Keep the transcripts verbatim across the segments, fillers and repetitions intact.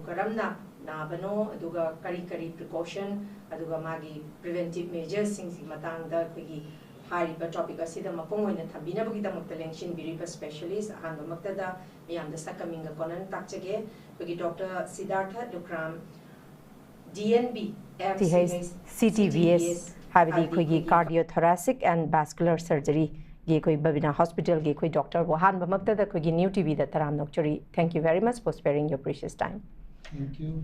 ꯀꯔꯝꯅ ꯅꯥꯕꯅꯣ, ꯑꯗꯨꯒ ꯀꯔꯤ ꯀꯔꯤ precaution, ꯑꯗꯨꯒ ꯃꯥꯒꯤ preventive measuresꯁꯤꯡꯁꯤ ꯃꯇꯥꯡꯗ ꯑꯩꯈꯣꯏꯒꯤ ꯍꯥꯏꯔꯤꯕ topic ꯑꯁꯤꯗ ꯃꯄꯨꯡ ꯑꯣꯏꯅ ꯊꯝꯕꯤꯅꯕꯒꯤꯗꯃꯛꯇ ꯂꯦꯡꯁꯤꯟꯕꯤꯔꯤꯕ specialist ꯑꯍꯥꯟꯕꯃꯛꯇꯗ ꯃꯌꯥꯝꯗ ꯁꯛꯀ ꯃꯤꯡꯒ ꯀꯣꯟꯅꯅ ꯇꯥꯛꯆꯒꯦ꯫ ꯑꯩꯈꯣꯏꯒꯤ Doctor ꯁꯤꯗꯥꯔꯊ ꯂꯨꯈ꯭ꯔꯥꯝ, D N B, M C H, C T V S, ꯍꯥꯏꯕꯗꯤ ꯑꯩꯈꯣꯏꯒꯤ cardiothoracic and vascular surgeryꯒꯤ ꯑꯩꯈꯣꯏ ꯕꯕꯤꯅꯥ ꯍꯣꯁꯄꯤꯇꯥꯜꯒꯤ ꯑꯩꯈꯣꯏ ꯗꯣꯛꯇꯔꯕꯨ ꯑꯍꯥꯟꯕꯃꯛꯇꯗ ꯑꯩꯈꯣꯏꯒꯤ ꯅ꯭ꯌꯨ ꯇꯤꯚꯤꯗ ꯇꯔꯥꯝꯅ ꯑꯣꯛꯆꯔꯤ꯫ Thank you very much for sparing your precious time. Thank you.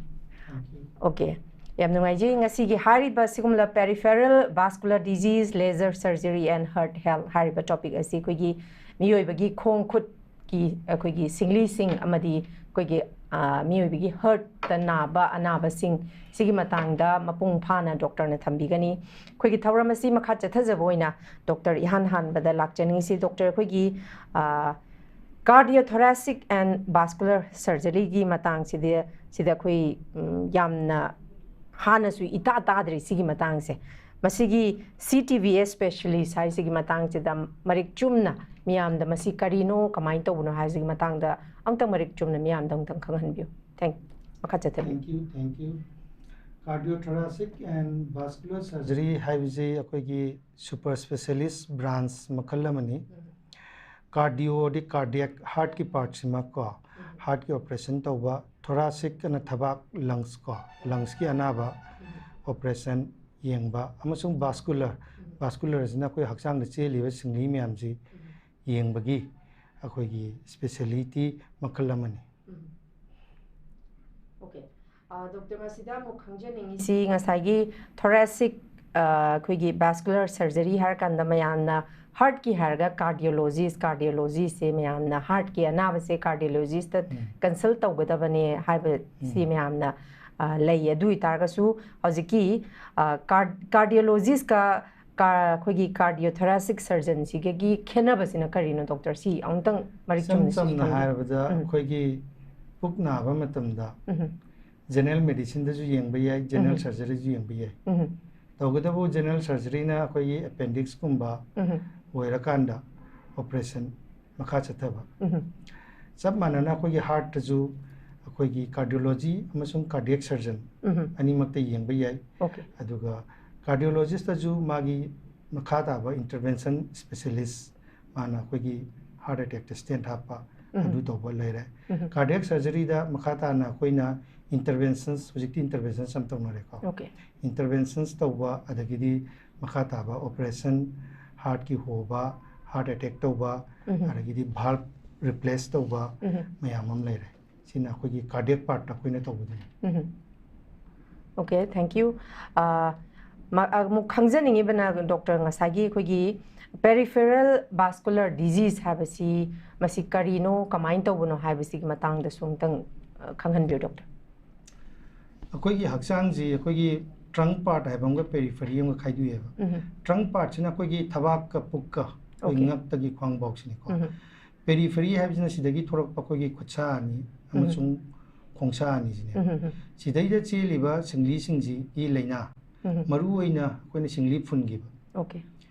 Thank you. Okay. ꯌꯥꯝ ꯅꯨꯡꯉꯥꯏꯖꯩ꯫ ꯉꯁꯤꯒꯤ ꯍꯥꯏꯔꯤꯕ ꯁꯤꯒꯨꯝꯂꯕ peripheral vascular disease, laser surgery and heart health ꯍꯥꯏꯔꯤꯕ topic ꯑꯁꯤ ꯑꯩꯈꯣꯏꯒꯤ ꯃꯤꯑꯣꯏꯕꯒꯤ ꯈꯣꯡ ꯈꯨꯠꯀꯤ ꯑꯩꯈꯣꯏꯒꯤ ꯁꯤꯡꯂꯤꯁꯤꯡ ꯑꯃꯗꯤ ꯑꯩꯈꯣꯏꯒꯤ, ꯑ, ꯃꯤꯑꯣꯏꯕꯒꯤ heartꯇ ꯅꯥꯕ ꯑꯅꯥꯕꯁꯤꯡ ꯁꯤꯒꯤ ꯃꯇꯥꯡꯗ ꯃꯄꯨꯡ ꯐꯥꯅ ꯗꯣꯛꯇꯔꯅ ꯊꯝꯕꯤꯒꯅꯤ꯫ ꯑꯩꯈꯣꯏꯒꯤ ꯊꯧꯔꯝ ꯑꯁꯤ ꯃꯈꯥ ꯆꯠꯊꯖꯕ ꯑꯣꯏꯅ ꯗꯣꯛꯇꯔ ꯏꯍꯥꯟ ꯍꯥꯟꯕꯗ ꯂꯥꯛꯆꯅꯤꯡꯉꯤꯁꯤ, ꯗꯣꯛꯇꯔ, ꯑꯩꯈꯣꯏꯒꯤ, ꯑ, cardiothoracic and vascular surgeryꯒꯤ ꯃꯇꯥꯡꯁꯤꯗꯤ, ꯁꯤꯗ ꯑꯩꯈꯣꯏ, ꯎꯝ, ꯌꯥꯝꯅ ꯍꯥꯟꯅꯁꯨ ꯏꯇꯥ ꯇꯥꯗ꯭ꯔꯤ ꯁꯤꯒꯤ ꯃꯇꯥꯡꯁꯦ꯫ ꯃꯁꯤꯒꯤ C T V S specialist ꯍꯥꯏꯁꯤꯒꯤ ꯃꯇꯥꯡꯁꯤꯗ ꯃꯔꯤꯛ ꯆꯨꯝꯅ ꯃꯤꯌꯥꯝꯗ ꯃꯁꯤ ꯀꯔꯤꯅꯣ, ꯀꯃꯥꯏꯅ ꯇꯧꯕꯅꯣ ꯍꯥꯏꯁꯤꯒꯤ ꯃꯇꯥꯡꯗ ꯑꯃꯨꯛꯇꯪ ꯃꯔꯤꯛ ꯆꯨꯝꯅ ꯃꯤꯌꯥꯝꯗ ꯑꯃꯨꯛꯇꯪ ꯈꯪꯍꯟꯕꯤꯌꯨ꯫ Thank you. ꯃꯈꯥ ꯆꯠꯊꯕꯤꯌꯨ꯫ Thank you, thank you. Cardiothoracic and vascular surgery ꯍꯥꯏꯕꯁꯤ ꯑꯩꯈꯣꯏꯒꯤ super specialist branch ꯃꯈꯜ ꯑꯃꯅꯤ꯫ Cardio ꯗꯤ cardiac, heartꯀꯤ partꯁꯤꯃ ꯀꯣ, heartꯀꯤ operation ꯇꯧꯕ, thoracic ꯑꯅ ꯊꯕꯥꯛ, lungs ꯀꯣ, lungsꯀꯤ ꯑꯅꯥꯕ operation ꯌꯦꯡꯕ, ꯑꯃꯁꯨꯡ vascular, vascular ꯑꯁꯤꯅ ꯑꯩꯈꯣꯏ ꯍꯛꯆꯥꯡꯗ ꯆꯦꯜꯂꯤꯕ ꯁꯤꯡꯂꯤ ꯃꯌꯥꯝꯁꯤ ꯌꯦꯡꯕꯒꯤ ꯑꯩꯈꯣꯏꯒꯤ speciality ꯃꯈꯜ ꯑꯃꯅꯤ꯫ Okay. ꯑ, ꯗꯣꯛꯇꯔ, ꯃꯁꯤꯗ ꯑꯃꯨꯛ ꯈꯪꯖꯅꯤꯡꯉꯤꯁꯤ ꯉꯁꯥꯏꯒꯤ thoracic, ꯑ, ꯑꯩꯈꯣꯏꯒꯤ vascular surgery ꯍꯥꯏꯔꯀꯥꯟꯗ ꯃꯌꯥꯝꯅ heartꯀꯤ ꯍꯥꯏꯔꯒ cardiologist, cardiologistꯁꯦ ꯃꯌꯥꯝꯅ heartꯀꯤ ꯑꯅꯥꯕꯁꯦ cardiologistꯇ consult ꯇꯧꯒꯗꯕꯅꯦ ꯍꯥꯏꯕꯁꯤ ꯃꯌꯥꯝꯅ, ꯑ, ꯂꯩ꯫ ꯑꯗꯨ ꯑꯣꯏꯇꯥꯔꯒꯁꯨ ꯍꯧꯖꯤꯛꯀꯤ, ꯑ, car-, cardiologistꯀ ꯀꯥ-, ꯑꯩꯈꯣꯏꯒꯤ cardiothoracic surgeonꯁꯤꯒꯒꯤ ꯈꯦꯠꯅꯕꯁꯤꯅ ꯀꯔꯤꯅꯣ, ꯗꯣꯛꯇꯔ? ꯁꯤ ꯑꯃꯨꯛꯇꯪ ꯃꯔꯤꯛ ꯏꯆꯝ ꯆꯨꯝꯅ ꯁꯤ ꯆꯝꯅ ꯈꯪꯕꯤꯌꯨ꯫ ꯍꯥꯏꯔꯕꯗ ꯎꯝ꯫ ꯑꯩꯈꯣꯏꯒꯤ ꯄꯨꯛ ꯅꯥꯕ ꯃꯇꯝꯗ ꯎꯝ꯫ general medicineꯗꯁꯨ ꯌꯦꯡꯕ ꯌꯥꯏ, general ꯎꯝ꯫ surgeryꯁꯨ ꯌꯦꯡꯕ ꯌꯥꯏ꯫ ꯎꯝ꯫ ꯇꯧꯕꯇꯕꯨ general surgeryꯅ ꯑꯩꯈꯣꯏꯒꯤ appendixꯀꯨꯝꯕ ꯎꯝ꯫ ꯑꯣꯏꯔꯀꯥꯟꯗ operation ꯃꯈꯥ ꯆꯠꯊꯕ꯫ ꯎꯝ꯫ ꯆꯞ ꯃꯥꯟꯅꯅ ꯑꯩꯈꯣꯏꯒꯤ heartꯇꯁꯨ, ꯑꯩꯈꯣꯏꯒꯤ cardiology ꯑꯃꯁꯨꯡ cardiac surgeon ꯎꯝ ꯑꯅꯤꯃꯛꯇ ꯌꯦꯡꯕ ꯌꯥꯏ꯫ ꯑꯣꯀꯦ ꯑꯗꯨꯒ cardiologist ꯇꯁꯨ ꯃꯥꯒꯤ ꯃꯈꯥ ꯇꯥꯕ intervention specialist, ꯃꯥꯅ ꯑꯩꯈꯣꯏꯒꯤ heart attack ꯇ stent ꯍꯥꯞꯄ, ꯎꯝ ꯑꯗꯨ ꯇꯧꯕ ꯂꯩꯔꯦ꯫ ꯎꯝ Cardiac surgery ꯗ ꯃꯈꯥ ꯇꯥꯅ ꯑꯩꯈꯣꯏꯅ interventions, ꯍꯧꯖꯤꯛꯇꯤ interventions ꯌꯥꯝ ꯇꯧꯅꯔꯦꯀꯣ꯫ ꯑꯣꯀꯦ Interventions ꯇꯧꯕ, ꯑꯗꯒꯤꯗꯤ ꯃꯈꯥ ꯇꯥꯕ operation, heart ꯀꯤ ꯍꯣꯕ, heart attack ꯇꯧꯕ, ꯎꯝ ꯑꯗꯒꯤꯗꯤ valve replace ꯇꯧꯕ, ꯎꯝ ꯃꯌꯥꯝ ꯑꯃ ꯂꯩꯔꯦ꯫ ꯁꯤꯅ ꯑꯩꯈꯣꯏꯒꯤ cardiac part ꯇ ꯑꯩꯈꯣꯏꯅ ꯇꯧꯕꯗꯨꯅꯤ꯫ ꯎꯝ ꯑꯣꯀꯦ, thank you. ꯑꯃꯨꯛ ꯈꯪꯖꯅꯤꯡꯉꯤꯕꯅ, ꯗꯣꯛꯇꯔ, ꯉꯁꯥꯏꯒꯤ ꯑꯩꯈꯣꯏꯒꯤ peripheral vascular disease ꯍꯥꯏꯕꯁꯤ ꯃꯁꯤ ꯀꯔꯤꯅꯣ, ꯀꯃꯥꯏꯅ ꯇꯧꯕꯅꯣ ꯍꯥꯏꯕꯁꯤꯒꯤ ꯃꯇꯥꯡꯗꯁꯨ ꯑꯃꯨꯛꯇꯪ ꯑ, ꯈꯪꯍꯟꯕꯤꯌꯨ, ꯗꯣꯛꯇꯔ꯫ ꯑꯩꯈꯣꯏꯒꯤ ꯍꯛꯆꯥꯡꯁꯤ ꯑꯩꯈꯣꯏꯒꯤ trunk part ꯍꯥꯏꯕ ꯑꯃꯒ periphery ꯑꯃꯒ ꯈꯥꯏꯗꯣꯛꯑꯦꯕ꯫ ꯎꯝ Trunk part ꯁꯤꯅ ꯑꯩꯈꯣꯏꯒꯤ ꯊꯕꯥꯛꯀ ꯄꯨꯛꯀ ꯑꯩꯈꯣꯏ Okay. ꯉꯛꯇꯒꯤ ꯈ꯭ꯋꯥꯡꯐꯥꯎꯁꯤꯅꯤꯀꯣ꯫ ꯎꯝ Periphery ꯍꯥꯏꯕꯁꯤꯅ ꯁꯤꯗꯒꯤ ꯊꯣꯔꯛꯄ ꯑꯩꯈꯣꯏꯒꯤ ꯈꯨꯠꯁꯥ ꯑꯅꯤ ꯑꯃꯁꯨꯡ ꯈꯣꯡꯁꯥ ꯑꯅꯤꯁꯤꯅꯦ꯫ ꯎꯝ ꯁꯤꯗꯩꯗ ꯆꯦꯜꯂꯤꯕ ꯁꯤꯡꯂꯤꯁꯤꯡꯁꯤꯒꯤ ꯂꯥꯏꯅꯥ, ꯎꯝ ꯃꯔꯨ ꯑꯣꯏꯅ ꯑꯩꯈꯣꯏꯅ ꯁꯤꯡꯂꯤ ꯐꯨꯟꯈꯤꯕ, ꯑꯣꯀꯦ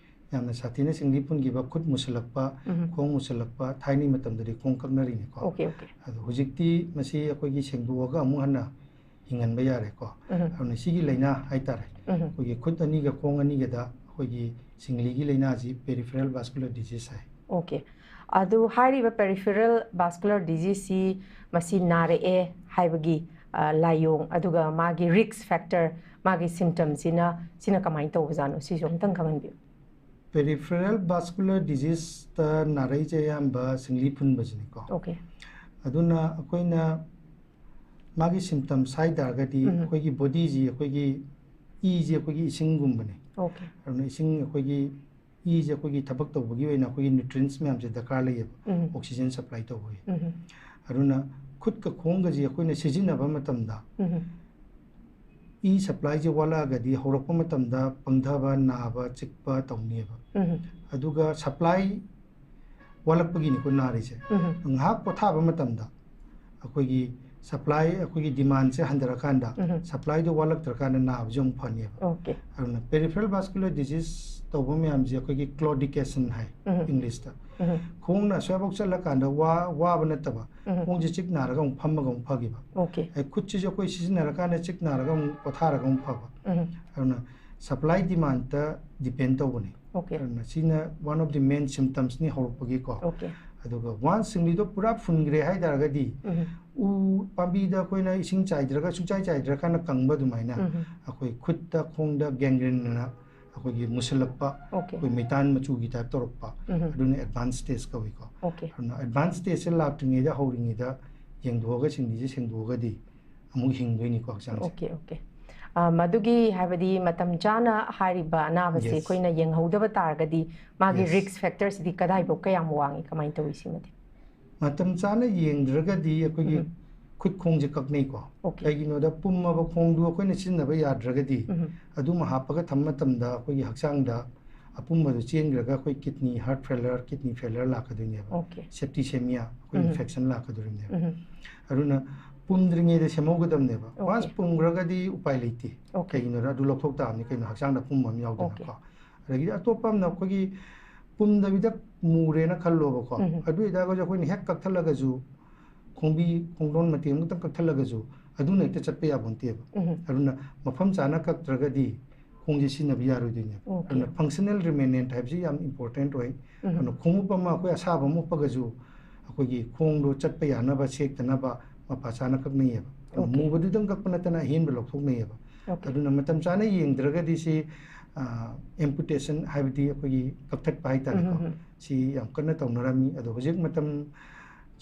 ꯌꯥꯝꯅ ꯁꯥꯊꯤꯅ ꯁꯤꯡꯂꯤ ꯐꯨꯟꯈꯤꯕ, ꯈꯨꯠ ꯃꯨꯁꯜꯂꯛꯄ, ꯎꯝ ꯈꯣꯡ ꯃꯨꯁꯜꯂꯛꯄ, ꯊꯥꯏꯅꯩ ꯃꯇꯝꯗꯗꯤ ꯈꯣꯡ ꯀꯛꯅꯔꯤꯅꯤꯀꯣ꯫ ꯑꯣꯀꯦ ꯑꯣꯀꯦ ꯑꯗꯣ ꯍꯧꯖꯤꯛꯇꯤ ꯃꯁꯤ ꯑꯩꯈꯣꯏꯒꯤ ꯁꯦꯡꯗꯣꯛꯑꯒ ꯑꯃꯨꯛ ꯍꯟꯅ ꯍꯤꯡꯍꯟꯕ ꯌꯥꯔꯦꯀꯣ꯫ ꯎꯝ ꯑꯗꯨꯅ ꯁꯤꯒꯤ ꯂꯥꯏꯅꯥ ꯍꯥꯏꯇꯥꯔꯦ, ꯎꯝ ꯑꯩꯈꯣꯏꯒꯤ ꯈꯨꯠ ꯑꯅꯤꯒ ꯈꯣꯡ ꯑꯅꯤꯒꯗ ꯑꯩꯈꯣꯏꯒꯤ ꯁꯤꯡꯂꯤꯒꯤ ꯂꯥꯏꯅꯥꯁꯤ peripheral vascular disease ꯍꯥꯏ꯫ ꯑꯣꯀꯦ꯫ ꯑꯗꯨ ꯍꯥꯏꯔꯤꯕ peripheral vascular disease ꯁꯤ ꯃꯁꯤ ꯅꯥꯔꯛꯑꯦ ꯍꯥꯏꯕꯒꯤ ꯑ, ꯂꯥꯏꯑꯣꯡ, ꯑꯗꯨꯒ ꯃꯥꯒꯤ risk factor, ꯃꯥꯒꯤ symptom ꯁꯤꯅ, ꯁꯤꯅ ꯀꯃꯥꯏꯅ ꯇꯧꯕꯖꯥꯠꯅꯣ, ꯁꯤꯁꯨ ꯑꯃꯨꯛꯇꯪ ꯈꯪꯍꯟꯕꯤꯌꯨ꯫ Peripheral vascular disease ꯇ ꯅꯥꯔꯛꯏꯁꯦ ꯑꯌꯥꯝꯕ ꯁꯤꯡꯂꯤ ꯐꯨꯟꯕꯁꯤꯅꯤꯀꯣ꯫ ꯑꯣꯀꯦ ꯑꯗꯨꯅ ꯑꯩꯈꯣꯏꯅ ꯃꯥꯒꯤ symptoms ꯍꯥꯏ ꯇꯥꯔꯒꯗꯤ ꯎꯝ꯫ ꯑꯩꯈꯣꯏꯒꯤ body ꯁꯤ, ꯑꯩꯈꯣꯏꯒꯤ ꯏꯁꯤ ꯑꯩꯈꯣꯏꯒꯤ ꯏꯁꯤꯡꯒꯨꯝꯕꯅꯦ꯫ ꯑꯣꯀꯦ ꯑꯗꯨꯅ ꯏꯁꯤꯡ, ꯑꯩꯈꯣꯏꯒꯤ ꯏꯁꯦ ꯑꯩꯈꯣꯏꯒꯤ ꯊꯕꯛ ꯇꯧꯕꯒꯤ ꯑꯣꯏꯅ ꯑꯩꯈꯣꯏꯒꯤ nutrients ꯃꯌꯥꯝꯁꯦ ꯗꯔꯀꯥꯔ ꯂꯩꯌꯦꯕ, ꯎꯝ oxygen supply ꯇꯧꯕꯒꯤ꯫ ꯎꯝ ꯑꯗꯨꯅ ꯈꯨꯠꯀ ꯈꯣꯡꯒꯁꯤ ꯑꯩꯈꯣꯏꯅ ꯁꯤꯖꯤꯟꯅꯕ ꯃꯇꯝꯗ ꯎꯝ ꯏ supply ꯁꯦ ꯋꯥꯠꯂꯛꯑꯒꯗꯤ ꯍꯧꯔꯛꯄ ꯃꯇꯝꯗ ꯄꯪꯊꯕ, ꯅꯥꯕ, ꯆꯤꯛꯄ ꯇꯧꯅꯤꯕ꯫ ꯎꯝ ꯑꯗꯨꯒ supply ꯋꯥꯠꯂꯛꯄꯒꯤꯅꯤꯀꯣ ꯅꯥꯔꯤꯁꯦ꯫ ꯎꯝ ꯉꯥꯏꯍꯥꯛ ꯄꯣꯊꯥꯕ ꯃꯇꯝꯗ ꯑꯩꯈꯣꯏꯒꯤ ꯁꯄ꯭ꯂꯥꯏ, ꯑꯩꯈꯣꯏꯒꯤ ꯗꯤꯃꯥꯟꯁꯦ ꯍꯟꯊꯔꯀꯥꯟꯗ ꯎꯝ. ꯁꯄ꯭ꯂꯥꯏꯗꯣ ꯋꯥꯠꯂꯛꯇ꯭ꯔꯀꯥꯟꯗ ꯅꯥꯕꯁꯦ ꯑꯃꯨꯛ ꯐꯅꯦꯕ꯫ ꯑꯣꯀꯦ꯫ ꯑꯗꯨꯅ ꯄꯦꯔꯤꯐꯦꯔꯦꯜ ꯚꯥꯁꯀꯨꯂꯔ ꯗꯤꯖꯤꯁ ꯇꯧꯕ ꯃꯌꯥꯝꯁꯦ ꯑꯩꯈꯣꯏꯒꯤ ꯀ꯭ꯂꯣꯗꯤꯀꯦꯁꯟ ꯍꯥꯏ ꯎꯝ. ꯏꯪꯂꯤꯁꯇ꯫ ꯎꯝ. ꯈꯣꯡꯅ ꯑꯁ꯭ꯋꯥꯏꯐꯥꯎ ꯆꯠꯂꯀꯥꯟꯗ ꯋꯥ ꯋꯥꯕ ꯅꯠꯇꯕ ꯎꯝ. ꯈꯣꯡꯁꯦ ꯆꯤꯛ ꯅꯥꯔꯒ ꯑꯃꯨꯛ ꯐꯝꯃꯒ ꯑꯃꯨꯛ ꯐꯈꯤꯕ꯫ ꯑꯣꯀꯦ꯫ ꯑꯩ ꯈꯨꯠꯁꯤꯁꯨ ꯑꯩꯈꯣꯏ ꯁꯤꯖꯤꯟꯅꯔꯀꯥꯟꯗ ꯆꯤꯛ ꯅꯥꯔꯒ ꯑꯃꯨꯛ ꯄꯣꯊꯥꯔꯒ ꯑꯃꯨꯛ ꯐꯕ꯫ ꯎꯝ. ꯑꯗꯨꯅ ꯁꯄ꯭ꯂꯥꯏ ꯗꯤꯃꯥꯟꯗ ꯗꯤꯄꯦꯟ ꯇꯧꯕꯅꯤ꯫ ꯑꯣꯀꯦ꯫ ꯑꯗꯨꯅ ꯁꯤꯅ ꯋꯥꯟ ꯑꯣꯐ ꯗꯤ ꯃꯦꯟ ꯁꯤꯝꯇꯝꯁꯅꯤ ꯍꯧꯔꯛꯄꯒꯤꯀꯣ꯫ ꯑꯣꯀꯦ꯫ ꯑꯗꯨꯒ ꯋꯥꯟꯁ ꯁꯤꯡꯂꯤꯗꯣ ꯄꯨꯔꯥ ꯐꯨꯟꯈ꯭ꯔꯦ ꯍꯥꯏ ꯇꯥꯔꯒꯗꯤ ꯎꯝ. ꯎ ꯄꯥꯝꯕꯤꯗ ꯑꯩꯈꯣꯏꯅ ꯏꯁꯤꯡ ꯆꯥꯏꯗ꯭ꯔꯒ ꯁꯨꯡꯆꯥꯏ ꯆꯥꯏꯗ꯭ꯔꯀꯥꯟꯗ ꯀꯪꯕ ꯑꯗꯨꯃꯥꯏꯅ ꯎꯝ. ꯑꯩꯈꯣꯏ ꯈꯨꯠꯇ ꯈꯣꯡꯗ ꯒꯦꯡꯒ꯭ꯔꯤꯟꯅ ꯑꯩꯈꯣꯏꯒꯤ ꯃꯨꯁꯤꯜꯂꯛꯄ, ꯑꯣꯀꯦ꯫ ꯑꯩꯈꯣꯏ ꯃꯩꯇꯥꯟ ꯃꯆꯨꯒꯤ ꯇꯥꯏꯞ ꯇꯧꯔꯛꯄ, ꯎꯝ. ꯑꯗꯨꯅ ꯑꯦꯗꯚꯥꯟꯁ ꯁ꯭ꯇꯦꯖ ꯀꯧꯏꯀꯣ꯫ ꯑꯣꯀꯦ꯫ ꯑꯗꯨꯅ ꯑꯦꯗꯚꯥꯟꯁ ꯁ꯭ꯇꯦꯖꯁꯦ ꯂꯥꯛꯇ꯭ꯔꯤꯉꯩꯗ, ꯍꯧꯔꯤꯉꯩꯗ ꯌꯦꯡꯗꯣꯛꯑꯒ ꯁꯤꯡꯂꯤꯁꯦ ꯁꯦꯡꯗꯣꯛꯑꯒꯗꯤ ꯑꯃꯨꯛ ꯍꯤꯡꯗꯣꯏꯅꯤꯀꯣ ꯍꯛꯆꯥꯡꯁꯦ꯫ Okay, okay. ꯑ, ꯃꯗꯨꯒꯤ ꯍꯥꯏꯕꯗꯤ ꯃꯇꯝ ꯆꯥꯅ ꯍꯥꯏꯔꯤꯕ ꯑꯅꯥꯕꯁꯦ Yes. ꯑꯩꯈꯣꯏꯅ ꯌꯦꯡꯍꯧꯗꯕ ꯇꯥꯔꯒꯗꯤ ꯃꯥꯒꯤ Yes. ꯔꯤꯁꯛ ꯐꯦꯛꯇꯔꯁꯤꯗꯤ ꯀꯗꯥꯏꯐꯥꯎ ꯀꯌꯥꯝ ꯋꯥꯡꯉꯤ, ꯀꯃꯥꯏꯅ ꯇꯧꯏ ꯁꯤꯃꯗꯤ? ꯃꯇꯝ ꯆꯥꯅ ꯌꯦꯡꯗ꯭ꯔꯒꯗꯤ ꯑꯩꯈꯣꯏꯒꯤ ꯎꯝ. ꯈꯨꯠ ꯈꯣꯡꯁꯦ ꯀꯛꯅꯩꯀꯣ꯫ ꯑꯣꯀꯦ꯫ ꯀꯩꯒꯤꯅꯣꯗ ꯄꯨꯝꯃꯕ ꯈꯣꯡꯗꯨ ꯑꯩꯈꯣꯏꯅ ꯁꯤꯖꯤꯟꯅꯕ ꯌꯥꯗ꯭ꯔꯒꯗꯤ ꯎꯝ. ꯑꯗꯨꯃ ꯍꯥꯞꯄꯒ ꯊꯝꯕ ꯃꯇꯝꯗ ꯑꯩꯈꯣꯏꯒꯤ ꯍꯛꯆꯥꯡꯗ ꯑꯄꯨꯝꯕꯗꯨ ꯆꯦꯟꯈ꯭ꯔꯒ ꯑꯩꯈꯣꯏ ꯀꯤꯗꯅꯤ ꯍꯥꯔꯠ ꯐꯦꯂꯔ, ꯀꯤꯗꯅꯤ ꯐꯦꯂꯔ ꯂꯥꯛꯀꯗꯣꯏꯅꯦꯕ꯫ ꯑꯣꯀꯦ꯫ ꯁꯦꯞꯇꯤꯁꯦꯃꯤꯌꯥ, ꯑꯩꯈꯣꯏ ꯎꯝ. ꯏꯟꯐꯦꯛꯁꯟ ꯂꯥꯛꯀꯗꯣꯔꯤꯕꯅꯦꯕ꯫ ꯎꯝ. ꯑꯗꯨꯅ ꯄꯨꯝꯗ꯭ꯔꯤꯉꯩꯗ ꯁꯦꯝꯍꯧꯒꯗꯕꯅꯦꯕ꯫ ꯑꯣꯀꯦ꯫ ꯋꯥꯟꯁ ꯄꯨꯝꯈ꯭ꯔꯒꯗꯤ ꯎꯄꯥꯏ ꯂꯩꯇꯦ꯫ ꯑꯣꯀꯦ꯫ ꯀꯩꯒꯤꯅꯣꯗ ꯑꯗꯨ ꯂꯧꯊꯣꯛ ꯇꯥꯕꯅꯤ ꯀꯩꯅꯣ, ꯍꯛꯆꯥꯡꯗ ꯑꯄꯨꯝꯕ ꯑꯃ ꯌꯥꯎꯗꯅꯀꯣ꯫ ꯑꯣꯀꯦ꯫ ꯑꯗꯒꯤꯗꯤ ꯑꯇꯣꯞꯄ ꯑꯃꯅ ꯑꯩꯈꯣꯏꯒꯤ ꯄꯨꯝꯗꯕꯤꯗ ꯃꯨꯔꯦꯅ ꯈꯜꯂꯣꯕꯀꯣ꯫ ꯎꯝ. ꯑꯗꯨ ꯑꯣꯏꯇꯥꯔꯒꯁꯨ ꯑꯩꯈꯣꯏꯅ ꯍꯦꯛ ꯀꯛꯊꯠꯂꯒꯁꯨ ꯈꯣꯡꯕꯤ ꯈꯣꯡꯗꯣꯟ ꯃꯇꯦꯛ ꯑꯃꯇꯪ ꯀꯛꯊꯠꯂꯒꯁꯨ ꯑꯗꯨꯅ ꯍꯦꯛꯇ ꯆꯠꯄ ꯌꯥꯕ ꯅꯠꯇꯦꯕ꯫ ꯎꯝ. ꯑꯗꯨꯅ ꯃꯐꯝ ꯆꯥꯅ ꯀꯛꯇ꯭ꯔꯒꯗꯤ ꯈꯣꯡꯁꯦ ꯁꯤꯖꯤꯟꯅꯕ ꯌꯥꯔꯣꯏꯗꯣꯏꯅꯦꯕ꯫ ꯑꯣꯀꯦ꯫ ꯑꯗꯨꯅ ꯐꯪꯁꯅꯦꯜ ꯔꯤꯃꯦꯅꯦꯟꯠ ꯍꯥꯏꯕꯁꯤ ꯌꯥꯝ ꯏꯝꯄꯣꯔꯇꯦꯟꯠ ꯑꯣꯏ꯫ ꯎꯝ. ꯑꯗꯨꯅ ꯈꯣꯡꯎꯞ ꯑꯃ ꯑꯩꯈꯣꯏ ꯑꯁꯥꯕ ꯑꯃ ꯎꯞꯄꯒꯁꯨ ꯑꯩꯈꯣꯏꯒꯤ ꯈꯣꯡꯗꯣ ꯆꯠꯄ ꯌꯥꯅꯕ, ꯁꯦꯛꯇꯅꯕ ꯃꯄꯥ ꯆꯥꯅ ꯀꯛꯅꯩꯌꯦꯕ꯫ ꯑꯗꯨꯅ ꯑꯣꯀꯦ꯫ ꯃꯨꯕꯗꯨꯗꯪ ꯀꯛꯄ ꯅꯠꯇꯅ ꯑꯍꯦꯟꯕ ꯂꯧꯊꯣꯛꯅꯩꯌꯦꯕ꯫ ꯑꯣꯀꯦ꯫ ꯑꯗꯨꯅ ꯃꯇꯝ ꯆꯥꯅ ꯌꯦꯡꯗ꯭ꯔꯒꯗꯤ ꯁꯤ, ꯑ, ꯑꯦꯝꯄꯨꯇꯦꯁꯟ ꯍꯥꯏꯕꯗꯤ ꯑꯩꯈꯣꯏꯒꯤ ꯀꯛꯊꯠꯄ ꯍꯥꯏꯇꯥꯔꯦꯀꯣ꯫ ꯎꯝ, ꯎꯝ, ꯎꯝ꯫ ꯁꯤ ꯌꯥꯝ ꯀꯟꯅ ꯇꯧꯅꯔꯝꯃꯤ꯫ ꯑꯗꯣ ꯍꯧꯖꯤꯛ ꯃꯇꯝ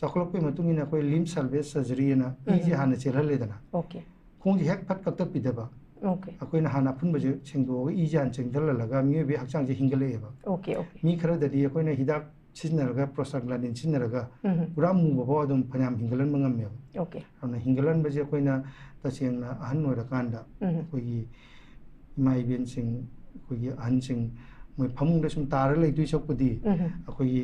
ꯆꯥꯎꯈꯠꯂꯛꯄꯒꯤ ꯃꯇꯨꯡ ꯏꯟꯅ ꯑꯩꯈꯣꯏ ꯂꯤꯝ ꯁꯥꯜꯚꯦꯖ ꯁꯔꯖꯔꯤ ꯑꯅ ꯎꯝ, ꯏꯁꯦ ꯎꯝ꯫ ꯍꯥꯟꯅ ꯆꯦꯜꯍꯜꯂꯦꯗꯅ꯫ ꯑꯣꯀꯦ꯫ ꯈꯣꯡꯁꯦ ꯍꯦꯛ ꯐꯠ ꯀꯛꯊꯠꯄꯤꯗꯕ꯫ ꯑꯣꯀꯦ꯫ ꯑꯩꯈꯣꯏꯅ ꯍꯥꯟꯅ ꯑꯐꯨꯟꯕꯁꯦ ꯁꯦꯡꯗꯣꯛꯑꯒ ꯏꯁꯦ ꯍꯥꯟꯅ ꯆꯦꯟꯊꯍꯜꯂꯒ ꯃꯤꯑꯣꯏꯕꯒꯤ ꯍꯛꯆꯥꯡꯁꯦ ꯍꯤꯡꯒꯠꯂꯛꯑꯦꯕ꯫ Okay, okay. ꯃꯤ ꯈꯔꯗꯗꯤ ꯑꯩꯈꯣꯏꯅ ꯍꯤꯗꯥꯛ ꯁꯤꯖꯤꯟꯅꯔꯒ, ꯄ꯭ꯔꯣꯁꯇꯥꯒ꯭ꯂꯥꯟꯗꯤꯟ ꯁꯤꯖꯤꯟꯅꯔꯒ ꯎꯝ. ꯄꯨꯔꯥ ꯃꯨꯕ ꯐꯥꯎ ꯑꯗꯨꯝ ꯐꯅꯌꯥꯝ ꯍꯤꯡꯒꯠꯍꯟꯕ ꯉꯝꯃꯦꯕ꯫ ꯑꯣꯀꯦ꯫ ꯑꯗꯨꯅ ꯍꯤꯡꯒꯠꯍꯟꯕꯁꯦ ꯑꯩꯈꯣꯏꯅ ꯇꯁꯦꯡꯅ ꯑꯍꯟ ꯑꯣꯏꯔꯀꯥꯟꯗ ꯎꯝ. ꯑꯩꯈꯣꯏꯒꯤ ꯏꯃꯥ ꯏꯕꯦꯟꯁꯤꯡ, ꯑꯩꯈꯣꯏꯒꯤ ꯑꯍꯟꯁꯤꯡ, ꯃꯣꯏ ꯐꯃꯨꯡꯗ ꯁꯨꯝ ꯇꯥꯔ ꯂꯩꯗꯣꯏ ꯁꯔꯨꯛꯄꯨꯗꯤ ꯎꯝ. ꯑꯩꯈꯣꯏꯒꯤ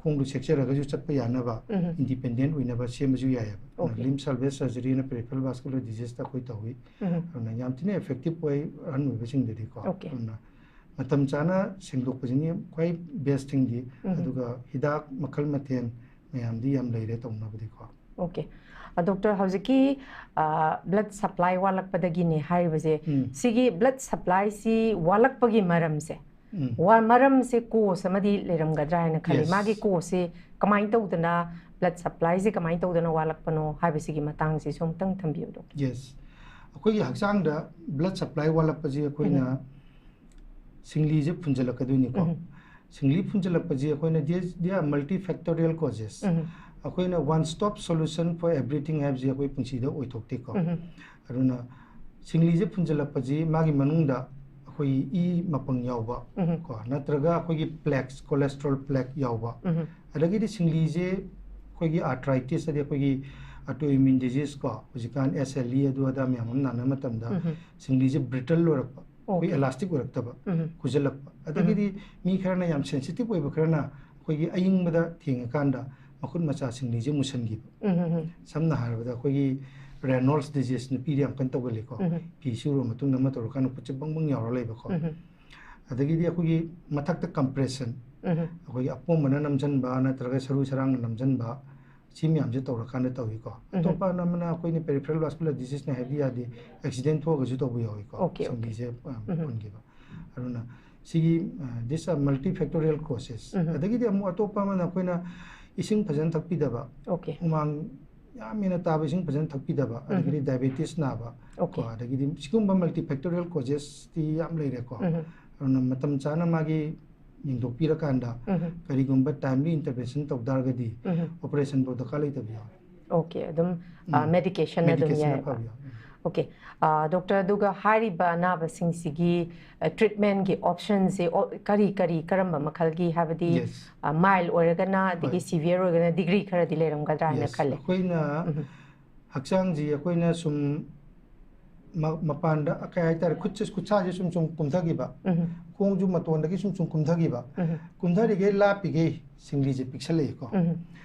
ꯈꯣꯡꯗꯨ ꯁꯦꯛꯆꯔꯒꯁꯨ ꯆꯠꯄ ꯌꯥꯅꯕ, ꯎꯝ꯫ ꯏꯟꯗꯤꯄꯦꯟꯗꯦꯟ ꯑꯣꯏꯅꯕ ꯁꯦꯝꯕꯁꯨ ꯌꯥꯏꯑꯕ꯫ Okay. ꯂꯤꯝ ꯁꯦꯜꯕꯦꯖ ꯁꯔꯖꯔꯤꯅ ꯄꯦꯔꯤꯐꯦꯔꯦꯜ ꯚꯥꯁꯀꯨꯂꯔ ꯗꯤꯖꯤꯁꯇ ꯑꯩꯈꯣꯏ ꯇꯧꯏ꯫ ꯎꯝ꯫ ꯑꯗꯨꯅ ꯌꯥꯝ ꯊꯤꯅ ꯏꯐꯦꯛꯇꯤꯞ ꯑꯣꯏ ꯑꯍꯟ ꯑꯣꯏꯕꯁꯤꯡꯗꯗꯤꯀꯣ꯫ Okay. ꯑꯗꯨꯅ ꯃꯇꯝ ꯆꯥꯅ ꯁꯦꯡꯗꯣꯛꯄꯁꯤꯅꯤ ꯈ꯭ꯋꯥꯏ ꯕꯦꯁ ꯊꯤꯡꯗꯤ꯫ ꯎꯝ꯫ ꯑꯗꯨꯒ ꯍꯤꯗꯥꯛ ꯃꯈꯜ ꯃꯊꯦꯜ ꯃꯌꯥꯝꯗꯤ ꯌꯥꯝ ꯂꯩꯔꯦ ꯇꯧꯅꯕꯗꯤꯀꯣ꯫ Okay. ꯗꯣꯛꯇꯔ, ꯍꯧꯖꯤꯛꯀꯤ ꯕ꯭ꯂꯠ ꯁꯄ꯭ꯂꯥꯏ ꯋꯥꯠꯂꯛꯄꯗꯒꯤꯅꯦ ꯍꯥꯏꯔꯤꯕꯁꯦ, ꯎꯝ꯫ ꯁꯤꯒꯤ ꯕ꯭ꯂꯠ ꯁꯄ꯭ꯂꯥꯏꯁꯤ ꯋꯥꯠꯂꯛꯄꯒꯤ ꯃꯔꯝꯁꯦ, ꯎꯝ꯫ ꯋꯥ-, ꯃꯔꯝꯁꯦ ꯀꯣꯁ ꯑꯃꯗꯤ ꯂꯩꯔꯝꯒꯗ꯭ꯔꯥ ꯍꯥꯏꯅ ꯈꯜꯂꯤ꯫ Yes. ꯃꯥꯒꯤ ꯀꯣꯁꯁꯦ ꯀꯃꯥꯏꯅ ꯇꯧꯗꯅ, ꯕ꯭ꯂꯠ ꯁꯄ꯭ꯂꯥꯏꯁꯦ ꯀꯃꯥꯏꯅ ꯇꯧꯗꯅ ꯋꯥꯠꯂꯛꯄꯅꯣ ꯍꯥꯏꯕꯁꯤꯒꯤ ꯃꯇꯥꯡꯁꯤꯁꯨ ꯑꯃꯨꯛꯇꯪ ꯊꯝꯕꯤꯌꯨ, ꯗꯣꯛꯇꯔ꯫ Yes. ꯑꯩꯈꯣꯏꯒꯤ ꯍꯛꯆꯥꯡꯗ ꯕ꯭ꯂꯠ ꯁꯄ꯭ꯂꯥꯏ ꯋꯥꯠꯂꯛꯄꯁꯤ ꯑꯩꯈꯣꯏꯅ ꯎꯝ꯫ ꯁꯤꯡꯂꯤꯁꯦ ꯐꯨꯟꯖꯜꯂꯛꯀꯗꯣꯏꯅꯤꯀꯣ꯫ ꯎꯝ꯫ ꯁꯤꯡꯂꯤ ꯐꯨꯟꯖꯜꯂꯛꯄꯁꯤ ꯑꯩꯈꯣꯏꯅ, they are multifactorial causes꯫ ꯎꯝ꯫ ꯑꯩꯈꯣꯏꯅ one stop solution for everything ꯍꯥꯏꯕꯁꯤ ꯑꯩꯈꯣꯏ ꯄꯨꯟꯁꯤꯗ ꯑꯣꯏꯊꯣꯛꯇꯦꯀꯣ꯫ ꯎꯝ꯫ ꯑꯗꯨꯅ ꯁꯤꯡꯂꯤꯁꯦ ꯐꯨꯟꯖꯜꯂꯛꯄꯁꯤ ꯃꯥꯒꯤ ꯃꯅꯨꯡꯗ ꯑꯩꯈꯣꯏꯒꯤ ꯏ ꯃꯄꯪ ꯌꯥꯎꯕ ꯎꯝ꯫ ꯀꯣ, ꯅꯠꯇ꯭ꯔꯒ ꯑꯩꯈꯣꯏꯒꯤ ꯄ꯭ꯂꯦꯛꯁ, ꯀꯣꯂꯦꯁꯇ꯭ꯔꯣꯜ ꯄ꯭ꯂꯦꯛ ꯌꯥꯎꯕ꯫ ꯎꯝ꯫ ꯑꯗꯒꯤꯗꯤ ꯁꯤꯡꯂꯤꯁꯦ ꯑꯩꯈꯣꯏꯒꯤ ꯑꯥꯔꯊ꯭ꯔꯥꯏꯇꯤꯁ, ꯑꯗꯩ ꯑꯩꯈꯣꯏꯒꯤ autoimmune disease ꯀꯣ, ꯍꯧꯖꯤꯛꯀꯥꯟ S L E ꯑꯗꯨ ꯑꯗꯥ ꯃꯌꯥꯝ ꯑꯃ ꯅꯥꯟꯅꯕ ꯃꯇꯝꯗ ꯎꯝ꯫ ꯁꯤꯡꯂꯤꯁꯦ brittle ꯑꯣꯏꯔꯛꯄ, ꯑꯩꯈꯣꯏ Okay. ꯑꯦꯂꯥꯁꯇꯤꯛ ꯑꯣꯏꯔꯛꯇꯕ, ꯎꯝ꯫ ꯈꯨꯖꯜꯂꯛꯄ꯫ ꯑꯗꯒꯤꯗꯤ ꯃꯤ ꯈꯔꯅ ꯌꯥꯝ ꯁꯦꯟꯁꯤꯇꯤꯞ ꯑꯣꯏꯕ ꯈꯔꯅ ꯑꯩꯈꯣꯏꯒꯤ ꯑꯌꯤꯡꯕꯗ ꯊꯦꯡꯉꯀꯥꯟꯗ ꯃꯈꯨꯠ ꯃꯆꯥ ꯁꯤꯡꯂꯤꯁꯦ ꯃꯨꯁꯟꯈꯤꯕ꯫ ꯎꯝ, ꯎꯝ, ꯎꯝ꯫ ꯁꯝꯅ ꯍꯥꯏꯔꯕꯗ ꯑꯩꯈꯣꯏꯒꯤ ꯔꯦꯅꯣꯜꯁ ꯗꯤꯖꯤꯁ ꯅꯨꯄꯤꯗ ꯌꯥꯝ ꯀꯟꯅ ꯇꯧꯒꯜꯂꯤꯀꯣ꯫ ꯎꯝ꯫ ꯐꯤ ꯁꯨꯔꯕ ꯃꯇꯨꯡꯗ ꯑꯃ ꯇꯧꯔꯀꯥꯟꯗ ꯈꯨꯠꯁꯦ ꯕꯪ ꯕꯪ ꯌꯥꯎꯔ ꯂꯩꯕꯀꯣ꯫ ꯎꯝ꯫ ꯑꯗꯒꯤꯗꯤ ꯑꯩꯈꯣꯏꯒꯤ ꯃꯊꯛꯇ ꯀꯝꯄ꯭ꯔꯦꯁꯟ, ꯎꯝ꯫ ꯑꯩꯈꯣꯏꯒꯤ ꯑꯄꯣꯝꯕꯅ ꯅꯝꯁꯤꯟꯕ ꯅꯠꯇ꯭ꯔꯒ ꯁꯔꯨ ꯁꯔꯥꯡꯅ ꯅꯝꯁꯤꯟꯕ, ꯁꯤ ꯃꯌꯥꯝꯁꯦ ꯇꯧꯔꯀꯥꯟꯗ ꯇꯧꯏꯀꯣ꯫ ꯎꯝ꯫ ꯑꯇꯣꯞꯄ ꯑꯃꯅ ꯑꯩꯈꯣꯏꯅ ꯄꯦꯔꯤꯐꯦꯔꯦꯜ ꯚꯥꯁꯀꯨꯂꯔ ꯗꯤꯖꯤꯁꯅꯦ ꯍꯥꯏꯕꯗꯤ ꯌꯥꯗꯦ, ꯑꯦꯛꯁꯤꯗꯦꯟ ꯊꯣꯛꯑꯒꯁꯨ ꯇꯧꯕ ꯌꯥꯎꯏꯀꯣ꯫ Okay, okay. ꯁꯤꯡꯂꯤꯁꯦ, ꯑ, ꯎꯝ꯫ ꯐꯨꯟꯈꯤꯕ꯫ ꯑꯗꯨꯅ ꯁꯤꯒꯤ, ꯑ, these are multifactorial causes꯫ ꯎꯝ꯫ ꯑꯗꯒꯤꯗꯤ ꯑꯃꯨꯛ ꯑꯇꯣꯞꯄ ꯑꯃꯅ ꯑꯩꯈꯣꯏꯅ ꯏꯁꯤꯡ ꯐꯖꯅ ꯊꯛꯄꯤꯗꯕ, Okay. ꯍꯨꯃꯥꯡ ꯌꯥꯝ ꯍꯦꯟꯅ ꯇꯥꯕ ꯏꯁꯤꯡ ꯐꯖꯅ ꯊꯛꯄꯤꯗꯕ, ꯎꯝ꯫ ꯑꯗꯒꯤꯗꯤ ꯗꯥꯏꯕꯦꯇꯤꯁ ꯅꯥꯕ, Okay. ꯀꯣ, ꯑꯗꯒꯤꯗꯤ ꯁꯤꯒꯨꯝꯕ ꯃꯜꯇꯤꯐꯦꯛꯇꯣꯔꯤꯌꯦꯜ ꯀꯣꯖꯦꯁꯇꯤ ꯌꯥꯝ ꯂꯩꯔꯦꯀꯣ꯫ ꯎꯝ꯫ ꯑꯗꯨꯅ ꯃꯇꯝ ꯆꯥꯅ ꯃꯥꯒꯤ ꯌꯦꯡꯊꯣꯛꯄꯤꯔꯀꯥꯟꯗ ꯎꯝ꯫ ꯀꯔꯤꯒꯨꯝꯕ ꯇꯥꯏꯝꯂꯤ ꯏꯟꯇꯔꯚꯦꯟꯁꯟ ꯇꯧ ꯇꯥꯔꯒꯗꯤ ꯎꯝ꯫ ꯑꯣꯄꯔꯦꯁꯟ ꯐꯥꯎ ꯗꯔꯀꯥꯔ ꯂꯩꯇꯕ ꯌꯥꯎꯋꯦ꯫ Okay, ꯑꯗꯨꯝ, ꯑ, ꯎꯝ꯫ ꯃꯦꯗꯤꯀꯦꯁꯟꯅ ꯑꯗꯨꯝ ꯃꯦꯗꯤꯀꯦꯁꯟꯅ ꯌꯥꯏꯑꯕ꯫ ꯐꯕ ꯌꯥꯎꯋꯦ꯫ ꯎꯝ꯫ Okay. ꯑ, ꯗꯣꯛꯇꯔ, ꯑꯗꯨꯒ ꯍꯥꯏꯔꯤꯕ ꯑꯅꯥꯕꯁꯤꯡꯁꯤꯒꯤ, ꯑ, ꯇ꯭ꯔꯤꯠꯃꯦꯟꯒꯤ ꯑꯣꯞꯁꯟꯁꯤ, ꯑꯣ, ꯀꯔꯤ ꯀꯔꯤ, ꯀꯔꯝꯕ ꯃꯈꯜꯒꯤ, ꯍꯥꯏꯕꯗꯤ, Yes. ꯑ, ꯃꯥꯏꯜ ꯑꯣꯏꯔꯒꯅ, ꯑꯗꯒꯤ ꯍꯣꯏ꯫ ꯁꯤꯚꯤꯌꯔ ꯑꯣꯏꯔꯒꯅ, ꯗꯤꯒ꯭ꯔꯤ ꯈꯔꯗꯤ ꯂꯩꯔꯝꯒꯗ꯭ꯔꯥ ꯍꯥꯏꯅ Yes. ꯈꯜꯂꯦ꯫ ꯑꯩꯈꯣꯏꯅ ꯎꯝ꯫ ꯍꯛꯆꯥꯡꯁꯤ ꯑꯩꯈꯣꯏꯅ ꯁꯨꯝ ꯃ-, ꯃꯄꯥꯟꯗ ꯀꯩ ꯍꯥꯏꯇꯥꯔꯦ, ꯈꯨꯠꯁꯦ, ꯈꯨꯠꯁꯥꯁꯦ ꯁꯨꯝ ꯁꯨꯝ ꯀꯨꯝꯊꯈꯤꯕ, ꯎꯝ꯫ ꯈꯣꯡꯁꯨ ꯃꯇꯣꯟꯗꯒꯤ ꯁꯨꯝ ꯁꯨꯝ ꯀꯨꯝꯊꯈꯤꯕ꯫ ꯎꯝ꯫ ꯀꯨꯝꯊꯔꯤꯈꯩ ꯂꯥꯞꯄꯤꯈꯩ ꯁꯤꯡꯂꯤꯁꯦ ꯄꯤꯛꯁꯜꯂꯛꯏꯀꯣ꯫ ꯎꯝ꯫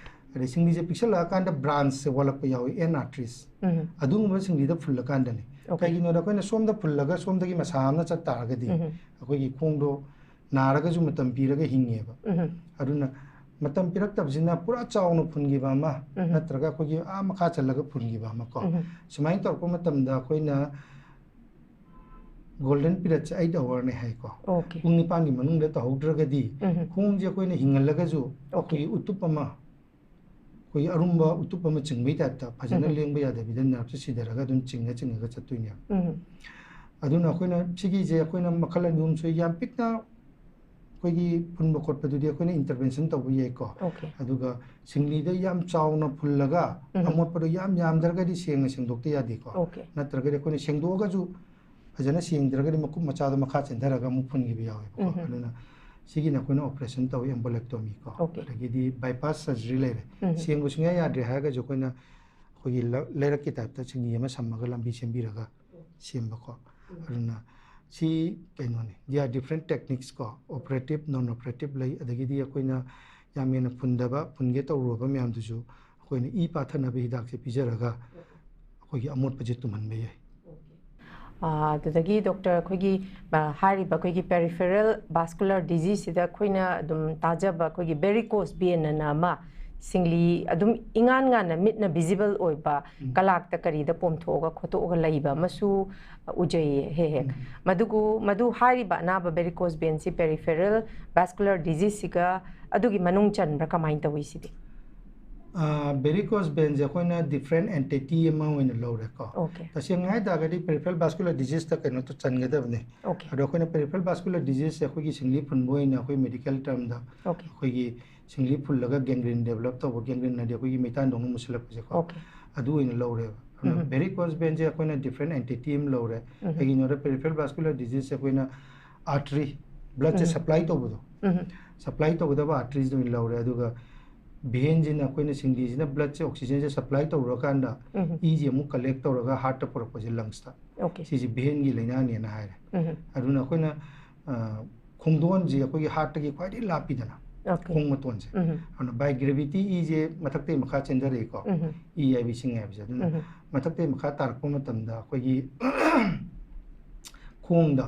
ꯑꯗꯩ ꯁꯤꯡꯂꯤꯁꯦ ꯄꯤꯛꯁꯜꯂꯛꯑꯀꯥꯟꯗ branchꯁꯦ ꯋꯥꯠꯂꯛꯄ ꯌꯥꯎꯏ, end arteries꯫ ꯎꯝ꯫ ꯑꯗꯨꯒꯨꯝꯕ ꯁꯤꯡꯂꯤꯗ ꯐꯨꯜꯂꯀꯥꯟꯗꯅꯤ꯫ Okay꯫ ꯀꯩꯒꯤꯅꯣꯗ ꯑꯩꯈꯣꯏꯅ ꯁꯣꯝꯗ ꯐꯨꯜꯂꯒ ꯁꯣꯝꯗꯒꯤ ꯃꯁꯥ ꯑꯃꯅ ꯆꯠ ꯇꯥꯔꯒꯗꯤ ꯎꯝ꯫ ꯑꯩꯈꯣꯏꯒꯤ ꯈꯣꯡꯗꯣ ꯅꯥꯔꯒꯁꯨ ꯃꯇꯝ ꯄꯤꯔꯒ ꯍꯤꯡꯉꯦꯕ꯫ ꯎꯝ꯫ ꯑꯗꯨꯅ ꯃꯇꯝ ꯄꯤꯔꯛꯇꯕꯁꯤꯅ ꯄꯨꯔꯥ ꯆꯥꯎꯅ ꯐꯨꯟꯈꯤꯕ ꯑꯃ ꯎꯝ꯫ ꯅꯠꯇ꯭ꯔꯒ ꯑꯩꯈꯣꯏꯒꯤ ꯑꯥ ꯃꯈꯥ ꯆꯜꯂꯒ ꯐꯨꯟꯈꯤꯕ ꯑꯃ ꯀꯣ꯫ ꯎꯝ꯫ ꯁꯨꯃꯥꯏꯅ ꯇꯧꯔꯛꯄ ꯃꯇꯝꯗ ꯑꯩꯈꯣꯏꯅ golden periodꯁꯦ eight hourꯅꯦ ꯍꯥꯏꯀꯣ꯫ Okay꯫ ꯄꯨꯡ ꯅꯤꯄꯥꯟꯒꯤ ꯃꯅꯨꯡꯗ ꯇꯧꯍꯧꯗ꯭ꯔꯒꯗꯤ ꯎꯝ꯫ ꯈꯣꯡꯁꯦ ꯑꯩꯈꯣꯏꯅ ꯍꯤꯡꯍꯜꯂꯒꯁꯨ Okay꯫ ꯑꯩꯈꯣꯏꯒꯤ ꯎꯇꯨꯞ ꯑꯃ, ꯑꯩꯈꯣꯏꯒꯤ ꯑꯔꯨꯝꯕ ꯎꯇꯨꯞ ꯑꯃ ꯆꯤꯡꯕꯒꯤ typeꯇ ꯐꯖꯅ ꯎꯝ꯫ ꯂꯦꯡꯕ ꯌꯥꯗꯕꯤꯗ nerveꯁꯦ ꯁꯤꯊꯔꯒ ꯑꯗꯨꯝ ꯆꯤꯡꯉ ꯆꯤꯡꯉꯒ ꯆꯠꯇꯣꯏꯅꯦꯕ꯫ ꯎꯝ꯫ ꯑꯗꯨꯅ ꯑꯩꯈꯣꯏꯅ ꯁꯤꯒꯤꯁꯦ ꯑꯩꯈꯣꯏꯅ ꯃꯈꯜ ꯑꯅꯤ ꯑꯍꯨꯝ ꯁꯨꯏ꯫ ꯌꯥꯝ ꯄꯤꯛꯅ ꯑꯩꯈꯣꯏꯒꯤ ꯐꯨꯟꯕ ꯈꯣꯠꯄꯗꯨꯗꯤ ꯑꯩꯈꯣꯏꯅ intervention ꯇꯧꯕ ꯌꯥꯏꯀꯣ꯫ Okay꯫ ꯑꯗꯨꯒ ꯁꯤꯡꯂꯤꯗ ꯌꯥꯝ ꯆꯥꯎꯅ ꯐꯨꯜꯂꯒ ꯎꯝ꯫ ꯑꯃꯣꯠꯄꯗꯣ ꯌꯥꯝ ꯌꯥꯝꯗ꯭ꯔꯒꯗꯤ ꯁꯦꯡꯅ ꯁꯦꯡꯗꯣꯛꯇ ꯌꯥꯗꯦꯀꯣ꯫ Okay꯫ ꯅꯠꯇ꯭ꯔꯒꯗꯤ ꯑꯩꯈꯣꯏꯅ ꯁꯦꯡꯗꯣꯛꯑꯒꯁꯨ ꯐꯖꯅ ꯁꯦꯡꯗ꯭ꯔꯒꯗꯤ ꯃꯀꯨꯞ ꯃꯆꯥꯗꯣ ꯃꯈꯥ ꯆꯦꯟꯊꯔꯒ ꯑꯃꯨꯛ ꯐꯨꯟꯈꯤꯕ ꯌꯥꯎꯋꯦꯕꯀꯣ꯫ ꯎꯝ꯫ ꯑꯗꯨꯅ ꯁꯤꯒꯤꯅ ꯑꯩꯈꯣꯏꯅ operation ꯇꯧꯋꯤ, embolectomy ꯀꯣ꯫ Okay꯫ ꯑꯗꯒꯤꯗꯤ bypass surgery ꯂꯩꯔꯦ꯫ ꯎꯝ꯫ ꯁꯦꯡꯕ ꯁꯨꯡꯌꯥ ꯌꯥꯗ꯭ꯔꯦ ꯍꯥꯏꯔꯒꯁꯨ ꯑꯩꯈꯣꯏꯅ ꯑꯩꯈꯣꯏꯒꯤ ꯂ-, ꯂꯩꯔꯛꯀꯤ typeꯇ ꯁꯤꯡꯂꯤ ꯑꯃ ꯁꯝꯃꯒ ꯂꯝꯕꯤ ꯁꯦꯝꯕꯤꯔꯒ ꯁꯦꯝꯕꯀꯣ꯫ ꯎꯝ꯫ ꯑꯗꯨꯅ ꯁꯤ ꯀꯩꯅꯣꯅꯤ, there are different techniques ꯀꯣ, operative, non operative ꯂꯩ꯫ ꯑꯗꯒꯤꯗꯤ ꯑꯩꯈꯣꯏꯅ ꯌꯥꯝ ꯍꯦꯟꯅ ꯐꯨꯟꯗꯕ, ꯐꯨꯟꯒꯦ ꯇꯧꯔꯨꯔꯕ ꯃꯌꯥꯝꯗꯨꯁꯨ ꯑꯩꯈꯣꯏꯅ ꯏ ꯄꯥꯊꯅꯕ ꯍꯤꯗꯥꯛꯁꯦ ꯄꯤꯖꯔꯒ ꯑꯩꯈꯣꯏꯒꯤ ꯑꯃꯣꯠꯄꯁꯦ ꯇꯨꯝꯍꯟꯕ ꯌꯥꯏ꯫ ꯑꯥ, ꯑꯗꯨꯗꯒꯤ doctor, ꯑꯩꯈꯣꯏꯒꯤ, ꯑ, ꯍꯥꯏꯔꯤꯕ ꯑꯩꯈꯣꯏꯒꯤ peripheral vascular diseaseꯁꯤꯗ ꯑꯩꯈꯣꯏꯅ ꯑꯗꯨꯝ ꯇꯥꯖꯕ ꯑꯩꯈꯣꯏꯒꯤ varicose vein ꯑꯅ ꯑꯃ ꯁꯤꯡꯂꯤ ꯑꯗꯨꯝ ꯏꯉꯥꯟ ꯉꯥꯟꯅ ꯃꯤꯠꯅ visible ꯑꯣꯏꯕ ꯎꯝ꯫ ꯀꯂꯥꯛꯇ ꯀꯔꯤꯗ ꯄꯣꯝꯊꯣꯛꯑꯒ ꯈꯣꯠꯇꯣꯛꯑꯒ ꯂꯩꯕ ꯑꯃꯁꯨ ꯎꯖꯩꯌꯦ ꯍꯦꯛ ꯍꯦꯛ꯫ ꯎꯝ꯫ ꯃꯗꯨꯒꯨ-, ꯃꯗꯨ ꯍꯥꯏꯔꯤꯕ ꯑꯅꯥꯕ varicose veinꯁꯤ peripheral vascular diseaseꯁꯤꯒ ꯑꯗꯨꯒꯤ ꯃꯅꯨꯡ ꯆꯟꯕ꯭ꯔꯥ, ꯀꯃꯥꯏꯅ ꯇꯧꯏ ꯁꯤꯗꯤ? ꯑꯥ, varicose veinꯁꯦ ꯑꯩꯈꯣꯏꯅ different entity ꯑꯃ ꯑꯣꯏꯅ ꯂꯧꯔꯦꯀꯣ꯫ Okay꯫ ꯇꯁꯦꯡꯅ ꯍꯥꯏ ꯇꯥꯔꯒꯗꯤ peripheral vascular diseaseꯇ ꯀꯩꯅꯣ ꯇꯧ-, ꯆꯟꯒꯗꯕꯅꯤ꯫ Okay꯫ ꯑꯗꯣ ꯑꯩꯈꯣꯏꯅ peripheral vascular diseaseꯁꯦ ꯑꯩꯈꯣꯏꯒꯤ ꯁꯤꯡꯂꯤ ꯐꯨꯟꯕ ꯑꯣꯏꯅ ꯑꯩꯈꯣꯏ medical termꯗ Okay꯫ ꯑꯩꯈꯣꯏꯒꯤ ꯁꯤꯡꯂꯤ ꯐꯨꯜꯂꯒ gangrene develop ꯇꯧꯕ, gangrene ꯍꯥꯏꯗꯤ ꯑꯩꯈꯣꯏꯒꯤ ꯃꯩꯇꯥꯟꯗꯧꯅ ꯃꯨꯁꯤꯜꯂꯛꯄꯁꯦꯀꯣ, Okay꯫ ꯑꯗꯨ ꯑꯣꯏꯅ ꯂꯧꯔꯦꯕ꯫ ꯑꯗꯨꯅ ꯎꯝ꯫ varicose veinꯁꯦ ꯑꯩꯈꯣꯏꯅ different entity ꯑꯃ ꯂꯧꯔꯦ꯫ ꯎꯝ꯫ ꯀꯩꯒꯤꯅꯣꯗ peripheral vascular diseaseꯁꯦ ꯑꯩꯈꯣꯏꯅ artery, bloodꯁꯦ ꯎꯝ꯫ supply ꯇꯧꯕꯗꯣ, ꯎꯝ꯫ supply ꯇꯧꯒꯗꯕ arteriesꯗ ꯑꯣꯏꯅ ꯂꯧꯔꯦ꯫ ꯑꯗꯨꯒ veinꯁꯤꯅ ꯑꯩꯈꯣꯏꯅ ꯁꯤꯡꯂꯤꯁꯤꯅ bloodꯁꯦ, oxygenꯁꯦ supply ꯇꯧꯔꯀꯥꯟꯗ ꯎꯝ꯫ ꯏꯁꯦ ꯑꯃꯨꯛ collect ꯇꯧꯔꯒ heartꯇ ꯄꯨꯔꯛꯄꯁꯦ, lungsꯇ꯫ Okay꯫ ꯁꯤꯁꯦ veinꯒꯤ ꯂꯥꯏꯅꯥꯅꯦꯅ ꯍꯥꯏꯔꯦ꯫ ꯎꯝ꯫ ꯑꯗꯨꯅ ꯑꯩꯈꯣꯏꯅ ꯑ, ꯈꯣꯡꯗꯣꯟꯁꯦ ꯑꯩꯈꯣꯏꯒꯤ ꯍꯥꯔꯠꯇꯒꯤ ꯈ꯭ꯋꯥꯏꯗꯒꯤ ꯂꯥꯞꯄꯤꯗꯅ, Okay. ꯈꯣꯡ ꯃꯇꯣꯟꯁꯦ꯫ ꯎꯝ. ꯑꯗꯨꯅ by gravity ꯏꯁꯦ ꯃꯊꯛꯇꯩ ꯃꯈꯥ ꯆꯦꯟꯊꯔꯛꯏꯀꯣ꯫ ꯎꯝ. ꯏ ꯍꯥꯏꯕ ꯏꯁꯤꯡ ꯍꯥꯏꯕꯁꯦ꯫ ꯑꯗꯨꯅ ꯎꯝ. ꯃꯊꯛꯇꯩ ꯃꯈꯥ ꯇꯥꯔꯛꯄ ꯃꯇꯝꯗ ꯑꯩꯈꯣꯏꯒꯤ ꯈꯣꯡꯗ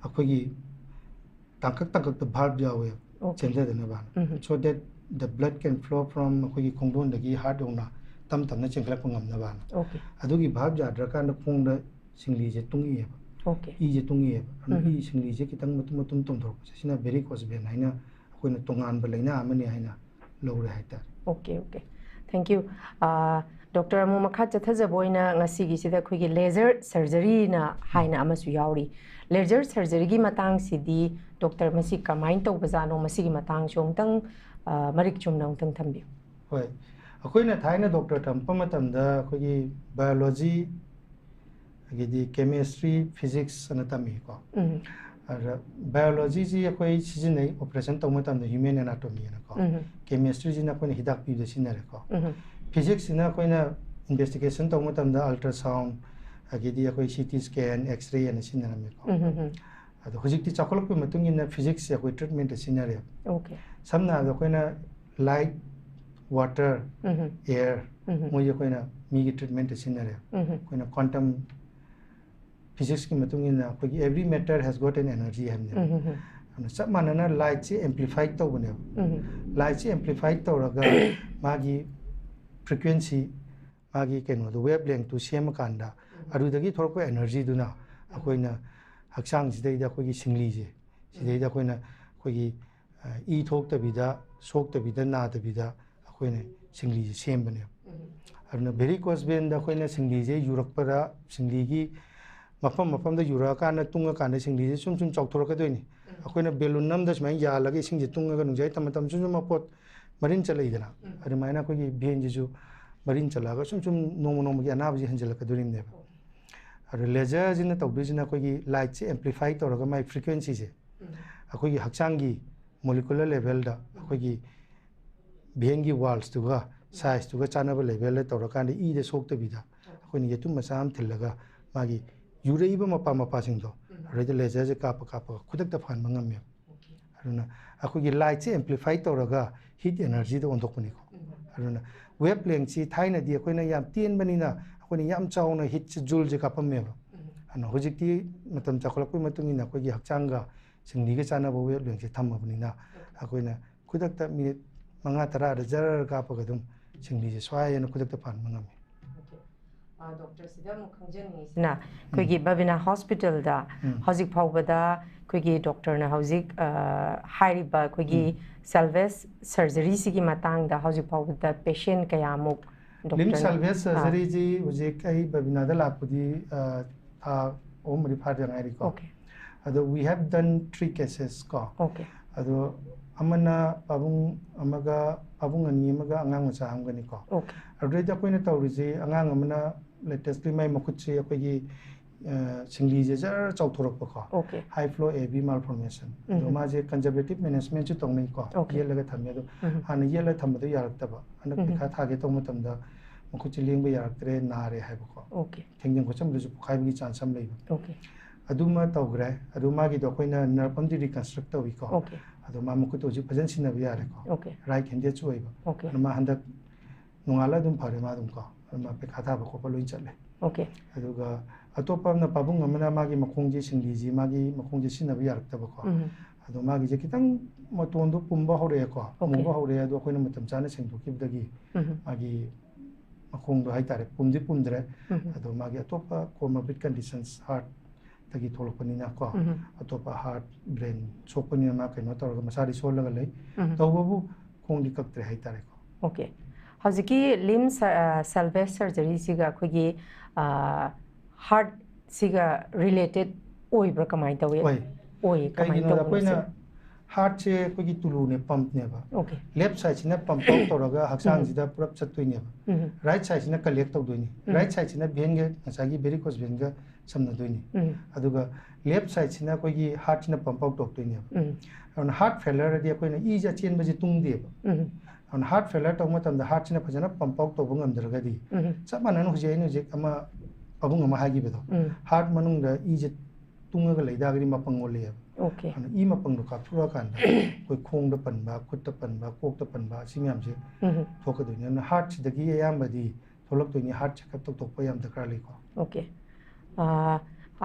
ꯑꯩꯈꯣꯏꯒꯤ ꯇꯥꯡꯀꯛ ꯇꯥꯡꯀꯛꯇ valve ꯌꯥꯎꯋꯦ Okay. ꯆꯦꯟꯊꯗꯅꯕ꯫ Um. So that the blood can flow from ꯑꯩꯈꯣꯏꯒꯤ ꯈꯣꯡꯗꯣꯟꯗꯒꯤ ꯍꯥꯔꯠ ꯌꯧꯅ ꯇꯞ ꯇꯞꯅ ꯆꯦꯟꯈꯠꯂꯛꯄ ꯉꯝꯅꯕ꯫ Okay. ꯑꯗꯨꯒꯤ valve ꯌꯥꯗ꯭ꯔꯀꯥꯟꯗ ꯈꯣꯡꯗ ꯁꯤꯡꯂꯤꯁꯦ ꯇꯨꯡꯉꯛꯑꯦꯕ꯫ Okay. ꯏꯁꯦ ꯇꯨꯡꯉꯛꯑꯦꯕ꯫ ꯑꯗꯨꯅ ꯎꯝ. ꯏ ꯁꯤꯡꯂꯤꯁꯦ ꯈꯤꯇꯪ ꯃꯇꯨꯝ ꯃꯇꯨꯝ ꯇꯣꯡꯊꯣꯔꯛꯄꯁꯦ, ꯁꯤꯅ varicose vein ꯍꯥꯏꯅ ꯑꯩꯈꯣꯏꯅ ꯇꯣꯉꯥꯟꯕ ꯂꯥꯏꯅꯥ ꯑꯃꯅꯤ ꯍꯥꯏꯅ ꯂꯧꯔꯦ ꯍꯥꯏꯇꯥꯔꯦ꯫ Okay, okay. Thank you. ꯑꯥ, ꯗꯣꯛꯇꯔ, ꯑꯃꯨꯛ ꯃꯈꯥ ꯆꯠꯊꯖꯕ ꯑꯣꯏꯅ ꯉꯁꯤꯒꯤꯁꯤꯗ ꯑꯩꯈꯣꯏꯒꯤ laser surgeryꯅ ꯍꯥꯏꯅ ꯑꯃꯁꯨ ꯌꯥꯎꯔꯤ꯫ Laser surgeryꯒꯤ ꯃꯇꯥꯡꯁꯤꯗꯤ ꯗꯣꯛꯇꯔ, ꯃꯁꯤ ꯀꯃꯥꯏꯅ ꯇꯧꯕꯖꯥꯠꯅꯣ? ꯃꯁꯤꯒꯤ ꯃꯇꯥꯡꯁꯨ ꯑꯃꯨꯛꯇꯪ, ꯑꯥ, ꯃꯔꯤꯛ ꯆꯨꯝꯅ ꯑꯃꯨꯛꯇꯪ ꯊꯝꯕꯤꯌꯨ꯫ ꯍꯣꯏ, ꯑꯩꯈꯣꯏꯅ ꯊꯥꯏꯅ ꯗꯣꯛꯇꯔ ꯇꯝꯃꯛꯄ ꯃꯇꯝꯗ ꯑꯩꯈꯣꯏꯒꯤ biology, ꯑꯗꯒꯤꯗꯤ chemistry, physics ꯑꯅ ꯇꯝꯃꯤꯀꯣ꯫ ꯎꯝ. ꯑꯗ biologyꯁꯤ ꯑꯩꯈꯣꯏ ꯁꯤꯖꯤꯟꯅꯩ operation ꯇꯧꯕ ꯃꯇꯝꯗ human anatomy ꯑꯅꯀꯣ꯫ ꯎꯝ. Chemistryꯁꯤꯅ ꯑꯩꯈꯣꯏꯅ ꯍꯤꯗꯥꯛ ꯄꯤꯕꯗ ꯁꯤꯖꯤꯟꯅꯔꯦꯀꯣ꯫ ꯎꯝ. Physicsꯁꯤꯅ ꯑꯩꯈꯣꯏꯅ investigation ꯇꯧꯕ ꯃꯇꯝꯗ ultrasound, ꯑꯗꯒꯤꯗꯤ ꯑꯩꯈꯣꯏ C T scan, X-ray ꯑꯅ ꯁꯤꯖꯤꯟꯅꯔꯝꯃꯦꯀꯣ꯫ ꯎꯝ, ꯎꯝ, ꯎꯝ. ꯑꯗꯣ ꯍꯧꯖꯤꯛꯇꯤ ꯆꯥꯎꯈꯠꯂꯛꯄꯒꯤ ꯃꯇꯨꯡ ꯏꯟꯅ physicsꯁꯦ ꯑꯩꯈꯣꯏ treatmentꯇ ꯁꯤꯖꯤꯟꯅꯔꯦ꯫ Okay. ꯁꯝꯅ ꯍꯥꯏꯔꯕꯗ ꯑꯩꯈꯣꯏꯅ light, water, ꯎꯝ, ꯎꯝ. air, ꯎꯝ, ꯎꯝ. ꯃꯣꯏꯁꯦ ꯑꯩꯈꯣꯏꯅ ꯃꯤꯒꯤ treatmentꯇ ꯁꯤꯖꯤꯟꯅꯔꯦ꯫ ꯎꯝ, ꯎꯝ. ꯑꯩꯈꯣꯏꯅ quantum physicsꯀꯤ ꯃꯇꯨꯡ ꯏꯟꯅ ꯑꯩꯈꯣꯏꯒꯤ every matter has got an energy ꯍꯥꯏꯕꯅꯦꯕ꯫ ꯎꯝ, ꯎꯝ, ꯎꯝ. ꯑꯗꯨꯅ ꯆꯞ ꯃꯥꯟꯅꯅ lightꯁꯤ amplify ꯇꯧꯕꯅꯦꯕ꯫ ꯎꯝ, ꯎꯝ. Lightꯁꯤ amplify ꯇꯧꯔꯒ ꯃꯥꯒꯤ frequency, ꯃꯥꯒꯤ ꯀꯩꯅꯣꯗꯣ, wavelengthꯇꯨ ꯁꯦꯝꯃꯀꯥꯟꯗ ꯑꯗꯨꯗꯒꯤ ꯊꯣꯛꯂꯛꯄ energyꯗꯨꯅ ꯑꯩꯈꯣꯏꯅ ꯍꯛꯆꯥꯡꯁꯤꯗꯩꯗ ꯑꯩꯈꯣꯏꯒꯤ ꯁꯤꯡꯂꯤꯁꯦ, ꯁꯤꯗꯩꯗ ꯑꯩꯈꯣꯏꯅ ꯑꯩꯈꯣꯏꯒꯤ, ꯑ, ꯏ ꯊꯣꯛꯇꯕꯤꯗ, ꯁꯣꯛꯇꯕꯤꯗ, ꯅꯥꯗꯕꯤꯗ ꯑꯩꯈꯣꯏꯅ ꯁꯤꯡꯂꯤꯁꯦ ꯁꯦꯝꯕꯅꯦꯕ꯫ ꯑꯗꯨꯅ varicose veinꯗ ꯑꯩꯈꯣꯏꯅ ꯁꯤꯡꯂꯤꯁꯦ ꯌꯨꯔꯛꯄꯗ, ꯁꯤꯡꯂꯤꯒꯤ ꯃꯐꯝ ꯃꯐꯝꯗ ꯌꯨꯔꯛꯑꯀꯥꯟꯗ, ꯇꯨꯡꯉꯀꯥꯟꯗ ꯁꯤꯡꯂꯤꯁꯦ ꯁꯨꯝ ꯁꯨꯝ ꯆꯥꯎꯊꯣꯔꯛꯀꯗꯣꯏꯅꯤ꯫ ꯑꯩꯈꯣꯏꯅ balloon ꯑꯃꯗ ꯁꯨꯃꯥꯏꯅ ꯌꯥꯜꯂꯒ ꯏꯁꯤꯡꯁꯦ ꯇꯨꯡꯉꯒ ꯅꯨꯡꯖꯥꯏ ꯊꯝꯕ ꯃꯇꯝꯗ ꯁꯨꯝ ꯁꯨꯝ ꯃꯄꯣꯠ ꯃꯔꯤꯟ ꯆꯠꯂꯛꯏꯗꯅ, ꯑꯗꯨꯃꯥꯏꯅ ꯑꯩꯈꯣꯏꯒꯤ veinꯁꯤꯁꯨ ꯃꯔꯤꯟ ꯆꯠꯂꯛꯑꯒ ꯁꯨꯝ ꯁꯨꯝ ꯅꯣꯡꯃ ꯅꯣꯡꯃꯒꯤ ꯑꯅꯥꯕꯁꯤ ꯍꯦꯟꯖꯜꯂꯛꯀꯗꯣꯔꯤꯕꯅꯦꯕ꯫ ꯑꯗꯣ laserꯁꯤꯅ ꯇꯧꯗꯣꯏꯁꯤꯅ ꯑꯩꯈꯣꯏꯒꯤ lightꯁꯦ amplify ꯇꯧꯔꯒ ꯃꯥꯏ frequencyꯁꯦ ꯑꯩꯈꯣꯏꯒꯤ ꯍꯛꯆꯥꯡꯒꯤ molecular levelꯗ, ꯑꯩꯈꯣꯏꯒꯤ veinꯒꯤ wallsꯇꯨꯒ sizeꯇꯨꯒ ꯆꯥꯟꯅꯕ levelꯗ ꯇꯧꯔꯀꯥꯟꯗ ꯏꯗ ꯁꯣꯛꯇꯕꯤꯗ ꯑꯩꯈꯣꯏꯅ ꯌꯦꯇꯨꯝ ꯃꯆꯥ ꯑꯃ ꯊꯤꯜꯂꯒ ꯃꯥꯒꯤ ꯌꯨꯔꯛꯏꯕ ꯃꯄꯥ ꯃꯄꯥꯁꯤꯡꯗꯣ, ꯑꯗꯩꯗ ꯂꯦꯖꯔꯁꯦ ꯀꯥꯞꯄ ꯀꯥꯞꯄꯒ ꯈꯨꯗꯛꯇ ꯐꯍꯟꯕ ꯉꯝꯃꯦꯕ꯫ ꯑꯗꯨꯅ ꯑꯩꯈꯣꯏꯒꯤ ꯂꯥꯏꯠꯁꯦ ꯑꯦꯝꯄ꯭ꯂꯤꯐꯥꯏ ꯇꯧꯔꯒ ꯍꯤꯠ ꯑꯦꯅꯔꯖꯤꯗ ꯑꯣꯟꯊꯣꯛꯄꯅꯤꯀꯣ꯫ ꯑꯗꯨꯅ ꯋꯦꯕ ꯂꯦꯡꯁꯤ ꯊꯥꯏꯅꯗꯤ ꯑꯩꯈꯣꯏꯅ ꯌꯥꯝ ꯇꯦꯟꯕꯅꯤꯅ ꯑꯩꯈꯣꯏꯅ ꯌꯥꯝ ꯆꯥꯎꯅ ꯍꯤꯠꯁꯦ ꯖꯨꯜꯁꯦ ꯀꯥꯞꯄꯝꯃꯦꯕ꯫ ꯑꯗꯨꯅ ꯍꯧꯖꯤꯛꯇꯤ ꯃꯇꯝ ꯆꯥꯎꯈꯠꯂꯛꯄꯒꯤ ꯃꯇꯨꯡ ꯏꯟꯅ ꯑꯩꯈꯣꯏꯒꯤ ꯍꯛꯆꯥꯡꯒ ꯁꯤꯡꯂꯤꯒ ꯆꯥꯟꯅꯕ ꯋꯦꯕ ꯂꯦꯡꯁꯦ ꯊꯝꯃꯕꯅꯤꯅ ꯑꯩꯈꯣꯏꯅ ꯈꯨꯗꯛꯇ ꯃꯤꯅꯤꯠ ꯃꯉꯥ ꯇꯔꯥꯗ ꯖꯔ ꯀꯥꯞꯄꯒ ꯑꯗꯨꯝ ꯁꯤꯡꯂꯤꯁꯦ ꯁ꯭ꯋꯥꯏ ꯍꯥꯏꯅ ꯈꯨꯗꯛꯇ ꯐꯍꯟꯕ ꯉꯝꯃꯤ꯫ ꯗꯣꯛꯇꯔ, ꯁꯤꯗ ꯑꯃꯨꯛ ꯈꯪꯖꯅꯤꯡꯉꯤꯁꯤꯅ ꯑꯩꯈꯣꯏꯒꯤ ꯕꯕꯤꯅꯥ ꯍꯣꯁꯄꯤꯇꯥꯜꯗ ꯍꯧꯖꯤꯛ ꯐꯥꯎꯕꯗ ꯑꯩꯈꯣꯏꯒꯤ ꯗꯣꯛꯇꯔꯅ ꯍꯧꯖꯤꯛ ꯍꯥꯏꯔꯤꯕ ꯑꯩꯈꯣꯏꯒꯤ ꯁꯦꯜꯚꯦꯖ ꯁꯔꯖꯔꯤꯁꯤꯒꯤ ꯃꯇꯥꯡꯗ ꯍꯧꯖꯤꯛ ꯐꯥꯎꯕꯗ ꯄꯦꯁꯦꯟ ꯀꯌꯥꯃꯨꯛ ꯂꯤꯝ ꯁꯦꯜꯚꯦꯖ ꯁꯔꯖꯔꯤꯁꯤ ꯍꯧꯖꯤꯛ ꯑꯩ ꯕꯕꯤꯅꯥꯗ ꯂꯥꯛꯄꯗꯤ ꯊꯥ ꯑꯍꯨꯝ ꯃꯔꯤ ꯐꯥꯗ ꯉꯥꯏꯔꯤꯀꯣ꯫ ꯑꯗꯣ we have done three cases ꯀꯣ꯫ ꯑꯗꯣ ꯑꯃꯅ ꯄꯥꯕꯨꯡ ꯑꯃꯒ, ꯄꯥꯕꯨꯡ ꯑꯅꯤ ꯑꯃꯒ ꯑꯉꯥꯡ ꯃꯆꯥ ꯑꯃꯒꯅꯤꯀꯣ꯫ ꯑꯗꯨꯗꯩꯗ ꯑꯩꯈꯣꯏꯅ ꯇꯧꯔꯤꯁꯤ, ꯑꯉꯥꯡ ꯑꯃꯅ latestly ꯃꯥꯏ ꯃꯈꯨꯠꯁꯤ ꯑꯩꯈꯣꯏꯒꯤ ꯁꯤꯡꯂꯤꯁꯦ ꯖꯔ ꯆꯥꯎꯊꯣꯔꯛꯄꯀꯣ꯫ High flow A B malformation꯫ ꯑꯗꯣ ꯃꯥꯁꯦ conservative managementꯁꯨ ꯇꯧꯅꯩꯀꯣ꯫ ꯌꯦꯠꯂꯒ ꯊꯝꯃꯦ꯫ ꯑꯗꯣ ꯍꯥꯟꯅ ꯌꯦꯠꯂꯒ ꯊꯝꯕꯗꯣ ꯌꯥꯔꯛꯇꯕ, ꯍꯟꯗꯛ ꯄꯩꯈꯥ ꯊꯥꯒꯦ ꯇꯧꯕ ꯃꯇꯝꯗ ꯃꯈꯨꯠꯁꯦ ꯂꯦꯡꯕ ꯌꯥꯔꯛꯇ꯭ꯔꯦ, ꯅꯥꯔꯦ ꯍꯥꯏꯕꯀꯣ꯫ ꯊꯦꯡꯖꯤꯟ ꯈꯣꯠꯆꯟꯕꯗꯁꯨ ꯄꯣꯛꯈꯥꯏꯕꯒꯤ chance ꯑꯃ ꯂꯩꯕ꯫ ꯑꯗꯨꯃ ꯇꯧꯈ꯭ꯔꯦ꯫ ꯑꯗꯨ ꯃꯥꯒꯤꯗꯣ ꯑꯩꯈꯣꯏꯅ nerve ꯑꯃꯗꯤ reconstruct ꯇꯧꯏꯀꯣ꯫ ꯑꯗꯣ ꯃꯥ ꯃꯈꯨꯠꯇꯣ ꯍꯧꯖꯤꯛ ꯐꯖꯅ ꯁꯤꯖꯤꯟꯅꯕ ꯌꯥꯔꯦꯀꯣ꯫ Right handedꯁꯨ ꯑꯣꯏꯕ꯫ ꯑꯗꯨ ꯃꯥ ꯍꯟꯗꯛ ꯅꯣꯡꯉꯥꯜꯂ ꯑꯗꯨꯝ ꯐꯔꯦ ꯃꯥ ꯑꯗꯨꯝ ꯀꯣ꯫ ꯑꯗꯨ ꯃꯥ ꯄꯩꯈꯥ ꯊꯥꯕ ꯈꯣꯠꯄ ꯂꯣꯏ ꯆꯠꯂꯦ꯫ ꯑꯗꯨꯒ ꯑꯇꯣꯞꯄ ꯑꯃꯅ ꯄꯥꯕꯨꯡ ꯑꯃꯅ ꯃꯥꯒꯤ ꯃꯈꯣꯡꯁꯤ, ꯁꯤꯡꯂꯤꯁꯤ, ꯃꯥꯒꯤ ꯃꯈꯣꯡꯁꯤ ꯁꯤꯖꯤꯟꯅꯕ ꯌꯥꯔꯛꯇꯕꯀꯣ꯫ ꯑꯗꯣ ꯃꯥꯒꯤꯁꯦ ꯈꯤꯇꯪ ꯃꯇꯣꯟꯗꯣ ꯄꯨꯝꯕ ꯍꯧꯔꯛꯑꯦꯀꯣ꯫ ꯃꯨꯕ ꯍꯧꯔꯛꯑꯦ꯫ ꯑꯗꯣ ꯑꯩꯈꯣꯏꯅ ꯃꯇꯝ ꯆꯥꯅ ꯁꯦꯡꯗꯣꯛꯈꯤꯕꯗꯒꯤ ꯃꯥꯒꯤ ꯃꯈꯣꯡꯗꯣ ꯍꯥꯏꯇꯥꯔꯦ ꯄꯨꯝꯗꯤ ꯄꯨꯝꯗ꯭ꯔꯦ꯫ ꯑꯗꯣ ꯃꯥꯒꯤ ꯑꯇꯣꯞꯄ comorbid conditions heartꯇꯒꯤ ꯊꯣꯛꯂꯛꯄꯅꯤꯅ ꯀꯣ꯫ ꯑꯇꯣꯞꯄ heart, brain ꯁꯣꯛꯄꯅꯤꯅ ꯃꯥ ꯀꯩꯅꯣ ꯇꯧꯔꯒ ꯃꯁꯥꯗꯤ ꯁꯣꯜꯂꯒ ꯂꯩ꯫ ꯇꯧꯕꯕꯨ ꯈꯣꯡꯗꯤ ꯀꯛꯇ꯭ꯔꯦ ꯍꯥꯏꯇꯥꯔꯦꯀꯣ꯫ ꯍꯧꯖꯤꯛꯀꯤ limb salvage surgeryꯁꯤꯒ ꯑꯩꯈꯣꯏꯒꯤ heartꯁꯤꯒ related ꯑꯣꯏꯕ꯭ꯔꯥ, ꯀꯃꯥꯏꯅ ꯇꯧꯏ? ꯑꯣꯏ꯫ ꯑꯣꯏ꯫ ꯀꯃꯥꯏꯅ ꯇꯧꯕꯅꯣ? ꯑꯩꯈꯣꯏꯅ heartꯁꯦ ꯑꯩꯈꯣꯏꯒꯤ ꯇꯨꯂꯨꯅꯦ, pumpꯅꯦꯕ꯫ Left sideꯁꯤꯅ pump out ꯇꯧꯔꯒ ꯍꯛꯆꯥꯡꯁꯤꯗ ꯄꯨꯂꯞ ꯆꯠꯇꯣꯏꯅꯦꯕ꯫ Right sideꯁꯤꯅ collect ꯇꯧꯗꯣꯏꯅꯤ꯫ Right sideꯁꯤꯅ veinꯒ, ꯉꯁꯥꯏꯒꯤ varicose veinꯒ ꯁꯝꯅꯗꯣꯏꯅꯤ꯫ ꯑꯗꯨꯒ left sideꯁꯤꯅ ꯑꯩꯈꯣꯏꯒꯤ heartꯁꯤꯅ pump out ꯇꯧꯔꯛꯇꯣꯏꯅꯦꯕ꯫ ꯑꯗꯨꯅ heart failureꯗꯤ ꯑꯩꯈꯣꯏꯅ ꯏꯁꯦ ꯑꯆꯦꯟꯕꯁꯦ ꯇꯨꯡꯗꯦꯕ꯫ ꯑꯗꯨꯅ heart failure ꯇꯧꯕ ꯃꯇꯝꯗ heartꯁꯤꯅ ꯐꯖꯅ pump out ꯇꯧꯕ ꯉꯝꯗ꯭ꯔꯒꯗꯤ, ꯆꯞ ꯃꯥꯟꯅꯅ ꯍꯧꯖꯤꯛ ꯑꯩꯅ ꯍꯧꯖꯤꯛ ꯑꯃ ꯄꯥꯕꯨꯡ ꯑꯃ ꯍꯥꯏꯈꯤꯕꯗꯣ, ꯎꯝ ꯍꯥꯔꯠ ꯃꯅꯨꯡꯗ ꯏꯁꯦ ꯇꯨꯡꯉꯒ ꯂꯩ ꯇꯥꯔꯒꯗꯤ ꯃꯄꯪ ꯑꯣꯜꯂꯦꯕ꯫ ꯑꯣꯀꯦ ꯑꯗꯨꯅ ꯏ ꯃꯄꯪꯗꯣ ꯀꯥꯞꯊꯣꯔꯛꯑꯀꯥꯟꯗ ꯑꯩꯈꯣꯏ ꯈꯣꯡꯗ ꯄꯟꯕ, ꯈꯨꯠꯇ ꯄꯟꯕ, ꯀꯣꯛꯇ ꯄꯟꯕ, ꯑꯁꯤ ꯃꯌꯥꯝꯁꯦ ꯎꯝ ꯊꯣꯛꯀꯗꯣꯏꯅꯤ꯫ ꯑꯗꯨꯅ ꯍꯥꯔꯠꯁꯤꯗꯒꯤ ꯑꯌꯥꯝꯕꯗꯤ ꯊꯣꯛꯂꯛꯇꯣꯏꯅꯤ꯫ ꯍꯥꯔꯠ ꯆꯦꯛꯑꯞ ꯇꯧꯊꯣꯛꯄ ꯌꯥꯝ ꯗꯔꯀꯥꯔ ꯂꯩꯀꯣ꯫ ꯑꯣꯀꯦ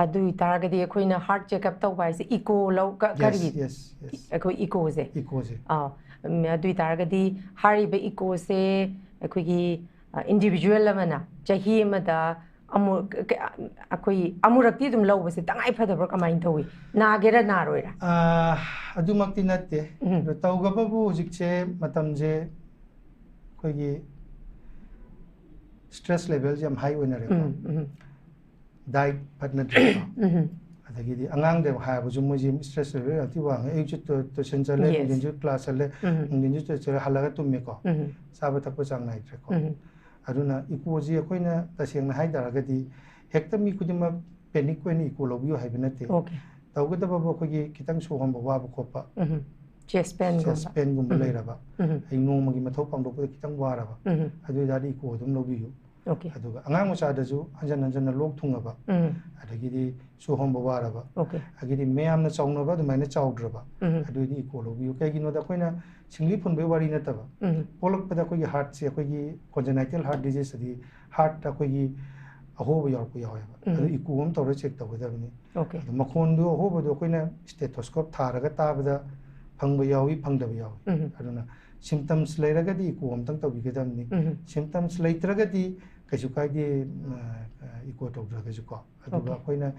ꯑꯗꯨ ꯑꯣꯏꯇꯥꯔꯒꯗꯤ ꯑꯩꯈꯣꯏꯅ ꯍꯥꯔꯠ ꯆꯦꯛꯑꯞ ꯇꯧꯕ ꯍꯥꯏꯁꯦ ꯏꯀꯣ ꯂꯧ ꯀ- ꯀꯔꯤ ꯌꯦꯁ ꯌꯦꯁ ꯑꯩꯈꯣꯏ ꯏꯀꯣꯁꯦ ꯏꯀꯣꯁꯦ ꯑꯥ ꯎꯝ, ꯑꯗꯨ ꯑꯣꯏꯇꯥꯔꯒꯗꯤ ꯍꯥꯏꯔꯤꯕ ꯏꯀꯣꯁꯦ ꯑꯩꯈꯣꯏꯒꯤ ꯏꯟꯗꯤꯕꯤꯖꯨꯋꯦꯜ ꯑꯃꯅ ꯆꯍꯤ ꯑꯃꯗ ꯑꯃꯨꯛ ꯀ- ꯑꯩꯈꯣꯏ ꯑꯃꯨꯔꯛꯇꯤ ꯑꯗꯨꯝ ꯂꯧꯕꯁꯦ ꯇꯉꯥꯏ ꯐꯗꯕ꯭ꯔꯥ, ꯀꯃꯥꯏꯅ ꯇꯧꯏ? ꯅꯥꯒꯦꯔꯥ ꯅꯥꯔꯣꯏꯔꯥ? ꯑꯥ, ꯑꯗꯨꯃꯛꯇꯤ ꯅꯠꯇꯦ꯫ ꯎꯝ ꯑꯗꯣ ꯇꯧꯒꯕꯕꯨ ꯍꯧꯖꯤꯛꯁꯦ ꯃꯇꯝꯁꯦ ꯑꯩꯈꯣꯏꯒꯤ ꯁ꯭ꯇ꯭ꯔꯦꯁ ꯂꯦꯚꯦꯜꯁꯦ ꯌꯥꯝ ꯍꯥꯏ ꯑꯣꯏꯅꯔꯦꯀꯣ꯫ ꯎꯝ ꯎꯝ ꯗꯥꯏꯠ ꯐꯠꯅꯗ꯭ꯔꯦꯀꯣ꯫ ꯎꯝ ꯑꯗꯒꯤꯗꯤ ꯑꯉꯥꯡꯗ ꯍꯥꯏꯕꯁꯨ ꯃꯣꯏꯁꯦ ꯁ꯭ꯇ꯭ꯔꯦꯁ ꯂꯦꯚꯦꯜ ꯌꯥꯝ ꯊꯤ ꯋꯥꯡꯉꯦ꯫ ꯑꯌꯨꯛꯁꯨ ꯇꯨ- ꯇꯨꯏꯁꯟ ꯆꯠꯂꯦ, Yes. ꯅꯨꯡꯊꯤꯟꯁꯨ ꯀ꯭ꯂꯥꯁ ꯆꯠꯂꯦ, ꯎꯝ ꯅꯨꯡꯊꯤꯟꯁꯨ ꯇꯨꯏꯁꯟ ꯆꯠꯂꯦ, ꯍꯜꯂꯒ ꯇꯨꯝꯃꯦꯀꯣ꯫ ꯎꯝ ꯆꯥꯕ ꯊꯛꯄ ꯆꯥꯡ ꯅꯥꯏꯗ꯭ꯔꯦꯀꯣ꯫ ꯎꯝ ꯑꯗꯨꯅ ꯏꯀꯣꯁꯤ ꯑꯩꯈꯣꯏꯅ ꯇꯁꯦꯡꯅ ꯍꯥꯏ ꯇꯥꯔꯒꯗꯤ ꯍꯦꯛꯇ ꯃꯤ ꯈꯨꯗꯤꯡꯃꯛ ꯄꯦꯅꯤꯛ ꯑꯣꯏꯅ ꯏꯀꯣ ꯂꯧꯕꯤꯌꯨ ꯍꯥꯏꯕ ꯅꯠꯇꯦ꯫ ꯑꯣꯀꯦ ꯇꯧꯒꯗꯕꯕꯨ ꯑꯩꯈꯣꯏꯒꯤ ꯈꯤꯇꯪ ꯁꯣꯔ ꯍꯣꯟꯕ ꯋꯥꯕ ꯈꯣꯠꯄ, ꯎꯝ ꯆꯦꯁ ꯄꯦꯟꯒꯨꯝꯕ ꯆꯦꯁ ꯄꯦꯟꯒꯨꯝꯕ ꯎꯝ꯫ ꯂꯩꯔꯕ, ꯎꯝ ꯑꯩ ꯅꯣꯡꯃꯒꯤ ꯃꯊꯧ ꯄꯥꯡꯊꯣꯛꯄꯗ ꯈꯤꯇꯪ ꯋꯥꯔꯕ, ꯎꯝ ꯑꯗꯨ ꯑꯣꯏꯇꯥꯔꯗꯤ ꯏꯀꯣ ꯑꯗꯨꯝ ꯂꯧꯕꯤꯌꯨ꯫ ꯑꯣꯀꯦ ꯑꯗꯨꯒ ꯑꯉꯥꯡ ꯃꯆꯥꯗꯁꯨ ꯍꯟꯖꯟ ꯍꯟꯖꯟꯅ ꯂꯣꯛ ꯊꯨꯡꯉꯕ, ꯎꯝ ꯑꯗꯒꯤꯗꯤ ꯁꯣꯔ ꯍꯣꯟꯕ ꯋꯥꯔꯕ, ꯑꯣꯀꯦ ꯑꯗꯒꯤꯗꯤ ꯃꯌꯥꯝꯅ ꯆꯥꯎꯅꯕ ꯑꯗꯨꯃꯥꯏꯅ ꯆꯥꯎꯗ꯭ꯔꯕ, ꯎꯝ ꯑꯗꯨꯑꯣꯏꯗꯤ ꯏꯀꯣ ꯂꯧꯕꯤꯌꯨ꯫ ꯀꯩꯒꯤꯅꯣꯗ ꯑꯩꯈꯣꯏꯅ ꯁꯤꯡꯂꯤ ꯐꯨꯟꯕꯒꯤ ꯋꯥꯔꯤ ꯅꯠꯇꯕ, ꯎꯝ ꯄꯣꯛꯂꯛꯄꯗ ꯑꯩꯈꯣꯏꯒꯤ ꯍꯥꯔꯠꯁꯦ, ꯑꯩꯈꯣꯏꯒꯤ ꯀꯣꯟꯖꯦꯅꯥꯏꯇꯦꯜ ꯍꯥꯔꯠ ꯗꯤꯖꯤꯖ, ꯑꯗꯤ ꯍꯥꯔꯠꯇ ꯑꯩꯈꯣꯏꯒꯤ ꯑꯍꯣꯕ ꯌꯥꯎꯔꯛꯄ ꯌꯥꯎꯋꯦꯕ꯫ ꯎꯝ꯫ ꯑꯗꯨ ꯏꯀꯣ ꯑꯃ ꯇꯧꯔ ꯆꯦꯛ ꯇꯧꯒꯗꯕꯅꯤ꯫ ꯑꯣꯀꯦ ꯑꯗꯣ ꯃꯈꯣꯟꯗꯨ ꯑꯍꯣꯕꯗꯣ ꯑꯩꯈꯣꯏꯅ ꯁ꯭ꯇꯦꯊꯣꯁꯀꯣꯞ ꯊꯥꯔꯒ ꯇꯥꯕꯗ ꯐꯪꯕ ꯌꯥꯎꯏ, ꯐꯪꯗꯕ ꯌꯥꯎꯏ꯫ ꯎꯝ ꯑꯗꯨꯅ ꯁꯤꯝꯇꯝꯁ ꯂꯩꯔꯒꯗꯤ ꯏꯀꯣ ꯑꯃꯇꯪ ꯇꯧꯕꯤꯒꯗꯕꯅꯤ꯫ ꯎꯝ ꯁꯤꯝꯇꯝꯁ ꯂꯩꯇ꯭ꯔꯒꯗꯤ ꯀꯩꯁꯨ ꯀꯥꯏꯗꯦ, ꯏꯀꯣ ꯇꯧꯗ꯭ꯔꯒꯁꯨꯀꯣ꯫ ꯑꯗꯨꯒ Okay. ꯑꯩꯈꯣꯏꯅ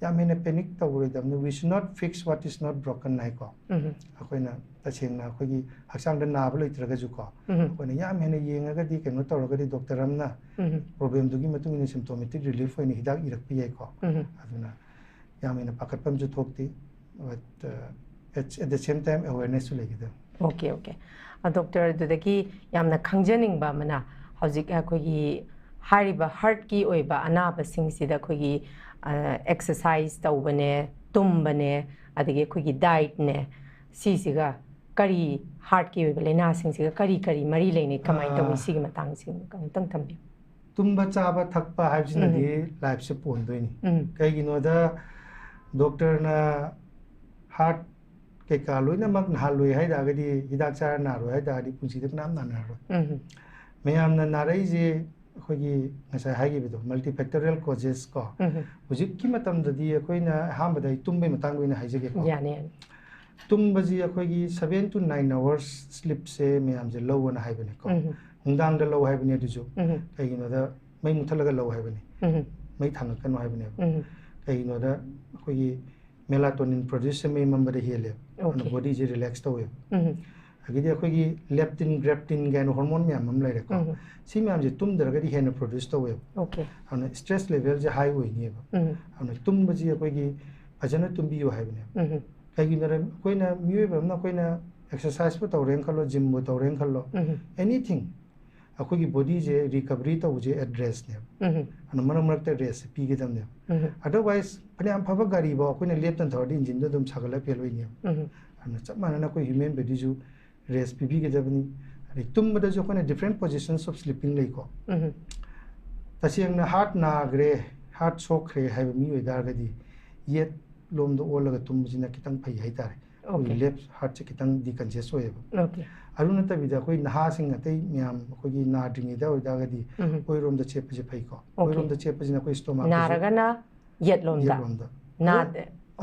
ꯌꯥꯝ ꯍꯦꯟꯅ panic ꯇꯧꯔꯣꯏꯗꯕꯅꯤ꯫ We should not fix what is not broken ꯍꯥꯏꯀꯣ꯫ ꯎꯝ ꯑꯩꯈꯣꯏꯅ ꯇꯁꯦꯡꯅ ꯑꯩꯈꯣꯏꯒꯤ ꯍꯛꯆꯥꯡꯗ ꯅꯥꯕ ꯂꯩꯇ꯭ꯔꯒꯁꯨꯀꯣ, ꯎꯝ ꯑꯩꯈꯣꯏꯅ ꯌꯥꯝ ꯍꯦꯟꯅ ꯌꯦꯡꯉꯒꯗꯤ, ꯀꯩꯅꯣ ꯇꯧꯔꯒꯗꯤ, ꯗꯣꯛꯇꯔ ꯑꯃꯅ ꯎꯝ ꯄ꯭ꯔꯣꯕ꯭ꯂꯦꯝꯗꯨꯒꯤ ꯃꯇꯨꯡ ꯏꯟꯅ ꯁꯤꯝꯇꯣꯃꯦꯇꯤꯛ ꯔꯤꯂꯤꯐ ꯑꯣꯏꯅ ꯍꯤꯗꯥꯛ ꯏꯔꯛꯄ ꯌꯥꯏꯀꯣ꯫ ꯎꯝ ꯑꯗꯨꯅ ꯌꯥꯝ ꯍꯦꯟꯅ ꯄꯥꯈꯠꯄ ꯑꯃꯁꯨ ꯊꯣꯛꯇꯦ꯫ But, uh, at, at the same time, awareness ꯁꯨ ꯂꯩꯒꯗꯕꯅꯤ꯫ ꯑꯣꯀꯦ ꯑꯣꯀꯦ ꯗꯣꯛꯇꯔ, ꯑꯗꯨꯗꯒꯤ ꯌꯥꯝꯅ ꯈꯪꯖꯅꯤꯡꯕ ꯑꯃꯅ, ꯍꯧꯖꯤꯛ ꯑꯩꯈꯣꯏꯒꯤ ꯍꯥꯏꯔꯤꯕ ꯍꯥꯔꯠꯀꯤ ꯑꯣꯏꯕ ꯑꯅꯥꯕꯁꯤꯡꯁꯤꯗ ꯑꯩꯈꯣꯏꯒꯤ ꯑꯦꯛꯁꯔꯁꯥꯏꯁ ꯇꯧꯕꯅꯦ, ꯇꯨꯝꯕꯅꯦ, ꯑꯗꯒꯤ ꯑꯩꯈꯣꯏꯒꯤ ꯗꯥꯏꯠꯅꯦ, ꯁꯤꯁꯤꯒ ꯀꯔꯤ, ꯍꯥꯔꯠꯀꯤ ꯑꯣꯏꯕ ꯂꯥꯏꯅꯥꯁꯤꯡꯁꯤꯒ ꯀꯔꯤ ꯀꯔꯤ ꯃꯔꯤ ꯂꯩꯅꯩ, ꯀꯃꯥꯏꯅ ꯇꯧꯏ? ꯑꯥ꯫ ꯁꯤꯒꯤ ꯃꯇꯥꯡꯁꯤ ꯑꯃꯨꯛꯇꯪ ꯊꯝꯕꯤꯌꯨ꯫ ꯇꯨꯝꯕ ꯆꯥꯕ ꯊꯛꯄ ꯍꯥꯏꯕꯁꯤꯅꯗꯤ ꯂꯥꯏꯐꯁꯦ ꯄꯣꯟꯗꯣꯏꯅꯤ꯫ ꯀꯩꯒꯤꯅꯣꯗ ꯗꯣꯛꯇꯔꯅ ꯍꯥꯔꯠ ꯀꯩꯀꯥ ꯂꯣꯏꯅꯃꯛ ꯅꯥꯍꯜꯂꯣꯏ ꯍꯥꯏ ꯇꯥꯔꯒꯗꯤ, ꯍꯤꯗꯥꯛ ꯆꯥꯔ ꯅꯥꯔꯣꯏ ꯍꯥꯏ ꯇꯥꯔꯒꯗꯤ ꯄꯨꯟꯁꯤꯗ ꯀꯅꯥꯝ ꯅꯥꯅꯔꯔꯣꯏ꯫ ꯃꯌꯥꯝꯅ ꯅꯥꯔꯛꯏꯁꯦ ꯑꯩꯈꯣꯏꯒꯤ ꯉꯁꯥꯏ ꯍꯥꯏꯈꯤꯕꯗꯣ multifactorial causes ꯀꯣ꯫ ꯍꯧꯖꯤꯛꯀꯤ ꯃꯇꯝꯗꯗꯤ ꯑꯩꯈꯣꯏꯅ ꯑꯍꯥꯟꯕꯗ ꯑꯩ ꯇꯨꯝꯕꯒꯤ ꯃꯇꯥꯡꯗ ꯑꯣꯏꯅ ꯍꯥꯏꯖꯒꯦꯀꯣ꯫ ꯌꯥꯅꯤ, ꯌꯥꯅꯤ. ꯇꯨꯝꯕꯁꯤ ꯑꯩꯈꯣꯏꯒꯤ seven to nine hours sleepꯁꯦ ꯃꯌꯥꯝꯁꯦ ꯂꯧꯑꯅ ꯍꯥꯏꯕꯅꯤꯀꯣ꯫ ꯅꯨꯡꯗꯥꯡꯗ ꯂꯧ ꯍꯥꯏꯕꯅꯤ ꯑꯗꯨꯁꯨ꯫ ꯀꯩꯒꯤꯅꯣꯗ ꯃꯩ ꯃꯨꯊꯠꯂꯒ ꯂꯧ ꯍꯥꯏꯕꯅꯤ꯫ ꯃꯩ ꯊꯥꯡꯒꯠꯀꯅꯨ ꯍꯥꯏꯕꯅꯦꯕ꯫ ꯀꯩꯒꯤꯅꯣꯗ ꯑꯩꯈꯣꯏꯒꯤ melatonin produce ꯃꯩ ꯃꯝꯕꯗ ꯍꯦꯜꯂꯦꯕ꯫ ꯑꯗꯨꯅ Okay. bodyꯁꯦ relax ꯇꯧꯋꯦꯕ꯫ ꯑꯗꯒꯤꯗꯤ ꯑꯩꯈꯣꯏꯒꯤ leptin, ghrelin ꯀꯥꯏꯅ hormone ꯃꯌꯥꯝ ꯑꯃ ꯂꯩꯔꯦꯀꯣ꯫ ꯁꯤ ꯃꯌꯥꯝꯁꯦ ꯇꯨꯝꯗ꯭ꯔꯒꯗꯤ ꯍꯦꯟꯅ produce ꯇꯧꯋꯦꯕ꯫ Okay. ꯑꯗꯨꯅ stress levelꯁꯦ high ꯑꯣꯏꯅꯤꯕ꯫ ꯎꯝ. ꯑꯗꯨꯅ ꯇꯨꯝꯕꯁꯤ ꯑꯩꯈꯣꯏꯒꯤ ꯐꯖꯅ ꯇꯨꯝꯕꯤꯌꯨ ꯍꯥꯏꯕꯅꯦꯕ꯫ ꯎꯝ. ꯀꯩꯒꯤꯅꯣꯗ ꯑꯩꯈꯣꯏꯅ ꯃꯤꯑꯣꯏꯕ ꯑꯃꯅ ꯑꯩꯈꯣꯏꯅ exerciseꯄꯨ ꯇꯧꯔꯦꯅ ꯈꯜꯂꯣ, gymꯕꯨ ꯇꯧꯔꯦꯅ ꯈꯜꯂꯣ, ꯎꯝ. anything, ꯑꯩꯈꯣꯏꯒꯤ bodyꯁꯦ recovery ꯇꯧꯕꯁꯦ at restꯅꯦꯕ꯫ ꯎꯝ. ꯑꯗꯨꯅ ꯃꯔꯛ ꯃꯔꯛꯇ restꯁꯦ ꯄꯤꯒꯗꯕꯅꯦꯕ꯫ ꯎꯝ. Otherwise ꯐꯅꯌꯥꯝ ꯐꯕ ꯒꯥꯔꯤꯐꯥꯎ ꯑꯩꯈꯣꯏꯅ ꯂꯦꯞꯇꯅ ꯊꯧꯔꯗꯤ engineꯗꯣ ꯑꯗꯨꯝ ꯁꯥꯒꯠꯂ fail ꯑꯣꯏꯅꯦꯕ꯫ ꯎꯝ. ꯑꯗꯨꯅ ꯆꯞ ꯃꯥꯟꯅꯅ ꯑꯩꯈꯣꯏ human bodyꯁꯨ rest ꯄꯤꯕꯤꯒꯗꯕꯅꯤ꯫ ꯑꯗꯩ ꯇꯨꯝꯕꯗꯁꯨ ꯑꯩꯈꯣꯏꯅ different positions of sleeping ꯂꯩꯀꯣ꯫ ꯎꯝ. ꯇꯁꯦꯡꯅ heart ꯅꯥꯈ꯭ꯔꯦ, heart ꯁꯣꯛꯈ꯭ꯔꯦ ꯍꯥꯏꯕ ꯃꯤ ꯑꯣꯏꯇꯥꯔꯒꯗꯤ ꯌꯦꯠ ꯂꯣꯝꯗ ꯑꯣꯜꯂꯒ ꯇꯨꯝꯕꯁꯤꯅ ꯈꯤꯇꯪ ꯐꯩ ꯍꯥꯏꯇꯥꯔꯦ꯫ ꯑꯩꯈꯣꯏꯒꯤ Okay. left heartꯁꯦ ꯈꯤꯇꯪ decongest ꯑꯣꯏꯌꯦꯕ꯫ Okay. ꯑꯗꯨ ꯅꯠꯇꯕꯤꯗ ꯑꯩꯈꯣꯏ ꯅꯍꯥꯁꯤꯡ ꯑꯇꯩ ꯃꯌꯥꯝ ꯑꯩꯈꯣꯏꯒꯤ ꯅꯥꯗ꯭ꯔꯤꯉꯩꯗ ꯑꯣꯏꯇꯥꯔꯒꯗꯤ ꯎꯝ. ꯑꯣꯏꯔꯣꯝꯗ ꯆꯦꯞꯄꯁꯦ ꯐꯩꯀꯣ꯫ Okay. ꯑꯣꯏꯔꯣꯝꯗ ꯆꯦꯞꯄꯁꯤꯅ ꯑꯩꯈꯣꯏ stomach ꯅꯥꯔꯒꯅ ꯌꯦꯠꯂꯣꯝꯗ. ꯌꯦꯠꯂꯣꯝꯗ꯫ ꯅꯥ-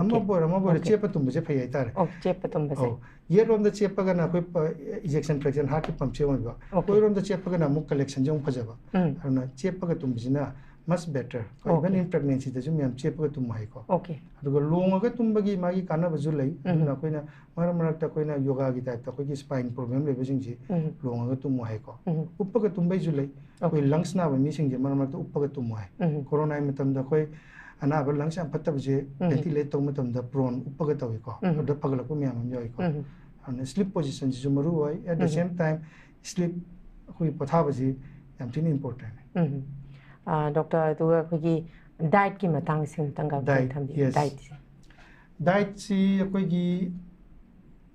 ꯑꯃꯕꯨ ꯑꯣꯏꯔꯣ ꯑꯃꯕꯨ ꯑꯣꯏꯔꯣ Okay. ꯆꯦꯞꯄ ꯇꯨꯝꯕꯁꯦ ꯐꯩ ꯍꯥꯏꯇꯥꯔꯦ꯫ ꯑꯣ, ꯆꯦꯞꯄ ꯇꯨꯝꯕꯁꯦ. ꯑꯧ, ꯌꯦꯠꯂꯣꯝꯗ ꯆꯦꯞꯄꯒꯅ ꯑꯩꯈꯣꯏ ꯄ-, ejection fraction heartꯀꯤ pumpꯁꯦ ꯑꯣꯏꯕ꯫ Okay. ꯑꯣꯏꯔꯣꯝꯗ ꯆꯦꯞꯄꯒꯅ ꯑꯃꯨꯛ collectionꯁꯦ ꯑꯃꯨꯛ ꯐꯖꯕ꯫ ꯎꯝ. ꯑꯗꯨꯅ ꯆꯦꯞꯄꯒ ꯇꯨꯝꯕꯁꯤꯅ much better꯫ Okay. Even in pregnancyꯗꯁꯨ ꯃꯌꯥꯝ ꯆꯦꯞꯄꯒ ꯇꯨꯝꯃꯨ ꯍꯥꯏꯀꯣ꯫ Okay. ꯑꯗꯨꯒ ꯂꯣꯡꯉꯒ ꯇꯨꯝꯕꯒꯤ ꯃꯥꯒꯤ ꯀꯥꯟꯅꯕꯁꯨ ꯂꯩ꯫ ꯎꯝ. ꯑꯗꯨꯅ ꯑꯩꯈꯣꯏꯅ ꯃꯔꯛ ꯃꯔꯛꯇ ꯑꯩꯈꯣꯏꯅ ꯌꯣꯒꯥꯒꯤ typeꯇ ꯑꯩꯈꯣꯏꯒꯤ spine problem ꯂꯩꯕꯁꯤꯡꯁꯦ ꯎꯝ. ꯂꯣꯡꯉꯒ ꯇꯨꯝꯃꯨ ꯍꯥꯏꯀꯣ꯫ ꯎꯝ. ꯎꯞꯄꯒ ꯇꯨꯝꯕꯩꯁꯨ ꯂꯩ꯫ ꯑꯩꯈꯣꯏ Okay. lungs ꯅꯥꯕ ꯃꯤꯁꯤꯡꯁꯦ ꯃꯔꯛ ꯃꯔꯛꯇ ꯎꯞꯄꯒ ꯇꯨꯝꯃꯨ ꯍꯥꯏ꯫ ꯎꯝ. Coronaꯒꯤ ꯃꯇꯝꯗ ꯑꯩꯈꯣꯏ ꯑꯅꯥꯕ lungs ꯌꯥꯝ ꯐꯠꯇꯕꯁꯦ ꯎꯝ. ventilate ꯇꯧꯕ ꯃꯇꯝꯗ prone ꯎꯞꯄꯒ ꯇꯧꯏꯀꯣ꯫ ꯎꯝ. ꯑꯗꯨꯗ ꯐꯒꯠꯂꯛꯄ ꯃꯌꯥꯝ ꯑꯃ ꯌꯥꯎꯏꯀꯣ꯫ ꯎꯝ. ꯑꯗꯨꯅ sleep positionꯁꯤꯁꯨ ꯃꯔꯨ ꯑꯣꯏ꯫ At the um. same time sleep, ꯑꯩꯈꯣꯏꯒꯤ ꯄꯣꯊꯥꯕꯁꯤ ꯌꯥꯝ ꯊꯤꯅ importantꯅꯦ꯫ ꯎꯝ. ꯑꯥ, doctor, ꯑꯗꯨꯒ ꯑꯩꯈꯣꯏꯒꯤ dietꯀꯤ ꯃꯇꯥꯡꯁꯤꯃꯇꯪꯒ ꯑꯃꯨꯛꯇꯪ Diet, ꯊꯝꯕꯤꯌꯨ꯫ yes. Dietꯁꯦ. Dietꯁꯤ ꯑꯩꯈꯣꯏꯒꯤ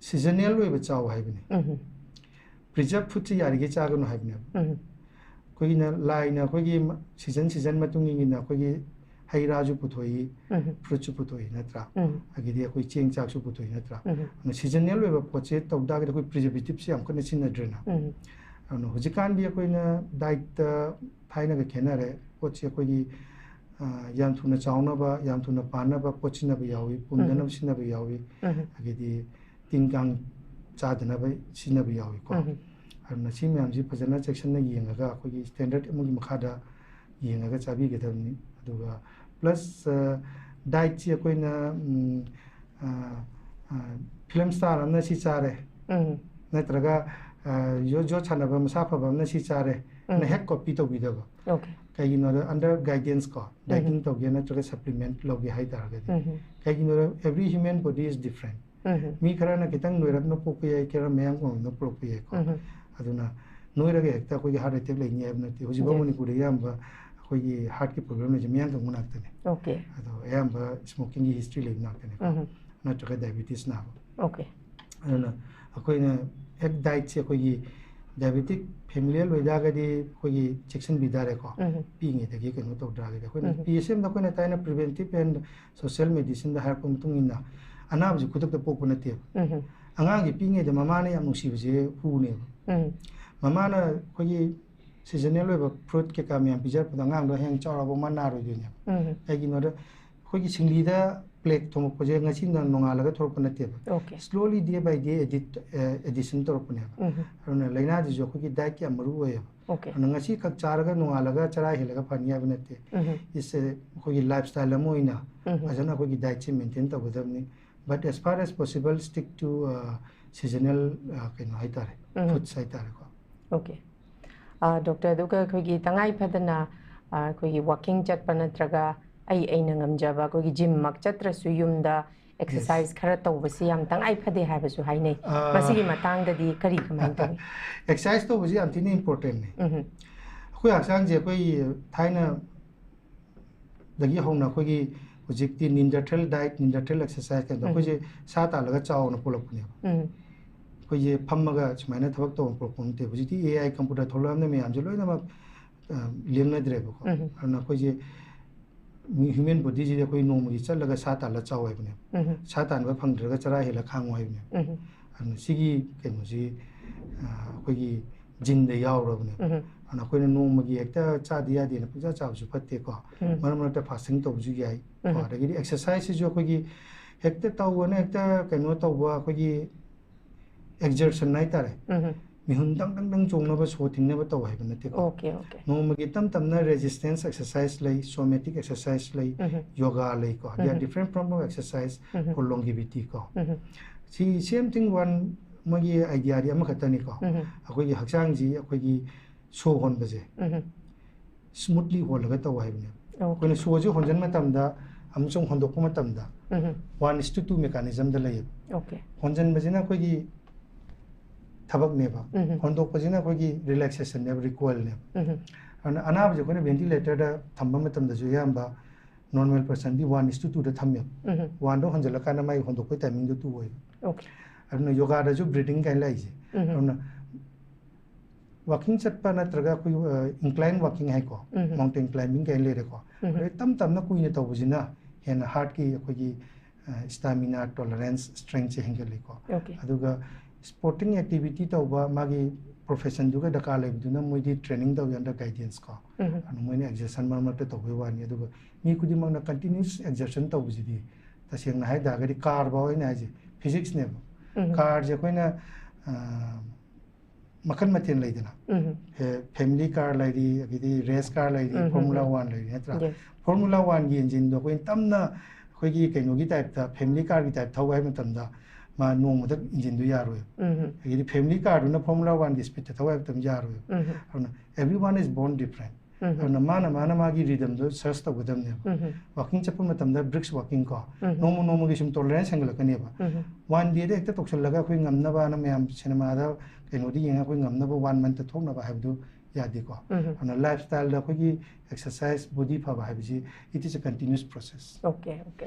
seasonal ꯑꯣꯏꯕ ꯆꯥꯎ ꯍꯥꯏꯕꯅꯤ꯫ ꯎꯝ. Preserve foodꯁꯤ ꯌꯥꯔꯤꯈꯩ ꯆꯥꯒꯅꯨ ꯍꯥꯏꯕꯅꯦꯕ꯫ ꯎꯝ. ꯑꯩꯈꯣꯏꯒꯤꯅ ꯂꯥꯏꯅ ꯑꯩꯈꯣꯏꯒꯤ season season ꯃꯇꯨꯡ ꯏꯟꯅ ꯑꯩꯈꯣꯏꯒꯤ ꯍꯩ ꯔꯥꯁꯨ ꯄꯨꯊꯣꯛꯏ, ꯎꯝ fruitꯁꯨ ꯄꯨꯊꯣꯛꯏ ꯅꯠꯇ꯭ꯔꯥ? ꯎꯝ ꯑꯗꯒꯤꯗꯤ ꯑꯩꯈꯣꯏ ꯆꯦꯡ ꯆꯥꯛꯁꯨ ꯄꯨꯊꯣꯛꯏ ꯅꯠꯇ꯭ꯔꯥ? ꯎꯝ ꯑꯗꯨꯅ seasonal ꯑꯣꯏꯕ ꯄꯣꯠꯁꯦ ꯇꯧ ꯇꯥꯔꯒꯗꯤ ꯑꯩꯈꯣꯏ preservativeꯁꯦ ꯌꯥꯝ ꯀꯟꯅ ꯁꯤꯖꯤꯟꯅꯗ꯭ꯔꯦꯅ꯫ ꯎꯝ ꯑꯗꯨꯅ ꯍꯧꯖꯤꯛꯀꯥꯟꯗꯤ ꯑꯩꯈꯣꯏꯅ dietꯇ ꯊꯥꯏꯅꯒ ꯈꯦꯠꯅꯔꯦ꯫ ꯄꯣꯠꯁꯦ ꯑꯩꯈꯣꯏꯒꯤ ꯑ, ꯌꯥꯝ ꯊꯨꯅ ꯆꯥꯎꯅꯕ, ꯌꯥꯝ ꯊꯨꯅ ꯄꯥꯟꯅꯕ ꯄꯣꯠ ꯁꯤꯖꯤꯟꯅꯕ ꯌꯥꯎꯏ, ꯄꯨꯝꯗꯅꯕ ꯎꯝ ꯁꯤꯖꯤꯟꯅꯕ ꯌꯥꯎꯏ, ꯎꯝ ꯑꯗꯒꯤꯗꯤ ꯇꯤꯟ ꯀꯥꯡ ꯆꯥꯗꯅꯕ ꯁꯤꯖꯤꯟꯅꯕ ꯌꯥꯎꯏꯀꯣ꯫ ꯎꯝ ꯑꯗꯨꯅ ꯁꯤ ꯃꯌꯥꯝꯁꯤ ꯐꯖꯅ ꯆꯦꯛꯁꯤꯟꯅ ꯌꯦꯡꯉꯒ ꯑꯩꯈꯣꯏꯒꯤ standard ꯑꯃꯒꯤ ꯃꯈꯥꯗ ꯌꯦꯡꯉꯒ ꯆꯥꯕꯤꯒꯗꯕꯅꯤ꯫ ꯑꯗꯨꯒ plus dietꯁꯤ ꯑꯩꯈꯣꯏꯅ ꯎꯝ, ꯑ, ꯑ, film star ꯑꯃꯅ ꯁꯤ ꯆꯥꯔꯦ, ꯎꯝ ꯅꯠꯇ꯭ꯔꯒ ꯑ, ꯌꯣꯠ ꯌꯣꯠ ꯁꯥꯟꯅꯕ ꯃꯁꯥ ꯐꯕ ꯑꯃꯅ ꯁꯤ ꯆꯥꯔꯦ ꯎꯝ ꯍꯦꯛ copy ꯇꯧꯕꯤꯗꯕ꯫ okay ꯀꯩꯒꯤꯅꯣꯗ under guidance ꯀꯣ, ꯎꯝ dieting ꯇꯧꯒꯦ ꯅꯠꯇ꯭ꯔꯒ supplement ꯂꯧꯒꯦ ꯍꯥꯏ ꯇꯥꯔꯒꯗꯤ꯫ ꯎꯝ ꯀꯩꯒꯤꯅꯣꯗ every human body is different꯫ ꯎꯝ ꯃꯤ ꯈꯔꯅ ꯈꯤꯇꯪ ꯅꯣꯏꯔꯞꯅ ꯄꯣꯛꯄ ꯌꯥꯏ, ꯈꯔ ꯃꯌꯥꯡ ꯀꯪꯅ ꯄꯣꯛꯄ ꯌꯥꯏꯀꯣ꯫ ꯎꯝ ꯑꯗꯨꯅ ꯅꯣꯏꯔꯒ ꯍꯦꯛꯇ ꯑꯩꯈꯣꯏꯒꯤ heart attack ꯂꯩꯅꯤ ꯍꯥꯏꯕ ꯅꯠꯇꯦ꯫ ꯍꯧꯖꯤꯛꯐꯥꯎ Yes. ꯃꯅꯤꯄꯨꯔꯗ ꯑꯌꯥꯝꯕ ꯑꯩꯈꯣꯏꯒꯤ heartꯀꯤ problem ꯂꯩꯁꯦ ꯃꯌꯥꯡ ꯀꯪꯕ ꯉꯥꯛꯇꯅꯤ꯫ okay ꯑꯗꯣ ꯑꯌꯥꯝꯕ smokingꯒꯤ history ꯂꯩꯕ ꯉꯥꯛꯇꯅꯤꯀꯣ꯫ ꯎꯝ ꯅꯠꯇ꯭ꯔꯒ diabetes ꯅꯥꯕ꯫ okay ꯑꯗꯨꯅ ꯑꯩꯈꯣꯏꯅ ꯍꯦꯛ dietꯁꯦ ꯑꯩꯈꯣꯏꯒꯤ diabetic familial ꯑꯣꯏꯇꯥꯔꯒꯗꯤ ꯑꯩꯈꯣꯏꯒꯤ ꯆꯦꯛꯁꯤꯟꯕꯤ ꯇꯥꯔꯦꯀꯣ꯫ ꯎꯝ ꯄꯤꯛꯏꯉꯩꯗꯒꯤ ꯀꯩꯅꯣ ꯇꯧꯗ꯭ꯔꯒꯗꯤ ꯑꯩꯈꯣꯏꯅ ꯎꯝ P S Mꯗ ꯑꯩꯈꯣꯏꯅ ꯊꯥꯏꯅ preventive and social medicineꯗ ꯍꯥꯏꯔꯛꯄ ꯃꯇꯨꯡ ꯏꯟꯅ ꯑꯅꯥꯕꯁꯤ ꯈꯨꯗꯛꯇ ꯄꯣꯛꯄ ꯅꯠꯇꯦꯕ꯫ ꯎꯝ ꯑꯉꯥꯡꯁꯤ ꯄꯤꯛꯏꯉꯩꯗ ꯃꯃꯥꯅ ꯌꯥꯝ ꯅꯨꯡꯁꯤꯕꯁꯦ ꯍꯨꯅꯦꯕ꯫ ꯎꯝ ꯃꯃꯥꯅ ꯑꯩꯈꯣꯏꯒꯤ seasonal ꯑꯣꯏꯕ fruit ꯀꯩꯀꯥ ꯃꯌꯥꯝ ꯄꯤꯖꯔꯛꯄꯗ ꯑꯉꯥꯡꯗꯣ ꯍꯌꯦꯡ ꯆꯥꯎꯔꯛꯑꯕ ꯃꯥ ꯅꯥꯔꯣꯏꯗꯣꯏꯅꯦꯕ꯫ ꯎꯝ ꯀꯩꯒꯤꯅꯣꯗ ꯑꯩꯈꯣꯏꯒꯤ ꯁꯤꯡꯂꯤꯗ plaque ꯊꯣꯡꯉꯛꯄꯁꯦ ꯉꯁꯤꯅ ꯅꯣꯡꯉꯥꯜꯂꯒ ꯊꯣꯛꯂꯛꯄ ꯅꯠꯇꯦꯕ꯫ okay slowly day by day addition ꯇꯧꯔꯛꯄꯅꯦꯕ꯫ ꯎꯝ ꯑꯗꯨꯅ ꯂꯥꯏꯅꯥꯁꯤꯁꯨ ꯑꯩꯈꯣꯏꯒꯤ dietꯀꯤ ꯌꯥꯝ ꯃꯔꯨ ꯑꯣꯏꯌꯦꯕ꯫ okay ꯑꯗꯨꯅ ꯉꯁꯤ ꯈꯛ ꯆꯥꯔꯒ ꯅꯣꯡꯉꯥꯜꯂꯒ ꯆꯔꯥ ꯍꯦꯜꯂꯒ ꯐꯅꯤ ꯍꯥꯏꯕ ꯅꯠꯇꯦ꯫ ꯎꯝ It's a ꯑꯩꯈꯣꯏꯒꯤ lifestyle ꯑꯃ ꯑꯣꯏꯅ ꯎꯝ ꯐꯖꯅ ꯑꯩꯈꯣꯏꯒꯤ dietꯁꯦ maintain ꯇꯧꯒꯗꯕꯅꯤ꯫ But as far as possible stick to seasonal ꯀꯩꯅꯣ ꯍꯥꯏꯇꯥꯔꯦ, ꯎꯝ fruits ꯍꯥꯏꯇꯥꯔꯦꯀꯣ꯫ okay doctor, ꯑꯗꯨꯒ ꯑꯩꯈꯣꯏꯒꯤ ꯇꯉꯥꯏ ꯐꯗꯅ ꯑꯩꯈꯣꯏꯒꯤ walking ꯆꯠꯄ ꯅꯠꯇ꯭ꯔꯒ ꯑꯩ ꯑꯩꯅ ꯉꯝꯖꯕ ꯑꯩꯈꯣꯏꯒꯤ gymꯃꯛ ꯆꯠꯇ꯭ꯔꯁꯨ ꯌꯨꯝꯗ exercise ꯈꯔ ꯇꯧꯕꯁꯤ ꯌꯥꯝ ꯇꯉꯥꯏ ꯐꯗꯦ ꯍꯥꯏꯕꯁꯨ ꯍꯥꯏꯅꯩ꯫ ꯑꯥ꯫ ꯃꯁꯤꯒꯤ ꯃꯇꯥꯡꯗꯗꯤ ꯀꯔꯤ ꯀꯃꯥꯏꯅ ꯇꯧꯏ? exercise ꯇꯧꯕꯁꯤ ꯌꯥꯝ ꯊꯤꯅ importantꯅꯤ꯫ ꯎꯝ ꯑꯩꯈꯣꯏ ꯍꯛꯆꯥꯡꯁꯦ ꯑꯩꯈꯣꯏ ꯊꯥꯏꯅ ꯗꯒꯤ ꯍꯧꯅ ꯑꯩꯈꯣꯏꯒꯤ ꯍꯧꯖꯤꯛꯇꯤ Neanderthal diet, Neanderthal exercise ꯀꯥꯏꯅ ꯎꯝ꯫ ꯑꯩꯈꯣꯏꯁꯦ ꯁꯥ ꯇꯥꯜꯂꯒ ꯆꯥꯎꯅ ꯄꯣꯛꯂꯛꯄꯅꯦꯕ꯫ ꯎꯝ ꯑꯩꯈꯣꯏꯁꯦ ꯐꯝꯃꯒ ꯁꯨꯃꯥꯏꯅ ꯊꯕꯛ ꯇꯧꯕ ꯄꯣꯛꯄ ꯅꯠꯇꯦꯕ꯫ ꯍꯧꯖꯤꯛꯇꯤ A I computer ꯊꯣꯛꯂꯛꯑꯕꯅꯤꯅ ꯃꯌꯥꯝꯁꯦ ꯂꯣꯏꯅꯃꯛ ꯂꯦꯡꯅꯗ꯭ꯔꯦꯕꯀꯣ꯫ ꯑꯗꯨꯅ ꯑꯩꯈꯣꯏꯁꯦ ꯃꯤ ꯍ꯭ꯌꯨꯃꯦꯟ ꯕꯣꯗꯤꯁꯤꯗꯤ ꯑꯩꯈꯣꯏ ꯅꯣꯡꯃꯒꯤ ꯆꯠꯂꯒ ꯁꯥ ꯇꯥꯜꯂ ꯆꯥꯎ ꯍꯥꯏꯕꯅꯦꯕ꯫ ꯁꯥ ꯇꯥꯟꯕ ꯐꯪꯗ꯭ꯔꯒ ꯆꯔꯥ ꯍꯦꯜꯂ ꯈꯥꯡꯉꯨ ꯍꯥꯏꯕꯅꯦꯕ꯫ ꯑꯗꯨꯅ ꯁꯤꯒꯤ ꯀꯩꯅꯣꯁꯤ ꯑꯩꯈꯣꯏꯒꯤ ꯖꯤꯟꯗ ꯌꯥꯎꯔꯕꯅꯦꯕ꯫ ꯑꯗꯨꯅ ꯑꯩꯈꯣꯏꯅ ꯅꯣꯡꯃꯒꯤ ꯍꯦꯛꯇ ꯆꯥꯗ ꯌꯥꯗꯦꯅ ꯄꯨꯡꯆꯥ ꯆꯥꯕꯁꯨ ꯐꯠꯇꯦꯀꯣ꯫ ꯃꯔꯛ ꯃꯔꯛꯇ ꯐꯥꯁꯇꯤꯡ ꯇꯧꯕꯁꯨ ꯌꯥꯏ꯫ ꯀꯣ ꯑꯗꯒꯤꯗꯤ ꯑꯦꯛꯁꯔꯁꯥꯏꯖꯁꯤꯁꯨ ꯑꯩꯈꯣꯏꯒꯤ ꯍꯦꯛꯇ ꯇꯧꯕꯅ ꯍꯦꯛꯇ ꯀꯩꯅꯣ ꯇꯧꯕ, ꯑꯩꯈꯣꯏꯒꯤ ꯑꯦꯛꯖꯔꯁꯟ ꯍꯥꯏꯇꯥꯔꯦ꯫ ꯃꯤꯍꯨꯟ ꯗꯪ ꯗꯪ ꯗꯪ ꯆꯣꯡꯅꯕ, ꯁꯣ ꯊꯤꯡꯅꯕ ꯇꯧ ꯍꯥꯏꯕ ꯅꯠꯇꯦꯀꯣ꯫ Okay okay. ꯅꯣꯡꯃꯒꯤ ꯇꯞ ꯇꯞꯅ ꯔꯦꯖꯤꯁꯇꯦꯟꯁ ꯑꯦꯛꯁꯔꯁꯥꯏꯁ ꯂꯩ, ꯁꯣꯃꯦꯇꯤꯛ ꯑꯦꯛꯁꯔꯁꯥꯏꯁ ꯂꯩ, ꯌꯣꯒꯥ ꯂꯩꯀꯣ꯫ They are different form of exercise for longevity ꯀꯣ꯫ ꯁꯤ ꯁꯦꯝ ꯊꯤꯡ ꯋꯥꯟ ꯃꯣꯏꯒꯤ ꯑꯥꯏꯗꯤꯌꯥꯗꯤ ꯑꯃꯈꯛꯇꯅꯤꯀꯣ꯫ ꯑꯩꯈꯣꯏꯒꯤ ꯍꯛꯆꯥꯡꯁꯤ ꯑꯩꯈꯣꯏꯒꯤ ꯁꯣ ꯍꯣꯟꯕꯁꯦ ꯁ꯭ꯃꯨꯠꯂꯤ ꯍꯣꯜꯂꯒ ꯇꯧ ꯍꯥꯏꯕꯅꯦꯕ꯫ ꯑꯩꯈꯣꯏꯅ ꯁꯣꯁꯤ ꯍꯣꯟꯖꯟ ꯃꯇꯝꯗ ꯑꯃꯁꯨꯡ ꯍꯣꯟꯗꯣꯛꯄ ꯃꯇꯝꯗ ꯋꯥꯟ ꯏꯁ ꯇꯨ ꯇꯨ ꯃꯦꯀꯥꯅꯤꯖꯝꯗ ꯂꯩꯌꯦꯕ꯫ ꯑꯣꯀꯦ꯫ ꯍꯣꯟꯖꯟꯕꯁꯤꯅ ꯑꯩꯈꯣꯏꯒꯤ ꯊꯕꯛꯅꯦꯕ, ꯍꯣꯟꯗꯣꯛꯄꯁꯤꯅ ꯑꯩꯈꯣꯏꯒꯤ ꯔꯤꯂꯦꯛꯁꯦꯁꯟꯅꯦꯕ, ꯔꯤꯀꯣꯏꯜꯅꯦꯕ꯫ ꯑꯗꯨꯅ ꯑꯅꯥꯕꯁꯦ ꯑꯩꯈꯣꯏꯅ ꯚꯦꯟꯇꯤꯂꯦꯇꯔꯗ ꯊꯝꯕ ꯃꯇꯝꯗꯁꯨ ꯑꯌꯥꯝꯕ ꯅꯣꯔꯃꯦꯜ ꯄꯔꯁꯟꯗꯤ ꯋꯥꯟ ꯏꯁ ꯇꯨ ꯇꯨꯗ ꯊꯝꯃꯦꯕ꯫ ꯋꯥꯟꯗꯣ ꯍꯣꯟꯖꯜꯂꯀꯥꯟꯗ ꯃꯥꯒꯤ ꯍꯣꯟꯗꯣꯛꯄꯒꯤ ꯇꯥꯏꯃꯤꯡꯗꯣ ꯇꯨ ꯑꯣꯏꯕ꯫ ꯑꯣꯀꯦ꯫ ꯑꯗꯨꯅ ꯌꯣꯒꯥꯗꯁꯨ ꯕ꯭ꯔꯤꯗꯤꯡ ꯀꯥꯏꯅ ꯂꯩꯁꯦ꯫ ꯑꯗꯨꯅ ꯋꯥꯀꯤꯡ ꯆꯠꯄ ꯅꯠꯇ꯭ꯔꯒ ꯑꯩꯈꯣꯏ ꯏꯟꯀ꯭ꯂꯥꯏꯟ ꯋꯥꯀꯤꯡ ꯍꯥꯏꯀꯣ, ꯃꯥꯎꯟꯇꯦꯟ ꯀ꯭ꯂꯥꯏꯝꯕꯤꯡ ꯀꯥꯏꯅ ꯂꯩꯔꯦꯀꯣ꯫ ꯑꯗꯩ ꯇꯞ ꯇꯞꯅ ꯀꯨꯏꯅ ꯇꯧꯕꯁꯤꯅ ꯍꯦꯟꯅ ꯍꯥꯔꯠꯀꯤ ꯑꯩꯈꯣꯏꯒꯤ ꯁ꯭ꯇꯥꯃꯤꯅꯥ, ꯇꯣꯂꯔꯦꯟꯁ, ꯁ꯭ꯇꯔꯦꯡꯁꯦ ꯍꯦꯟꯒꯠꯂꯤꯀꯣ꯫ ꯑꯣꯀꯦ꯫ ꯑꯗꯨꯒ ꯁ꯭ꯄꯣꯔꯇꯤꯡ ꯑꯦꯛꯇꯤꯚꯤꯇꯤ ꯇꯧꯕ ꯃꯥꯒꯤ ꯄ꯭ꯔꯣꯐꯦꯁꯟꯗꯨꯒ ꯗꯔꯀꯥꯔ ꯂꯩꯕꯗꯨꯅ ꯃꯣꯏꯗꯤ ꯇ꯭ꯔꯦꯅꯤꯡ ꯇꯧꯏ under guidance ꯀꯣ꯫ ꯑꯗꯨ ꯃꯣꯏꯅ ꯑꯦꯛꯖꯔꯁꯟ ꯃꯔꯛ ꯃꯔꯛꯇ ꯇꯧꯕꯩ ꯋꯥꯅꯤ꯫ ꯑꯗꯨꯒ ꯃꯤ ꯈꯨꯗꯤꯡꯃꯛꯅ ꯀꯟꯇꯤꯅ꯭ꯌꯨꯁ ꯑꯦꯛꯖꯔꯁꯟ ꯇꯧꯕꯁꯤꯗꯤ ꯇꯁꯦꯡꯅ ꯍꯥꯏ ꯇꯥꯔꯒꯗꯤ ꯀꯥꯔ ꯐꯥꯎ ꯑꯩꯅ ꯍꯥꯏꯁꯦ ꯐꯤꯖꯤꯛꯁꯅꯦꯕ꯫ ꯀꯥꯔꯁꯦ ꯑꯩꯈꯣꯏꯅ ꯃꯈꯜ ꯃꯊꯦꯜ ꯂꯩꯗꯅ꯫ ꯐꯦꯃꯤꯂꯤ ꯀꯥꯔ ꯂꯩꯔꯤ, ꯑꯗꯒꯤꯗꯤ ꯔꯦꯁ ꯀꯥꯔ ꯂꯩꯔꯤ, ꯐꯣꯔꯃꯨꯂꯥ ꯋꯥꯟ ꯂꯩꯔꯤ, ꯅꯠꯇ꯭ꯔꯥ? ꯐꯣꯔꯃꯨꯂꯥ ꯋꯥꯟꯒꯤ ꯏꯟꯖꯤꯟꯗꯣ ꯑꯩꯈꯣꯏꯅ ꯇꯞꯅ ꯑꯩꯈꯣꯏꯒꯤ ꯀꯩꯅꯣꯒꯤ ꯇꯥꯏꯞꯇ, ꯐꯦꯃꯤꯂꯤ ꯀꯥꯔꯒꯤ ꯇꯥꯏꯞ ꯊꯧꯕ ꯍꯥꯏꯕ ꯃꯇꯝꯗ ꯃꯥ ꯅꯣꯡꯃꯗ ꯏꯟꯖꯤꯟꯗꯣ ꯌꯥꯔꯣꯏꯕ꯫ ꯑꯗꯒꯤꯗꯤ ꯐꯦꯃꯤꯂꯤ ꯀꯥꯔꯗꯨꯅ ꯐꯣꯔꯃꯨꯂꯥ ꯋꯥꯟꯒꯤ ꯁ꯭ꯄꯤꯠꯇ ꯊꯧꯕ ꯍꯥꯏꯕ ꯃꯇꯝꯗ ꯌꯥꯔꯣꯏꯕ꯫ ꯑꯗꯨꯅ everyone is born different. ꯑꯗꯨꯅ ꯃꯥꯅ ꯃꯥꯅ ꯃꯥꯒꯤ ꯔꯤꯗꯝꯗꯣ ꯁꯔꯁ ꯇꯧꯒꯗꯕꯅꯦꯕ꯫ ꯋꯥꯀꯤꯡ ꯆꯠꯄ ꯃꯇꯝꯗ ꯕ꯭ꯔꯤꯛꯁ ꯋꯥꯀꯤꯡ ꯀꯣ, ꯅꯣꯡꯃ ꯅꯣꯡꯃꯒꯤ ꯁꯨꯝ ꯇꯣꯂꯔꯦꯟꯁ ꯍꯦꯟꯒꯠꯂꯛꯀꯅꯦꯕ꯫ ꯋꯥꯟ ꯗꯦꯗ ꯍꯦꯛꯇ ꯇꯧꯁꯜꯂꯒ ꯑꯩꯈꯣꯏ ꯉꯝꯅꯕꯅ ꯃꯌꯥꯝ ꯁꯤꯅꯦꯃꯥꯗ ꯀꯩꯅꯣꯗ ꯌꯦꯡꯉꯒ ꯑꯩꯈꯣꯏ ꯉꯝꯅꯕ ꯋꯥꯟ ꯃꯟꯇ ꯊꯣꯛꯅꯕ ꯍꯥꯏꯕꯗꯨ ꯌꯥꯗꯦꯀꯣ꯫ ꯑꯗꯨꯅ ꯂꯥꯏꯐ ꯁ꯭ꯇꯥꯏꯜꯗ ꯑꯩꯈꯣꯏꯒꯤ ꯑꯦꯛꯁꯔꯁꯥꯏꯁ, ꯕꯣꯗꯤ ꯐꯕ ꯍꯥꯏꯕꯁꯤ it is a continuous process꯫ Okay okay.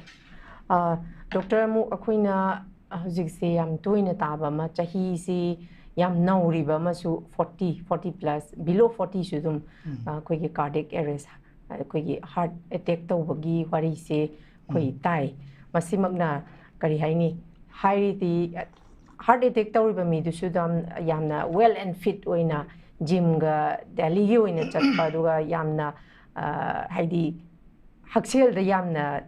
Doctor, ꯑꯃꯨꯛ ꯑꯩꯈꯣꯏꯅ ꯍꯧꯖꯤꯛꯁꯦ ꯌꯥꯝ ꯇꯣꯏꯅ ꯇꯥꯕ ꯑꯃ, ꯆꯍꯤꯁꯤ ꯌꯥꯝ ꯅꯧꯔꯤꯕ ꯑꯃꯁꯨ, forty, forty plus, below fortyꯁꯨ ꯑꯗꯨꯝ, ꯎꯝ꯫ ꯑ, ꯑꯩꯈꯣꯏꯒꯤ cardiac arrest, ꯑꯩꯈꯣꯏꯒꯤ heart attack ꯇꯧꯕꯒꯤ ꯋꯥꯔꯤꯁꯦ ꯑꯩꯈꯣꯏ ꯎꯝ꯫ ꯇꯥꯏ꯫ ꯃꯁꯤꯃꯛꯅ ꯀꯔꯤ ꯍꯥꯏꯅꯤ? ꯍꯥꯏꯔꯤꯗꯤ, heart attack ꯇꯧꯔꯤꯕ ꯃꯤꯗꯨꯁꯨ ꯑꯗꯨꯝ ꯌꯥꯝꯅ well and fit ꯑꯣꯏꯅ gymꯒ Delhiꯒꯤ ꯑꯣꯏꯅ ꯆꯠꯄ, ꯑꯗꯨꯒ ꯌꯥꯝꯅ, ꯑ, ꯍꯥꯏꯗꯤ ꯍꯛꯁꯦꯜꯗ ꯌꯥꯝꯅ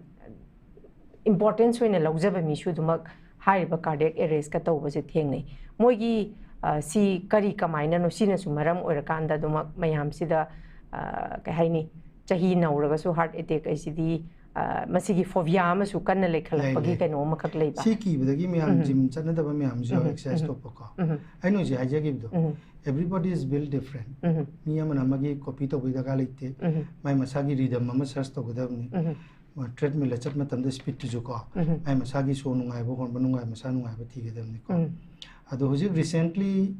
importance ꯑꯣꯏꯅ ꯂꯧꯖꯕ ꯃꯤꯁꯨ ꯑꯗꯨꯃꯛ ꯍꯥꯏꯔꯤꯕ cardiac arrestꯀ ꯇꯧꯕꯁꯦ ꯊꯦꯡꯅꯩ꯫ ꯃꯣꯏꯒꯤ, ꯑ, ꯁꯤ ꯀꯔꯤ ꯀꯃꯥꯏꯅꯅꯣ? ꯁꯤꯅꯁꯨ ꯃꯔꯝ ꯑꯣꯏꯔꯀꯥꯟꯗ ꯑꯗꯨꯃꯛ ꯃꯌꯥꯝꯁꯤꯗ, ꯑ, ꯀꯩ ꯍꯥꯏꯅꯤ, ꯆꯍꯤ ꯅꯧꯔꯒꯁꯨ heart attack ꯍꯥꯏꯁꯤꯗꯤ, ꯑ, ꯃꯁꯤꯒꯤ phobia ꯑꯃꯁꯨ ꯀꯟꯅ ꯂꯩꯈꯠꯂꯛꯄꯒꯤ ꯂꯩ, ꯂꯩ꯫ ꯀꯩꯅꯣ ꯑꯃꯈꯛ ꯂꯩꯕ꯫ ꯁꯤ ꯀꯤꯕꯗꯒꯤ ꯃꯌꯥꯝ ꯎꯝ꯫ Gym ꯆꯠꯅꯗꯕ ꯃꯌꯥꯝꯁꯨ ꯌꯥꯎꯋꯦ, ꯎꯝ, exercise ꯎꯝ꯫ ꯇꯣꯛꯄꯀꯣ꯫ ꯎꯝ꯫ ꯑꯩꯅ ꯍꯧꯖꯤꯛ ꯍꯥꯏꯖꯈꯤꯕꯗꯣ, ꯎꯝ꯫ Everybody is built different꯫ ꯎꯝ꯫ ꯃꯤ ꯑꯃꯅ ꯑꯃꯒꯤ copy ꯇꯧꯕꯒꯤ ꯗꯔꯀꯥꯔ ꯂꯩꯇꯦ꯫ ꯎꯝ꯫ ꯃꯥꯏ ꯃꯁꯥꯒꯤ rhythm ꯑꯃ search ꯇꯧꯒꯗꯕꯅꯤ꯫ ꯎꯝ꯫ Treadmillꯗ ꯆꯠꯄ ꯃꯇꯝꯗ speedꯇꯨꯁꯨ ꯀꯣ, ꯎꯝ꯫ ꯃꯥꯏ ꯃꯁꯥꯒꯤ ꯁꯣꯔ ꯅꯨꯡꯉꯥꯏꯕ, ꯍꯣꯟꯕ ꯅꯨꯡꯉꯥꯏꯕ, ꯃꯁꯥ ꯅꯨꯡꯉꯥꯏꯕ ꯊꯤꯒꯗꯕꯅꯤꯀꯣ꯫ ꯎꯝ꯫ ꯑꯗꯣ ꯍꯧꯖꯤꯛ recently,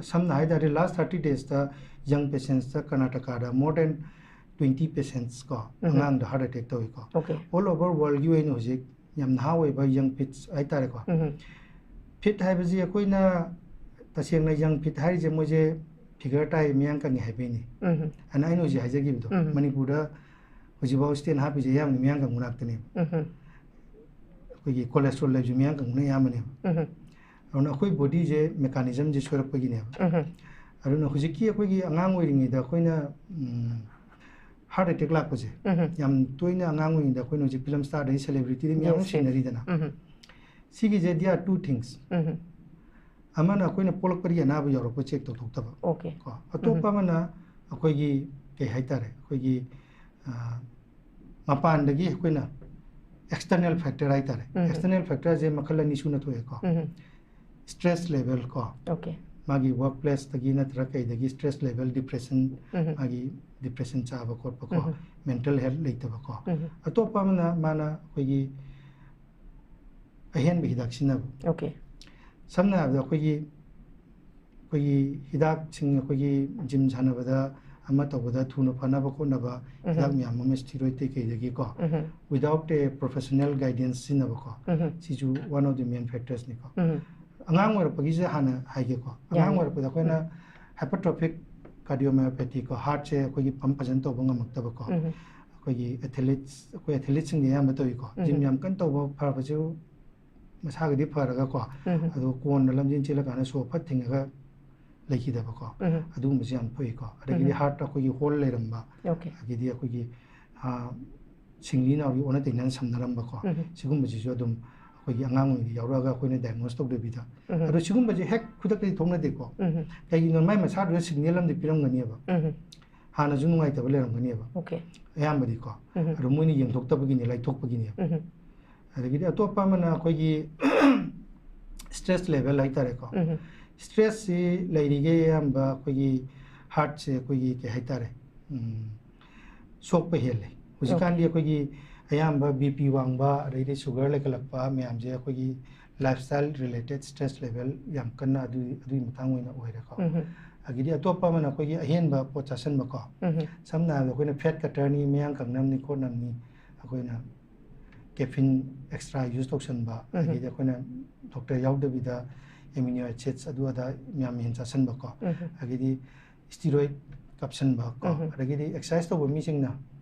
ꯁꯝꯅ ꯍꯥꯏ ꯇꯥꯔꯗꯤ, last thirty daysꯇ young patientsꯇ ꯀꯔꯅꯥꯇꯀꯥꯗ more than twenty patients ꯀꯣ, ꯎꯝ꯫ ꯑꯉꯥꯡꯗ heart attack ꯇꯧꯏꯀꯣ꯫ Okay꯫ All over worldꯀꯤ ꯑꯣꯏꯅ ꯍꯧꯖꯤꯛ ꯌꯥꯝ ꯅꯍꯥ ꯑꯣꯏꯕ young pits ꯍꯥꯏ ꯇꯥꯔꯦꯀꯣ꯫ ꯎꯝ꯫ Fit ꯍꯥꯏꯕꯁꯤ ꯑꯩꯈꯣꯏꯅ ꯇꯁꯦꯡꯅ young pit ꯍꯥꯏꯔꯤꯁꯦ ꯃꯣꯏꯁꯦ figure ꯇꯥꯏ, ꯃꯌꯥꯡ ꯀꯪꯉꯤ ꯍꯥꯏꯕꯩꯅꯤ꯫ ꯎꯝ꯫ ꯑꯗꯨꯅ ꯑꯩꯅ ꯍꯧꯖꯤꯛ ꯍꯥꯏꯖꯈꯤꯕꯗꯣ, ꯎꯝ꯫ ꯃꯅꯤꯄꯨꯔꯗ ꯍꯧꯖꯤꯛꯐꯥꯎ stent ꯍꯥꯞꯄꯤꯁꯦ ꯑꯌꯥꯝꯕꯅ ꯃꯌꯥꯡ ꯀꯪꯕ ꯉꯥꯛꯇꯅꯦꯕ꯫ ꯎꯝ꯫ ꯑꯩꯈꯣꯏꯒꯤ cholesterol ꯂꯩꯕꯁꯨ ꯃꯌꯥꯡ ꯀꯪꯕꯅ ꯑꯌꯥꯝꯕꯅꯦꯕ꯫ ꯎꯝ꯫ ꯑꯗꯨꯅ ꯑꯩꯈꯣꯏ bodyꯁꯦ mechanismꯁꯦ ꯁꯣꯏꯔꯛꯄꯒꯤꯅꯦꯕ꯫ ꯎꯝ꯫ ꯑꯗꯨꯅ ꯍꯧꯖꯤꯛꯀꯤ ꯑꯩꯈꯣꯏꯒꯤ ꯑꯉꯥꯡ ꯑꯣꯏꯔꯤꯉꯩꯗ ꯑꯩꯈꯣꯏꯅ, ꯎꯝ, heart attack ꯂꯥꯛꯄꯁꯦ, ꯎꯝ꯫ ꯌꯥꯝ ꯇꯣꯏꯅ ꯑꯉꯥꯡ ꯑꯣꯏꯔꯤꯉꯩꯗ ꯑꯩꯈꯣꯏꯅ ꯍꯧꯖꯤꯛ film star ꯑꯗꯩ celebrityꯗ ꯃꯌꯥꯝ ꯑꯃ Yes, yes. ꯊꯦꯡꯅꯔꯤꯗꯅ꯫ ꯎꯝ꯫ ꯁꯤꯒꯤꯁꯦ, there are two things꯫ ꯎꯝ꯫ ꯑꯃꯅ ꯑꯩꯈꯣꯏꯅ ꯄꯣꯛꯂꯛꯄꯗꯒꯤ ꯑꯅꯥꯕ ꯌꯥꯎꯔꯛꯄ check ꯇꯧꯊꯣꯛꯇꯕ꯫ Okay꯫ ꯀꯣ꯫ ꯑꯇꯣꯞꯄ ꯎꯝ꯫ ꯑꯃꯅ ꯑꯩꯈꯣꯏꯒꯤ, ꯀꯩ ꯍꯥꯏꯇꯥꯔꯦ, ꯑꯩꯈꯣꯏꯒꯤ, ꯑ, ꯃꯄꯥꯟꯗꯒꯤ ꯑꯩꯈꯣꯏꯅ external factor ꯍꯥꯏꯇꯥꯔꯦ꯫ ꯎꯝ꯫ External factorꯁꯦ ꯃꯈꯜ ꯑꯅꯤ ꯁꯨꯅ ꯊꯣꯛꯑꯦꯀꯣ꯫ ꯎꯝ꯫ Stress level ꯀꯣ꯫ Okay꯫ ꯃꯥꯒꯤ workplaceꯇꯒꯤ ꯅꯠꯇ꯭ꯔꯒ ꯀꯩꯗꯒꯤ stress level, depression, ꯎꯝ꯫ ꯃꯥꯒꯤ depression ꯆꯥꯕ ꯈꯣꯠꯄ ꯀꯣ꯫ ꯎꯝ꯫ Mental health ꯂꯩꯇꯕ ꯀꯣ꯫ ꯎꯝ꯫ ꯑꯇꯣꯞꯄ ꯑꯃꯅ ꯃꯥꯅ ꯑꯩꯈꯣꯏꯒꯤ ꯑꯍꯦꯟꯕ ꯍꯤꯗꯥꯛ ꯁꯤꯖꯤꯟꯅꯕ꯫ Okay꯫ ꯁꯝꯅ ꯍꯥꯏꯔꯕꯗ ꯑꯩꯈꯣꯏꯒꯤ, ꯑꯩꯈꯣꯏꯒꯤ ꯍꯤꯗꯥꯛꯁꯤꯡ, ꯑꯩꯈꯣꯏꯒꯤ gym ꯁꯥꯟꯅꯕꯗ, ꯑꯃ ꯇꯧꯕꯗ ꯊꯨꯅ ꯐꯅꯕ ꯈꯣꯠꯅꯕ ꯎꯝ꯫ ꯍꯤꯗꯥꯛ ꯃꯌꯥꯝ ꯑꯃ, steroid ꯀꯩꯀꯩꯗꯒꯤꯀꯣ, um. Without a professional guidance ꯁꯤꯖꯤꯟꯅꯕꯀꯣ꯫ ꯎꯝ꯫ ꯁꯤꯁꯨ one of the main factorsꯅꯤꯀꯣ꯫ ꯎꯝ꯫ ꯑꯉꯥꯡ ꯑꯣꯏꯔꯛꯄꯒꯤꯁꯦ ꯍꯥꯟꯅ ꯍꯥꯏꯒꯦꯀꯣ꯫ ꯑꯉꯥꯡ ꯌꯥꯏꯌꯦ꯫ ꯑꯣꯏꯔꯛꯄꯗ ꯑꯩꯈꯣꯏꯅ hypertrophic cardiomyopathy ꯀꯣ, ꯍꯥꯔꯠꯁꯦ ꯑꯩꯈꯣꯏꯒꯤ ꯄꯝ ꯐꯖꯅ ꯇꯧꯕ ꯉꯝꯃꯛꯇꯕꯀꯣ꯫ ꯎꯝ꯫ ꯑꯩꯈꯣꯏꯒꯤ ꯑꯦꯊꯂꯤꯠꯁ ꯑꯩꯈꯣꯏ ꯑꯦꯊꯂꯤꯠꯁꯤꯡꯗꯤ ꯑꯌꯥꯝꯕ ꯇꯧꯏꯀꯣ꯫ ꯖꯤꯝ ꯎꯝ꯫ ꯌꯥꯝ ꯀꯟꯅ ꯇꯧꯕ ꯐꯔꯕꯁꯨ ꯃꯁꯥꯒꯗꯤ ꯐꯔꯒꯀꯣ꯫ ꯎꯝ꯫ ꯑꯗꯣ ꯀꯣꯟꯅ ꯂꯝꯖꯦꯟ ꯆꯦꯜꯂꯀꯥꯟꯗ ꯁꯣꯔ ꯐꯠ ꯊꯤꯡꯉꯒ ꯂꯩꯈꯤꯗꯕꯀꯣ꯫ ꯎꯝ꯫ ꯑꯗꯨꯒꯨꯝꯕꯁꯦ ꯌꯥꯝ ꯊꯣꯛꯏꯀꯣ꯫ ꯑꯗꯒꯤꯗꯤ ꯎꯝ꯫ ꯍꯥꯔꯠ ꯑꯩꯈꯣꯏꯒꯤ ꯍꯣꯜ ꯂꯩꯔꯝꯕ, Okay꯫ ꯑꯗꯒꯤꯗꯤ ꯑꯩꯈꯣꯏꯒꯤ ꯑꯥ, ꯁꯤꯡꯂꯤ ꯅꯥꯎꯔꯤ ꯑꯣꯟꯅ ꯇꯩꯅꯅ ꯁꯝꯅꯔꯝꯕꯀꯣ꯫ ꯎꯝ꯫ ꯁꯤꯒꯨꯝꯕꯁꯤꯁꯨ ꯑꯗꯨꯝ ꯑꯩꯈꯣꯏꯒꯤ ꯑꯉꯥꯡ ꯑꯣꯏꯔꯤꯉꯩꯗ ꯌꯥꯎꯔꯛꯑꯒ ꯑꯩꯈꯣꯏꯅ diagnose ꯇꯧꯗꯕꯤꯗ꯫ ꯎꯝ꯫ ꯑꯗꯣ ꯁꯤꯒꯨꯝꯕꯁꯦ ꯍꯦꯛ ꯈꯨꯗꯛꯇꯗꯤ ꯊꯣꯛꯅꯗꯦꯀꯣ꯫ ꯎꯝ꯫ ꯀꯩꯒꯤꯅꯣ, ꯃꯥꯏ ꯃꯁꯥꯗꯨꯗ ꯁꯤꯒꯅꯦꯜ ꯑꯃꯗꯤ ꯄꯤꯔꯝꯒꯅꯦꯕ꯫ ꯎꯝ꯫ ꯍꯥꯟꯅꯁꯨ ꯅꯨꯡꯉꯥꯏꯇꯕ ꯂꯩꯔꯝꯒꯅꯦꯕ꯫ Okay꯫ ꯑꯌꯥꯝꯕꯗꯤꯀꯣ꯫ ꯎꯝ꯫ ꯑꯗꯣ ꯃꯣꯏꯅ ꯌꯦꯡꯊꯣꯛꯇꯕꯒꯤꯅꯦ, ꯂꯥꯏꯊꯣꯛꯄꯒꯤꯅꯦꯕ꯫ ꯎꯝ꯫ ꯑꯗꯒꯤꯗꯤ ꯑꯇꯣꯞꯄ ꯑꯃꯅ ꯑꯩꯈꯣꯏꯒꯤ stress level ꯍꯥꯏꯇꯥꯔꯦꯀꯣ꯫ ꯎꯝ꯫ Stressꯁꯤ ꯂꯩꯔꯤꯈꯩ ꯑꯌꯥꯝꯕ ꯑꯩꯈꯣꯏꯒꯤ ꯍꯥꯔꯠꯁꯦ ꯑꯩꯈꯣꯏꯒꯤ ꯀꯩ ꯍꯥꯏꯇꯥꯔꯦ, ꯎꯝ, ꯁꯣꯛꯄ ꯍꯦꯜꯂꯦ꯫ ꯍꯧꯖꯤꯛꯀꯥꯟꯗꯤ Okay꯫ ꯑꯩꯈꯣꯏꯒꯤ ꯑꯌꯥꯝꯕ BP ꯋꯥꯡꯕ, ꯑꯗꯩꯗꯤ sugar ꯂꯩꯈꯠꯂꯛꯄ ꯃꯌꯥꯝꯁꯦ ꯑꯩꯈꯣꯏꯒꯤ lifestyle related stress level ꯌꯥꯝ ꯀꯟꯅ ꯑꯗꯨꯒꯤ, ꯑꯗꯨꯒꯤ ꯃꯇꯥꯡ ꯑꯣꯏꯅ ꯑꯣꯏꯔꯦꯀꯣ꯫ ꯎꯝ꯫ ꯑꯗꯒꯤꯗꯤ ꯑꯇꯣꯞꯄ ꯑꯃꯅ ꯑꯩꯈꯣꯏꯒꯤ ꯑꯍꯦꯟꯕ ꯄꯣꯠ ꯆꯥꯁꯤꯟꯕꯀꯣ꯫ ꯎꯝ꯫ ꯁꯝꯅ ꯍꯥꯏꯔꯕꯗ ꯑꯩꯈꯣꯏꯅ fat cutterꯅꯤ, ꯃꯌꯥꯡ ꯀꯪꯅꯕꯅꯤ ꯈꯣꯠꯅꯕꯅꯤ, ꯑꯩꯈꯣꯏꯅ caffeine extra use ꯇꯧꯁꯟꯕ, ꯎꯝ꯫ ꯑꯗꯒꯤꯗꯤ ꯑꯩꯈꯣꯏꯅ doctor ꯌꯥꯎꯗꯕꯤꯗ amino acids ꯑꯗꯨ ꯑꯗꯥ ꯃꯌꯥꯝ ꯍꯦꯟꯅ ꯆꯥꯁꯟꯕꯀꯣ꯫ ꯎꯝ꯫ ꯑꯗꯒꯤꯗꯤ steroid ꯀꯥꯞꯁꯟꯕ ꯀꯣ꯫ ꯎꯝ꯫ ꯑꯗꯒꯤꯗꯤ exercise ꯇꯧꯕ ꯃꯤꯁꯤꯡꯅ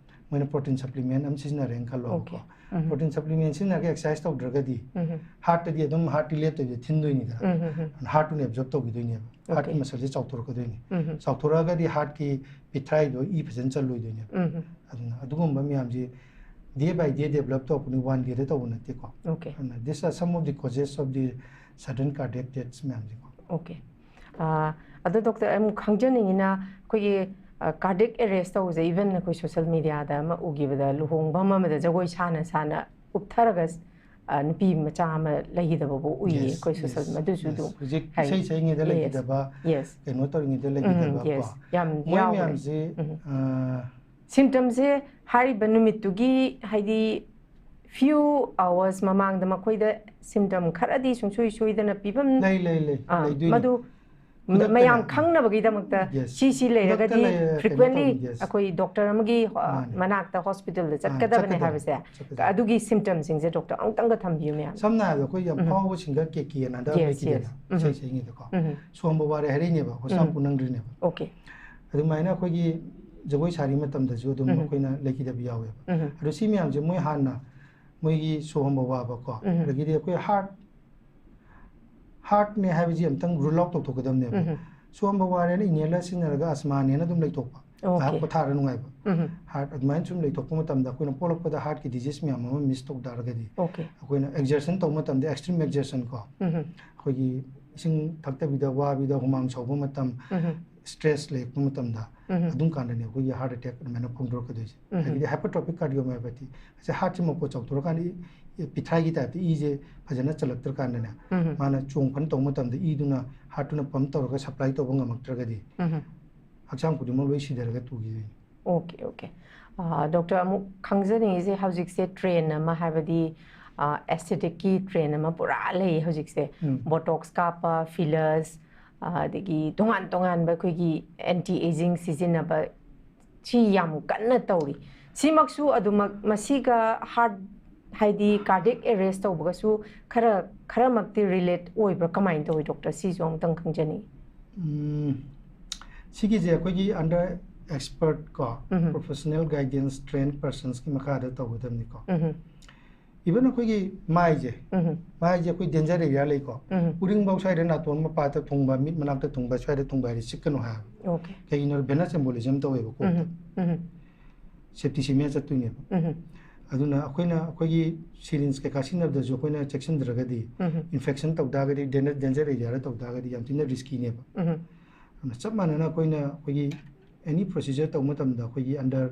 ꯃꯣꯏꯅ protein supplement ꯑꯃ ꯁꯤꯖꯤꯟꯅꯔꯦꯅ ꯈꯜꯂꯣꯕꯀꯣ꯫ Okay꯫ ꯎꯝ꯫ Protein supplement ꯁꯤꯖꯤꯟꯅꯔꯒ exercise ꯇꯧꯗ꯭ꯔꯒꯗꯤ ꯎꯝ꯫ ꯍꯥꯔꯠꯇꯗꯤ ꯑꯗꯨꯝ ꯍꯥꯔꯠꯇꯤ ꯂꯦꯞꯇꯕꯤꯗ ꯊꯤꯟꯗꯣꯏꯅꯤꯗꯅ꯫ ꯎꯝ꯫ ꯎꯝ꯫ ꯍꯥꯔꯠꯇꯨꯅ absorb ꯇꯧꯈꯤꯗꯣꯏꯅꯦꯕ꯫ ꯍꯥꯔꯠꯀꯤ Okay꯫ muscleꯁꯦ ꯆꯥꯎꯊꯣꯔꯛꯀꯗꯣꯏꯅꯤ꯫ ꯎꯝ꯫ ꯆꯥꯎꯊꯣꯔꯛꯑꯒꯗꯤ ꯍꯥꯔꯠꯀꯤ ꯄꯤꯊ꯭ꯔꯥꯏꯗꯣ ꯏ ꯐꯖꯅ ꯆꯠꯂꯣꯏꯗꯣꯏꯅꯦꯕ꯫ ꯎꯝ꯫ ꯑꯗꯨꯅ ꯑꯗꯨꯒꯨꯝꯕ ꯃꯌꯥꯝꯁꯤ day by day develop ꯇꯧꯔꯛꯄꯅꯤ, one dayꯗ ꯇꯧꯕ ꯅꯠꯇꯦꯀꯣ꯫ Okay꯫ ꯑꯗꯨꯅ these are some of the causes of the sudden cardiac deaths ꯃꯌꯥꯝꯁꯦꯀꯣ꯫ Okay꯫ ꯑꯥ, ꯑꯗꯣ doctor, ꯑꯩ ꯑꯃꯨꯛ ꯈꯪꯖꯅꯤꯡꯉꯤꯅ, ꯑꯩꯈꯣꯏꯒꯤ, ꯑ, cardiac arrest ꯇꯧꯕꯁꯦ, even ꯑꯩꯈꯣꯏ social mediaꯗ ꯑꯃ ꯎꯈꯤꯕꯗ, ꯂꯨꯍꯣꯡꯐꯝ ꯑꯃꯗ ꯖꯒꯣꯏ ꯁꯥꯅ ꯁꯥꯅ ꯎꯞꯊꯔꯒ, ꯑ, ꯅꯨꯄꯤ ꯃꯆꯥ ꯑꯃ ꯂꯩꯈꯤꯗꯕꯕꯨ ꯎꯏꯌꯦ, Yes, ꯑꯩꯈꯣꯏ social, Yes, ꯑꯗꯨꯁꯨ yes. ꯑꯗꯨꯝ ꯍꯧꯖꯤꯛ ꯍꯥꯏ-, ꯏꯁꯩ ꯁꯛꯏꯉꯩꯗ yes, ꯂꯩꯈꯤꯗꯕ, yes꯫ ꯀꯩꯅꯣ ꯇꯧꯔꯤꯉꯩꯗ ꯎꯝ, ꯂꯩꯈꯤꯗꯕ yes꯫ ꯀꯣ꯫ ꯌꯥꯝ ꯃꯣꯏ ꯌꯥꯎꯈ꯭ꯔꯦ꯫ ꯃꯌꯥꯝꯁꯤ, ꯎꯝ꯫ ꯑ, Symptomsꯁꯦ ꯍꯥꯏꯔꯤꯕ ꯅꯨꯃꯤꯠꯇꯨꯒꯤ, ꯍꯥꯏꯗꯤ, few hours ꯃꯃꯥꯡꯗ ꯃꯈꯣꯏꯗ symptom ꯈꯔꯗꯤ ꯁꯨꯡꯁꯣꯏ ꯁꯣꯏꯗꯅ ꯄꯤꯐꯝ, ꯂꯩ, ꯂꯩ, ꯂꯩ, ꯑꯥ, ꯂꯩꯗꯣꯏꯅꯤ꯫ ꯃꯗꯨ ꯈꯨꯗꯛꯇ ꯃꯌꯥꯝ ꯂꯩ- ꯈꯪꯅꯕꯒꯤꯗꯃꯛꯇ Yes. ꯁꯤ ꯁꯤ ꯂꯩꯔꯒꯗꯤ ꯈꯨꯗꯛꯇ ꯂꯩ- ꯀꯩꯅꯣ ꯐ꯭ꯔꯤꯀ꯭ꯋꯦꯟꯂꯤ ꯇꯧꯕ- yes. ꯑꯩꯈꯣꯏ ꯗꯣꯛꯇꯔ ꯑꯃꯒꯤ ꯑ, ꯃꯥꯅꯦ. ꯃꯅꯥꯛꯇ ꯍꯣꯁꯄꯤꯇꯥꯜꯗ ꯑꯥ, ꯆꯠꯀꯗꯕꯅꯦ ꯆꯠꯀꯗꯕꯅꯦ, ꯍꯥꯏꯕꯁꯦ ꯆꯠꯀꯗꯕꯅꯦ. ꯑꯗꯨꯒꯤ ꯁꯤꯝꯇꯝꯁꯤꯡꯁꯦ ꯗꯣꯛꯇꯔ ꯑꯃꯨꯛꯇꯪꯒ ꯊꯝꯕꯤꯌꯨ ꯃꯌꯥꯝ. ꯁꯝꯅ ꯍꯥꯏꯔꯕꯗ ꯑꯩꯈꯣꯏ ꯌꯥꯝ ꯎꯝ. ꯐꯥꯎꯕ ꯁꯤꯡꯒꯔ ꯀꯦ ꯀꯦ ꯑꯅ ꯍꯟꯗꯛ Yes, ꯂꯩꯈꯤꯗꯅ yes. ꯎꯝ. ꯏꯁꯩ ꯁꯛꯏꯉꯩꯗꯀꯣ ꯎꯝ. ꯁꯣꯝꯕ ꯋꯥꯔꯦ ꯍꯥꯏꯔꯛꯏꯅꯦꯕ ꯍꯣꯁꯇꯥ ꯎꯝ. ꯄꯨꯅꯪꯗ꯭ꯔꯤꯅꯦꯕ. ꯑꯣꯀꯦ. ꯑꯗꯨꯃꯥꯏꯅ ꯑꯩꯈꯣꯏꯒꯤ ꯖꯒꯣꯏ ꯁꯥꯔꯤ ꯃꯇꯝꯗꯁꯨ ꯑꯗꯨꯝ ꯎꯝ. ꯑꯩꯈꯣꯏꯅ ꯂꯩꯈꯤꯗꯕ ꯌꯥꯎꯋꯦꯕ. ꯎꯝ. ꯑꯗꯣ ꯁꯤ ꯃꯌꯥꯝꯁꯦ ꯃꯣꯏ ꯍꯥꯟꯅ ꯃꯣꯏꯒꯤ ꯁꯣꯝꯕ ꯋꯥꯕꯀꯣ ꯎꯝ. ꯑꯗꯒꯤꯗꯤ ꯑꯩꯈꯣꯏ ꯍꯥꯔꯠ ꯍꯥꯔꯠꯅꯦ ꯍꯥꯏꯕꯁꯤ ꯑꯝꯇꯪ ꯔꯨꯜ ꯑꯥꯎꯠ ꯇꯧꯊꯣꯛꯀꯗꯕꯅꯦꯕ. ꯎꯝ. ꯁꯣꯝꯕ ꯋꯥꯔꯦꯅ ꯏꯅꯦꯂꯔ ꯁꯤꯖꯤꯟꯅꯔꯒ ꯑꯁꯃꯥꯅꯦꯅ ꯑꯗꯨꯝ ꯂꯩꯊꯣꯛꯄ ꯑꯣꯀꯦ. ꯉꯥꯏꯍꯥꯛ ꯄꯣꯊꯥꯔ ꯅꯨꯡꯉꯥꯏꯕ. ꯎꯝ. ꯍꯥꯔꯠ ꯑꯗꯨꯃꯥꯏꯅ ꯁꯨꯝ ꯂꯩꯊꯣꯛꯄ ꯃꯇꯝꯗ ꯑꯩꯈꯣꯏꯅ ꯄꯣꯛꯂꯛꯄꯗ ꯍꯥꯔꯠꯀꯤ ꯗꯤꯖꯤꯖ ꯃꯌꯥꯝ ꯑꯃ ꯃꯤꯁ ꯇꯧ ꯇꯥꯔꯒꯗꯤ ꯑꯣꯀꯦ. ꯑꯩꯈꯣꯏꯅ ꯑꯦꯛꯖꯔꯁꯟ ꯇꯧꯕ ꯃꯇꯝꯗ ꯑꯦꯛꯁꯇ꯭ꯔꯤꯝ ꯑꯦꯛꯖꯔꯁꯟ ꯀꯣ ꯎꯝ. ꯑꯩꯈꯣꯏꯒꯤ ꯏꯁꯤꯡ ꯊꯛꯇꯕꯤꯗ ꯋꯥꯕꯤꯗ ꯍꯨꯃꯥꯡ ꯁꯧꯕ ꯃꯇꯝ ꯎꯝ. ꯁ꯭ꯇ꯭ꯔꯦꯁ ꯂꯩꯔꯛꯄ ꯃꯇꯝꯗ ꯎꯝ. ꯑꯗꯨꯝ ꯀꯥꯟꯗꯅꯦ ꯑꯩꯈꯣꯏꯒꯤ ꯍꯥꯔꯠ ꯑꯦꯇꯦꯛ ꯑꯗꯨꯃꯥꯏꯅ ꯐꯣꯡꯗꯣꯔꯛꯀꯗꯣꯏꯁꯦ. ꯎꯝ. ꯑꯗꯒꯤꯗꯤ ꯍꯥꯏꯄꯔꯇ꯭ꯔꯣꯐꯤꯛ ꯀꯥꯔꯗꯤꯑꯣꯃꯥꯏꯄꯦꯊꯤ ꯑꯁꯦ ꯍꯥꯔꯠꯁꯦ ꯃꯄꯣ ꯆꯥꯎꯊꯣꯔꯀꯥꯟꯗ ꯏ- ꯏ- ꯄꯤꯊ꯭ꯔꯥꯏꯒꯤ ꯇꯥꯏꯞꯇ ꯏꯁꯦ ꯐꯖꯅ ꯆꯜꯂꯛꯇ꯭ꯔꯀꯥꯟꯗꯅꯦ ꯎꯝ. ꯃꯥꯅ ꯆꯣꯡ ꯐꯟ ꯇꯧꯕ ꯃꯇꯝꯗ ꯏꯗꯨꯅ ꯍꯥꯔꯠꯇꯨꯅ ꯄꯝ ꯇꯧꯔꯒ ꯁꯄ꯭ꯂꯥꯏ ꯇꯧꯕ ꯉꯝꯃꯛꯇ꯭ꯔꯒꯗꯤ ꯎꯝ. ꯍꯛꯆꯥꯡ ꯈꯨꯗꯤꯡꯃꯛ ꯂꯣꯏ ꯁꯤꯊꯔꯒ ꯇꯨꯈꯤꯗꯣꯏꯅꯤ. Okay, okay. ꯑ, ꯗꯣꯛꯇꯔ, ꯑꯃꯨꯛ ꯈꯪꯖꯅꯤꯡꯉꯤꯁꯦ, ꯍꯧꯖꯤꯛꯁꯦ ꯇ꯭ꯔꯦꯟ ꯑꯃ, ꯍꯥꯏꯕꯗꯤ ꯑꯦꯁꯊꯦꯇꯤꯛꯀꯤ ꯇ꯭ꯔꯦꯟ ꯑꯃ ꯄꯨꯔꯥ ꯂꯩ ꯍꯧꯖꯤꯛꯁꯦ. ꯎꯝ. ꯕꯣꯇꯣꯛꯁ ꯀꯥꯞꯄ, ꯐꯤꯂꯔꯁ, ꯑꯗꯒꯤ ꯇꯣꯉꯥꯟ ꯇꯣꯉꯥꯟꯕ ꯑꯩꯈꯣꯏꯒꯤ ꯑꯦꯟꯇꯤ ꯑꯦꯖꯤꯡ ꯁꯤꯖꯤꯟꯅꯕ, ꯁꯤ ꯌꯥꯝ ꯀꯟꯅ ꯇꯧꯔꯤ꯫ ꯁꯤꯃꯛꯁꯨ ꯑꯗꯨꯃꯛ ꯃꯁꯤꯒ ꯍꯥꯔꯠ, ꯍꯥꯏꯗꯤ ꯀꯥꯔꯗꯤꯌꯛ ꯑꯦꯔꯦꯁ ꯇꯧꯕꯒꯁꯨ ꯈꯔ ꯈꯔꯃꯛꯇꯤ ꯔꯤꯂꯦꯠ ꯑꯣꯏꯕ꯭ꯔꯥ, ꯀꯃꯥꯏꯅ ꯇꯧꯋꯤ ꯗꯣꯛꯇꯔ? ꯁꯤꯁꯨ ꯑꯃꯨꯛꯇꯪ ꯈꯪꯖꯅꯤꯡꯉꯤ. ꯎꯝ, ꯁꯤꯒꯤꯁꯦ ꯑꯩꯈꯣꯏꯒꯤ ꯑꯟꯗꯔ ꯑꯦꯛꯁꯄꯔꯠ ꯀꯣ ꯎꯝ. ꯄ꯭ꯔꯣꯐꯦꯁꯅꯦꯜ ꯒꯥꯏꯗꯦꯟꯁ ꯇ꯭ꯔꯦꯟ ꯄꯔꯁꯟꯁꯀꯤ ꯃꯈꯥꯗ ꯇꯧꯒꯗꯕꯅꯤꯀꯣ. ꯎꯝ. ꯏꯚꯟ ꯑꯩꯈꯣꯏꯒꯤ ꯃꯥꯏꯁꯦ ꯎꯝ. ꯃꯥꯏꯁꯦ ꯑꯩꯈꯣꯏ ꯗꯦꯟꯖꯔ ꯑꯦꯔꯤꯌꯥ ꯂꯩꯀꯣ. ꯎꯝ. ꯎꯔꯤꯡꯐꯧ ꯁ꯭ꯋꯥꯏꯗ ꯅꯥꯇꯣꯟ ꯃꯄꯥꯗ ꯊꯨꯡꯕ, ꯃꯤꯠ ꯃꯅꯥꯛꯇ ꯊꯨꯡꯕ, ꯁ꯭ꯋꯥꯏꯗ ꯊꯨꯡꯕ ꯍꯥꯏꯗꯤ ꯆꯤꯛꯀꯅꯨ ꯍꯥꯏꯕ. ꯑꯣꯀꯦ. ꯀꯩꯒꯤꯅꯣ? ꯚꯦꯅꯁ ꯑꯦꯝꯕꯣꯂꯤꯖꯝ ꯇꯧꯋꯦꯕ ꯀꯣꯛꯇ. ꯎꯝ. ꯎꯝ. ꯁꯦꯞꯇꯤꯁꯤꯃꯤꯌꯥ ꯆꯠꯇꯣꯏꯅꯦꯕ. ꯎꯝ. ꯑꯗꯨꯅ ꯑꯩꯈꯣꯏꯅ ꯑꯩꯈꯣꯏꯒꯤ ꯁꯤꯔꯤꯟꯁ ꯀꯩꯀꯥ ꯁꯤꯖꯤꯟꯅꯕꯗꯁꯨ ꯑꯩꯈꯣꯏꯅ ꯆꯦꯛꯁꯤꯟꯗ꯭ꯔꯒꯗꯤ ꯎꯝ. ꯏꯟꯐꯦꯛꯁꯟ ꯇꯧ ꯇꯥꯔꯒꯗꯤ ꯗꯦꯟꯖꯔ ꯑꯦꯔꯤꯌꯥꯗ ꯇꯧ ꯇꯥꯔꯒꯗꯤ ꯌꯥꯝ ꯊꯤꯅ ꯔꯤꯁꯀꯤꯅꯦꯕ. ꯎꯝ. ꯑꯗꯨꯅ ꯆꯞ ꯃꯥꯟꯅꯅ ꯑꯩꯈꯣꯏꯅ ꯑꯩꯈꯣꯏꯒꯤ ꯑꯦꯅꯤ ꯄ꯭ꯔꯣꯁꯤꯖꯔ ꯇꯧꯕ ꯃꯇꯝꯗ ꯑꯩꯈꯣꯏꯒꯤ ꯑꯟꯗꯔ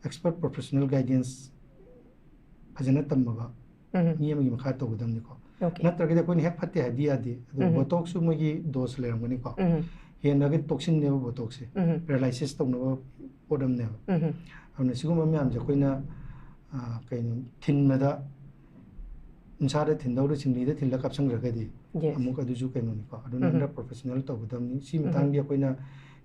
ꯑꯦꯛꯁꯄꯔꯠ ꯄ꯭ꯔꯣꯐꯦꯁꯅꯦꯜ ꯒꯥꯏꯗꯦꯟꯁ ꯐꯖꯅ ꯇꯝꯃꯕ ꯎꯝ. ꯎꯝ. ꯃꯤ ꯑꯃꯒꯤ ꯃꯈꯥ ꯇꯧꯒꯗꯕꯅꯤꯀꯣ. ꯑꯣꯀꯦ. ꯅꯠꯇ꯭ꯔꯒꯗꯤ ꯑꯩꯈꯣꯏꯅ ꯍꯦꯛ ꯐꯠꯇꯦ ꯍꯥꯏꯗꯤ ꯌꯥꯗꯦ. ꯑꯗꯨ ꯎꯝ. ꯕꯣꯇꯣꯛꯁꯁꯨ ꯃꯣꯏꯒꯤ ꯗꯣꯁ ꯂꯩꯔꯝꯒꯅꯤꯀꯣ. ꯎꯝ. ꯍꯦꯟꯅꯒ ꯇꯣꯛꯁꯤꯟꯅꯦꯕ ꯕꯣꯇꯣꯛꯁꯁꯦ. ꯎꯝ. ꯄꯦꯔꯥꯂꯥꯏꯁꯤꯁ ꯇꯧꯅꯕ ꯄꯣꯠ ꯑꯃꯅꯦꯕ. ꯎꯝ. ꯑꯗꯨꯅ ꯁꯤꯒꯨꯝꯕ ꯃꯌꯥꯝꯁꯦ ꯑꯩꯈꯣꯏꯅ, ꯑ, ꯀꯩꯅꯣ, ꯊꯤꯟꯕꯗ ꯎꯟꯁꯥꯗ ꯊꯤꯟꯗꯧꯔ ꯆꯤꯡꯂꯤꯗ ꯊꯤꯜꯂ ꯀꯥꯞꯁꯟꯈ꯭ꯔꯒꯗꯤ Yes. ꯑꯃꯨꯛ ꯑꯗꯨꯁꯨ ꯀꯩꯅꯣꯅꯤꯀꯣ, ꯑꯗꯨꯅ ꯎꯝ꯫ Under professional ꯇꯧꯒꯗꯕꯅꯤ꯫ ꯁꯤ ꯎꯝ꯫ ꯃꯇꯥꯡꯗꯤ ꯑꯩꯈꯣꯏꯅ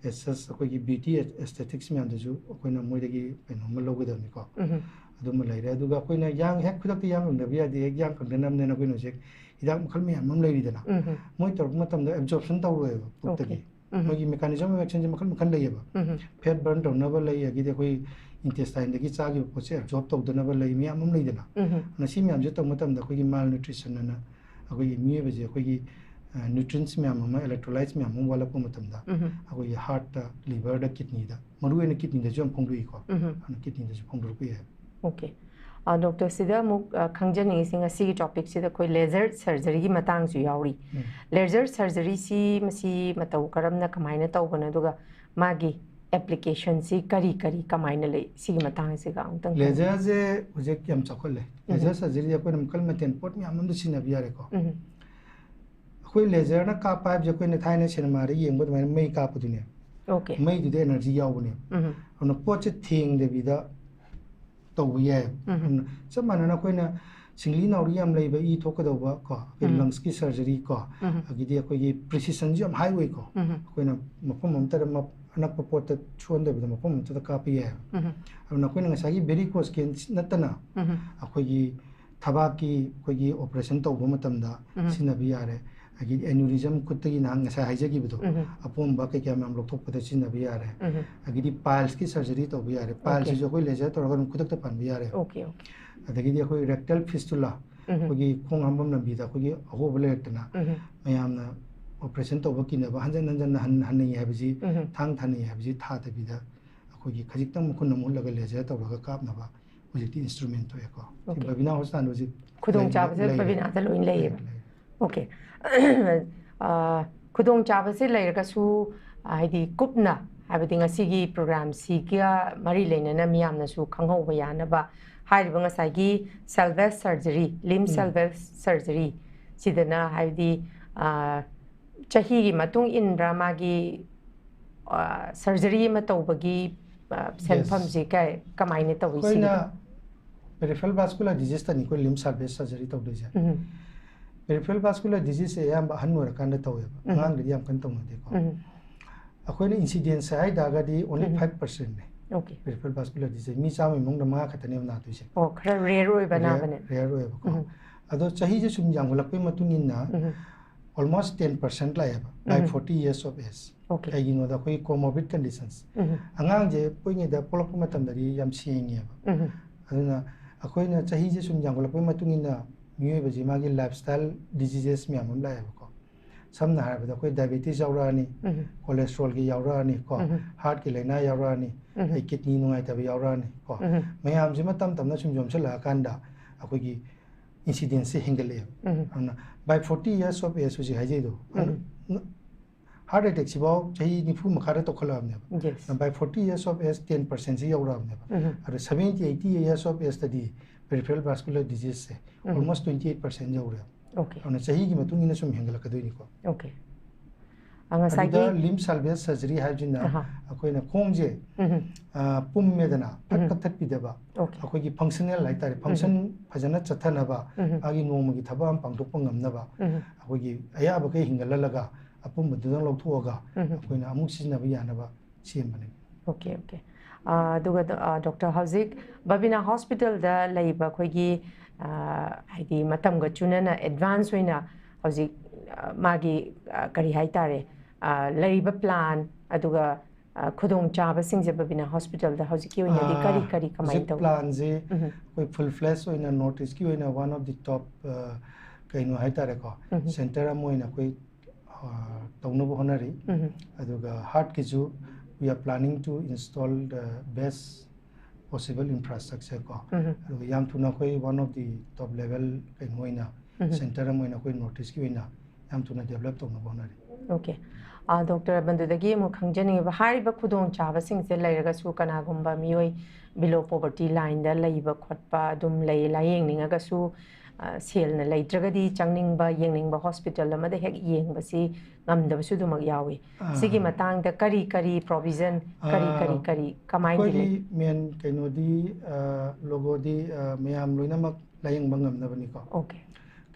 as such ꯑꯩꯈꯣꯏꯒꯤ beauty aesthetics ꯃꯌꯥꯝꯗꯁꯨ ꯑꯩꯈꯣꯏꯅ ꯃꯣꯏꯗꯒꯤ ꯀꯩꯅꯣꯝꯃ ꯂꯧꯒꯗꯕꯅꯤꯀꯣ꯫ ꯎꯝ꯫ ꯑꯗꯨꯃ ꯂꯩꯔꯦ꯫ ꯑꯗꯨꯒ ꯑꯩꯈꯣꯏꯅ ꯌꯥꯡ ꯍꯦꯛ ꯈꯨꯗꯛꯇ ꯌꯥꯡ ꯀꯪꯗꯕ ꯌꯥꯗꯦ, ꯍꯦꯛ ꯌꯥꯡ ꯀꯪꯗꯅꯕꯅꯦꯅ ꯑꯩꯈꯣꯏꯅ ꯍꯧꯖꯤꯛ ꯍꯤꯗꯥꯛ ꯃꯈꯜ ꯃꯌꯥꯝ ꯑꯃ ꯂꯩꯔꯤꯗꯅ, ꯎꯝ꯫ ꯃꯣꯏ ꯇꯧꯔꯛꯄ ꯃꯇꯝꯗ absorption ꯇꯧꯔꯣꯏꯕ ꯄꯨꯛꯇꯒꯤ꯫ ꯎꯝ꯫ ꯃꯣꯏꯒꯤ mechanism of actionꯁꯦ ꯃꯈꯜ ꯃꯈꯜ ꯂꯩꯌꯦꯕ꯫ ꯎꯝ꯫ Fat burn ꯇꯧꯅꯕ ꯂꯩ, ꯑꯗꯒꯤꯗꯤ ꯑꯩꯈꯣꯏ intestineꯗꯒꯤ ꯆꯥꯈꯤꯕ ꯄꯣꯠꯁꯦ absorb ꯇꯧꯗꯅꯕ ꯂꯩ, ꯃꯌꯥꯝ ꯑꯃ ꯂꯩꯗꯅ꯫ ꯎꯝ꯫ ꯑꯗꯨꯅ ꯁꯤ ꯃꯌꯥꯝꯁꯦ ꯇꯧꯕ ꯃꯇꯝꯗ ꯑꯩꯈꯣꯏꯒꯤ malnutrition ꯑꯅ ꯑꯩꯈꯣꯏꯒꯤ ꯃꯤꯑꯣꯏꯕꯁꯦ ꯑꯩꯈꯣꯏꯒꯤ nutrients ꯃꯌꯥꯝ ꯑꯃ, electrolytes ꯃꯌꯥꯝ ꯑꯃ ꯋꯥꯠꯂꯛꯄ ꯃꯇꯝꯗ ꯎꯝ꯫ ꯑꯩꯈꯣꯏꯒꯤ heartꯇ, liverꯗ, kidneyꯗ, ꯃꯔꯨꯑꯣꯏꯅ kidneyꯗꯁꯨ ꯌꯥꯝ ꯐꯣꯡꯗꯣꯛꯏꯀꯣ꯫ ꯎꯝ꯫ ꯑꯗꯨꯅ kidneyꯗꯁꯨ ꯐꯣꯡꯗꯣꯔꯛꯄ ꯌꯥꯏ꯫ Okay꯫ ꯑ, doctor, ꯁꯤꯗ ꯑꯃꯨꯛ, ꯑ, ꯈꯪꯖꯅꯤꯡꯉꯤꯁꯤ, ꯉꯁꯤꯒꯤ topicꯁꯤꯗ ꯑꯩꯈꯣꯏ laser surgeryꯒꯤ ꯃꯇꯥꯡꯁꯨ ꯌꯥꯎꯔꯤ꯫ ꯎꯝ꯫ Laser surgeryꯁꯤ ꯃꯁꯤ ꯃꯇꯧ ꯀꯔꯝꯅ, ꯀꯃꯥꯏꯅ ꯇꯧꯕꯅꯣ, ꯑꯗꯨꯒ ꯃꯥꯒꯤ applicationꯁꯤ ꯀꯔꯤ ꯀꯔꯤ ꯀꯃꯥꯏꯅ ꯂꯩ, ꯁꯤꯒꯤ ꯃꯇꯥꯡꯁꯤꯒ ꯑꯃꯨꯛꯇꯪ ꯈꯪꯖ- Laserꯁꯦ ꯍꯧꯖꯤꯛ ꯌꯥꯝ ꯆꯥꯎꯈꯠꯂꯦ꯫ ꯎꯝ꯫ Laser surgeryꯗ ꯑꯩꯈꯣꯏꯅ ꯃꯈꯜ ꯃꯊꯦꯜ ꯄꯣꯠ ꯃꯌꯥꯝ ꯑꯃꯗ ꯁꯤꯖꯤꯟꯅꯕ ꯌꯥꯔꯦꯀꯣ꯫ ꯎꯝ꯫ ꯑꯩꯈꯣꯏ laserꯅ ꯀꯥꯞꯄ ꯍꯥꯏꯕꯁꯦ ꯑꯩꯈꯣꯏꯅ ꯊꯥꯏꯅ cinemaꯗ ꯌꯦꯡꯕ ꯑꯗꯨꯃꯥꯏꯅ ꯃꯩ ꯀꯥꯞꯄꯗꯨꯅꯦ꯫ Okay꯫ ꯃꯩꯗꯨꯗ energy ꯌꯥꯎꯕꯅꯦ꯫ ꯎꯝ꯫ ꯑꯗꯨꯅ ꯄꯣꯠꯁꯦ ꯊꯦꯡꯗꯕꯤꯗ ꯇꯧꯕ ꯌꯥꯏ꯫ ꯎꯝ꯫ ꯑꯗꯨꯅ ꯆꯞ ꯃꯥꯟꯅꯅ ꯑꯩꯈꯣꯏꯅ ꯁꯤꯡꯂꯤ ꯅꯥꯎꯔꯤ ꯌꯥꯝ ꯂꯩꯕ, ꯏ ꯊꯣꯛꯀꯗꯧꯕ ꯀꯣ, ꯑꯩꯈꯣꯏ ꯎꯝ꯫ lungsꯀꯤ surgery ꯀꯣ, ꯎꯝ꯫ ꯑꯗꯒꯤꯗꯤ ꯑꯩꯈꯣꯏꯒꯤ precisionꯁꯨ ꯌꯥꯝ high ꯑꯣꯏꯀꯣ꯫ ꯎꯝ꯫ ꯑꯩꯈꯣꯏꯅ ꯃꯐꯝ ꯑꯃꯠꯇꯗ ꯃ-, ꯑꯅꯛꯄ ꯄꯣꯠꯇ ꯁꯣꯛꯍꯟꯗꯕꯤꯗ ꯃꯐꯝ ꯑꯃꯠꯇꯗ ꯀꯥꯞꯄ ꯌꯥꯏ꯫ ꯎꯝ꯫ ꯑꯗꯨꯅ ꯑꯩꯈꯣꯏꯅ ꯉꯁꯥꯏꯒꯤ varicose vein ꯅꯠꯇꯅ ꯎꯝ꯫ ꯑꯩꯈꯣꯏꯒꯤ ꯊꯕꯥꯛꯀꯤ ꯑꯩꯈꯣꯏꯒꯤ operation ꯇꯧꯕ ꯃꯇꯝꯗ ꯎꯝ꯫ ꯁꯤꯖꯤꯟꯅꯕ ꯌꯥꯔꯦ꯫ ꯑꯗꯒꯤ aneurysm, ꯈꯨꯠꯇꯒꯤ ꯅꯍꯥꯟ ꯉꯁꯥꯏ ꯍꯥꯏꯖꯈꯤꯕꯗꯣ, ꯎꯝ꯫ ꯑꯄꯣꯝꯕ ꯀꯩꯀꯥ ꯃꯌꯥꯝ ꯂꯧꯊꯣꯛꯄꯗ ꯁꯤꯖꯤꯟꯅꯕ ꯌꯥꯔꯦ꯫ ꯎꯝ꯫ ꯑꯗꯒꯤꯗꯤ piles ꯀꯤ surgery ꯇꯧꯕ ꯌꯥꯔꯦ꯫ Piles ꯁꯤꯁꯨ ꯑꯩꯈꯣꯏ laser ꯇꯧꯔꯒ ꯑꯗꯨꯝ ꯈꯨꯗꯛꯇ ꯄꯥꯟꯕ ꯌꯥꯔꯦ꯫ Okay, okay꯫ ꯑꯗꯒꯤꯗꯤ ꯑꯩꯈꯣꯏ rectal fistula, ꯎꯝ꯫ ꯑꯩꯈꯣꯏꯒꯤ ꯈꯣꯡ ꯍꯥꯝꯐꯝ ꯂꯝꯕꯤꯗ ꯑꯩꯈꯣꯏꯒꯤ ꯑꯍꯣꯕ ꯂꯩꯔꯛꯇꯅ ꯎꯝ꯫ ꯃꯌꯥꯝꯅ operation ꯇꯧꯕ ꯀꯤꯅꯕ, ꯍꯟꯖꯟ ꯍꯟꯖꯟꯅ ꯍꯟ-, ꯍꯟꯅꯩ ꯍꯥꯏꯕꯁꯤ, ꯎꯝ꯫ ꯊꯥꯡ ꯊꯥꯅꯩ ꯍꯥꯏꯕꯁꯤ ꯊꯥꯗꯕꯤꯗ ꯑꯩꯈꯣꯏꯒꯤ ꯈꯖꯤꯛꯇꯪ ꯃꯈꯨꯟ ꯑꯃ ꯃꯨꯠꯂꯒ laser ꯇꯧꯔꯒ ꯀꯥꯞꯅꯕ ꯍꯧꯖꯤꯛꯇꯤ instrument ꯊꯣꯛꯑꯦꯀꯣ꯫ ꯁꯤ Okay꯫ ꯕꯕꯤꯅꯥ ꯍꯣꯁꯄꯤꯇꯥꯜꯗ ꯍꯧꯖꯤꯛ ꯈꯨꯗꯣꯡꯆꯥꯕꯁꯦ ꯂꯩ-, ꯂꯩꯔꯦ꯫ ꯕꯕꯤꯅꯥꯗ ꯂꯣꯏ ꯂꯩꯌꯦꯕ꯫ ꯂꯩꯔꯦ, ꯂꯩꯔꯦ꯫ Okay꯫ ꯑ, ꯈꯨꯗꯣꯡꯆꯥꯕꯁꯦ ꯂꯩꯔꯒꯁꯨ, ꯑ, ꯍꯥꯏꯗꯤ ꯀꯨꯞꯅ, ꯍꯥꯏꯕꯗꯤ ꯉꯁꯤꯒꯤ programꯁꯤꯒ ꯃꯔꯤ ꯂꯩꯅꯅ ꯃꯤꯌꯥꯝꯅꯁꯨ ꯈꯪꯍꯧꯕ ꯌꯥꯅꯕ, ꯍꯥꯏꯔꯤꯕ ꯉꯁꯥꯏꯒꯤ salvage surgery, limb ꯎꯝ꯫ salvage surgery ꯁꯤꯗꯅ, ꯍꯥꯏꯕꯗꯤ, ꯑ, ꯆꯍꯤꯒꯤ ꯃꯇꯨꯡ ꯏꯟꯕ꯭ꯔꯥ ꯃꯥꯒꯤ, ꯑ, surgery ꯑꯃ ꯇꯧꯕꯒꯤ, ꯑ, ꯁꯦꯟꯐꯝꯁꯤ ꯀꯩ-, ꯀꯃꯥꯏꯅ ꯇꯧꯏ ꯁꯤꯒꯤ? ꯑꯩꯈꯣꯏꯅ peripheral vascular disease ꯇꯅꯤ ꯑꯩꯈꯣꯏ limb salvage surgery ꯇꯧꯗꯣꯏꯁꯦ꯫ ꯎꯝ꯫ Peripheral vascular disease ꯁꯦ ꯑꯌꯥꯝꯕ ꯑꯍꯟ ꯑꯣꯏꯔꯀꯥꯟꯗ ꯇꯧꯋꯦꯕ, ꯎꯝ꯫ ꯑꯉꯥꯡꯗꯗꯤ ꯌꯥꯝ ꯀꯟꯅ ꯇꯧꯅꯗꯦꯀꯣ꯫ ꯎꯝ꯫ ꯑꯩꯈꯣꯏꯅ incidence ꯁꯦ ꯍꯥꯏ ꯇꯥꯔꯒꯗꯤ only ꯎꯝ꯫ five percent ꯅꯦ꯫ Okay. Peripheral vascular disease ꯃꯤ ꯆꯥꯝꯃꯒꯤ ꯃꯅꯨꯡꯗ ꯃꯉꯥ ꯈꯛꯇꯅꯦꯕ ꯅꯥꯗꯣꯏꯁꯦ꯫ ꯑꯣ, ꯈꯔ rare ꯑꯣꯏꯕ Rare- ꯑꯅꯥꯕꯅꯦ꯫ Rare ꯑꯣꯏꯌꯦꯕꯀꯣ꯫ ꯎꯝ꯫ ꯑꯗꯣ ꯆꯍꯤꯁꯦ ꯁꯨꯝ ꯌꯥꯝꯈꯠꯂꯛꯄꯒꯤ ꯃꯇꯨꯡ ꯏꯟꯅ ꯎꯝ꯫ almost ten percent ꯂꯥꯛꯑꯦꯕ, by um. forty years of age꯫ Okay. ꯀꯩꯒꯤꯅꯣꯗ ꯑꯩꯈꯣꯏꯒꯤ comorbid conditions꯫ ꯎꯝ꯫ ꯑꯉꯥꯡꯁꯦ ꯄꯣꯛꯏꯉꯩꯗ, ꯄꯣꯛꯂꯛꯄ ꯃꯇꯝꯗꯗꯤ ꯌꯥꯝ ꯁꯦꯡꯉꯦꯕ꯫ ꯎꯝ꯫ ꯑꯗꯨꯅ ꯑꯩꯈꯣꯏꯅ ꯆꯍꯤꯁꯦ ꯁꯨꯝ ꯌꯥꯝꯈꯠꯂꯛꯄꯒꯤ ꯃꯇꯨꯡ ꯏꯟꯅ ꯃꯤꯑꯣꯏꯕꯁꯤ ꯃꯥꯒꯤ lifestyle diseases ꯃꯌꯥꯝ ꯑꯃ ꯂꯥꯛꯑꯦꯕꯀꯣ꯫ ꯁꯝꯅ ꯍꯥꯏꯔꯕꯗ ꯑꯩꯈꯣꯏ diabetes ꯌꯥꯎꯔꯛꯑꯅꯤ, ꯎꯝ꯫ cholesterol ꯒꯤ ꯌꯥꯎꯔꯛꯑꯅꯤ ꯀꯣ, ꯎꯝ꯫ heart ꯀꯤ ꯂꯥꯏꯅꯥ ꯌꯥꯎꯔꯛꯑꯅꯤ, ꯎꯝ꯫ ꯑꯩ kidney ꯅꯨꯡꯉꯥꯏꯇꯕ ꯌꯥꯎꯔꯛꯑꯅꯤ ꯀꯣ꯫ ꯎꯝ꯫ ꯃꯌꯥꯝꯁꯤꯃ ꯇꯞ ꯇꯞꯅ ꯁꯨꯝ ꯌꯣꯝꯁꯤꯜꯂꯛꯑꯀꯥꯟꯗ ꯑꯩꯈꯣꯏꯒꯤ incidence ꯁꯦ ꯍꯦꯟꯒꯠꯂꯛꯑꯦꯕ꯫ ꯎꯝ꯫ ꯑꯗꯨꯅ by forty years of age ꯍꯧꯖꯤꯛ ꯍꯥꯏꯖꯩꯗꯣ, ꯎꯝ꯫ heart attack ꯁꯤꯐꯥꯎ ꯆꯍꯤ ꯅꯤꯐꯨ ꯃꯈꯥꯗ ꯇꯧꯈꯠꯂꯛꯑꯕꯅꯦꯕ꯫ Yes. By forty years of age ten percent ꯁꯤ ꯌꯧꯔꯛꯑꯕꯅꯦꯕ꯫ ꯎꯝ꯫ ꯑꯗꯣ seventy eighty years of age ꯇꯗꯤ peripheral vascular disease ꯁꯦ ꯎꯝ꯫ almost twenty eight percent ꯌꯧꯔꯦꯕ꯫ Okay. ꯑꯗꯨꯅ ꯆꯍꯤꯒꯤ ꯃꯇꯨꯡ ꯏꯟꯅ ꯁꯨꯝ ꯍꯦꯟꯒꯠꯂꯛꯀꯗꯣꯏꯅꯤꯀꯣ꯫ Okay. ꯑ, ꯑꯗꯨꯗ ꯉꯁꯥꯏꯒꯤ limb salvage surgery ꯍꯥꯏꯕꯁꯤꯅ ꯑꯍꯥ꯫ ꯑꯩꯈꯣꯏꯅ ꯈꯣꯡꯁꯦ ꯎꯝ꯫ ꯑ, ꯄꯨꯝꯃꯦꯗꯅ ꯐꯠ ꯎꯝ꯫ ꯀꯛꯊꯠꯄꯤꯗꯕ, Okay. ꯑꯩꯈꯣꯏꯒꯤ functional ꯍꯥꯏꯇꯥꯔꯦ, function ꯐꯖꯅ ꯆꯠꯊꯅꯕ, ꯎꯝ꯫ ꯃꯥꯒꯤ ꯅꯣꯡꯃꯒꯤ ꯊꯕꯛ ꯑꯃ ꯄꯥꯡꯊꯣꯛꯄ ꯉꯝꯅꯕ ꯎꯝ꯫ ꯑꯩꯈꯣꯏꯒꯤ ꯑꯌꯥꯕꯈꯩ ꯍꯤꯡꯒꯠꯍꯜꯂꯒ ꯑꯄꯨꯝꯕꯗꯨꯗꯪ ꯂꯧꯊꯣꯛꯑꯒ ꯎꯝ꯫ ꯑꯩꯈꯣꯏꯅ ꯑꯃꯨꯛ ꯁꯤꯖꯤꯟꯅꯕ ꯌꯥꯅꯕ ꯁꯦꯝꯕꯅꯤ꯫ Okay, okay. ꯑ, ꯑꯗꯨꯒ ꯗꯣ-, ꯑ, Doctor, ꯍꯧꯖꯤꯛ ꯕꯕꯤꯅꯥ hospital ꯗ ꯂꯩꯕ ꯑꯩꯈꯣꯏꯒꯤ, ꯑ, ꯍꯥꯏꯗꯤ ꯃꯇꯝꯒ ꯆꯨꯅꯅ advance ꯑꯣꯏꯅ ꯍꯧꯖꯤꯛ, ꯑ, ꯃꯥꯒꯤ, ꯑ, ꯀꯔꯤ ꯍꯥꯏꯇꯥꯔꯦ, ꯑ, ꯂꯩꯔꯤꯕ plan, ꯑꯗꯨꯒ, ꯑ, ꯈꯨꯗꯣꯡꯆꯥꯕꯁꯤꯡꯁꯦ ꯕꯕꯤꯅꯥ hospital ꯗ ꯍꯧꯖꯤꯛꯀꯤ ꯑꯣꯏꯅꯗꯤ ꯀꯔꯤ ꯑ, ꯀꯔꯤ ꯀꯃꯥꯏꯅ ꯍꯧꯖꯤꯛ ꯇꯧꯏ? plan ꯁꯦ ꯎꯝ꯫ ꯑꯩꯈꯣꯏ full fledged ꯑꯣꯏꯅ North East ꯀꯤ ꯑꯣꯏꯅ one of the top, ꯑ, ꯀꯩꯅꯣ ꯍꯥꯏꯇꯥꯔꯦꯀꯣ, ꯎꯝ꯫ center ꯑꯃ ꯑꯣꯏꯅ ꯑꯩꯈꯣꯏ, ꯑ, ꯇꯧꯅꯕ ꯍꯣꯠꯅꯔꯤ꯫ ꯎꯝ꯫ ꯑꯗꯨꯒ heart ꯀꯤꯁꯨ we are planning to install the best possible infrastructure ꯀꯣ꯫ ꯎꯝ꯫ ꯑꯗꯨꯒ ꯌꯥꯝ ꯊꯨꯅ ꯑꯩꯈꯣꯏ one of the top level ꯀꯩꯅꯣ ꯑꯣꯏꯅ, ꯎꯝ꯫ center ꯑꯃ ꯑꯣꯏꯅ ꯑꯩꯈꯣꯏ North East ꯀꯤ ꯑꯣꯏꯅ ꯌꯥꯝ ꯊꯨꯅ develop ꯇꯧꯅꯕ ꯍꯣꯠꯅꯔꯤ꯫ Okay. ꯑ, Doctor, ꯃꯗꯨꯗꯒꯤ ꯑꯃꯨꯛ ꯈꯪꯖꯅꯤꯡꯉꯤꯕ, ꯍꯥꯏꯔꯤꯕ ꯈꯨꯗꯣꯡꯆꯥꯕꯁꯤꯡꯁꯦ ꯂꯩꯔꯒꯁꯨ ꯀꯅꯥꯒꯨꯝꯕ ꯃꯤꯑꯣꯏ below poverty line ꯗ ꯂꯩꯕ ꯈꯣꯠꯄ ꯑꯗꯨꯝ ꯂꯩ, ꯂꯥꯌꯦꯡꯅꯤꯡꯉꯒꯁꯨ, ꯑ, ꯁꯦꯜꯅ ꯂꯩꯇ꯭ꯔꯒꯗꯤ ꯆꯪꯅꯤꯡꯕ, ꯌꯦꯡꯅꯤꯡꯕ hospital ꯑꯃꯗ ꯍꯦꯛ ꯌꯦꯡꯕꯁꯤ ꯉꯝꯗꯕꯁꯨ ꯑꯗꯨꯃꯛ ꯌꯥꯎꯏ꯫ ꯑꯥ꯫ ꯁꯤꯒꯤ ꯃꯇꯥꯡꯗ ꯀꯔꯤ ꯀꯔꯤ provision, ꯀꯔꯤ, ꯑꯥ, ꯀꯔꯤ, ꯀꯔꯤ, ꯀꯃꯥꯏꯅꯗꯤ ꯂꯩ? ꯑꯩꯈꯣꯏꯒꯤ main ꯀꯩꯅꯣꯗꯤ, ꯑ, logo ꯗꯤ, ꯑ, ꯃꯌꯥꯝ ꯂꯣꯏꯅꯃꯛ ꯂꯥꯌꯦꯡꯕ ꯉꯝꯅꯕꯅꯤꯀꯣ꯫ Okay.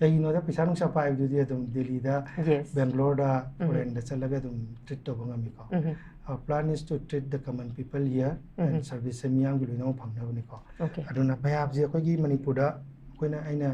ꯀꯩꯒꯤꯅꯣꯗ ꯄꯩꯁꯥ ꯅꯨꯡꯁꯥ ꯄꯥꯏꯕꯗꯨꯗꯤ ꯑꯗꯨꯝ ꯗꯦꯜꯂꯤꯗ, Yes. ꯕꯦꯡꯒ꯭ꯂꯣꯔꯗ, ꯎꯝ꯫ ꯐꯣꯔꯦꯟꯗ ꯆꯠꯂꯒ ꯑꯗꯨꯝ ꯇ꯭ꯔꯤꯠ ꯇꯧꯕ ꯉꯝꯃꯤꯀꯣ꯫ ꯎꯝ꯫ Our plan is to treat the common people here and ꯎꯝ꯫ ꯁꯔꯚꯤꯁꯁꯦ ꯃꯤꯌꯥꯝꯒꯤ ꯂꯣꯏꯅꯃꯛ ꯐꯪꯅꯕꯅꯤꯀꯣ꯫ Okay. ꯑꯗꯨꯅ ꯃꯌꯥꯝꯁꯦ ꯑꯩꯈꯣꯏꯒꯤ ꯃꯅꯤꯄꯨꯔꯗ ꯑꯩꯈꯣꯏꯅ, ꯑꯩꯅ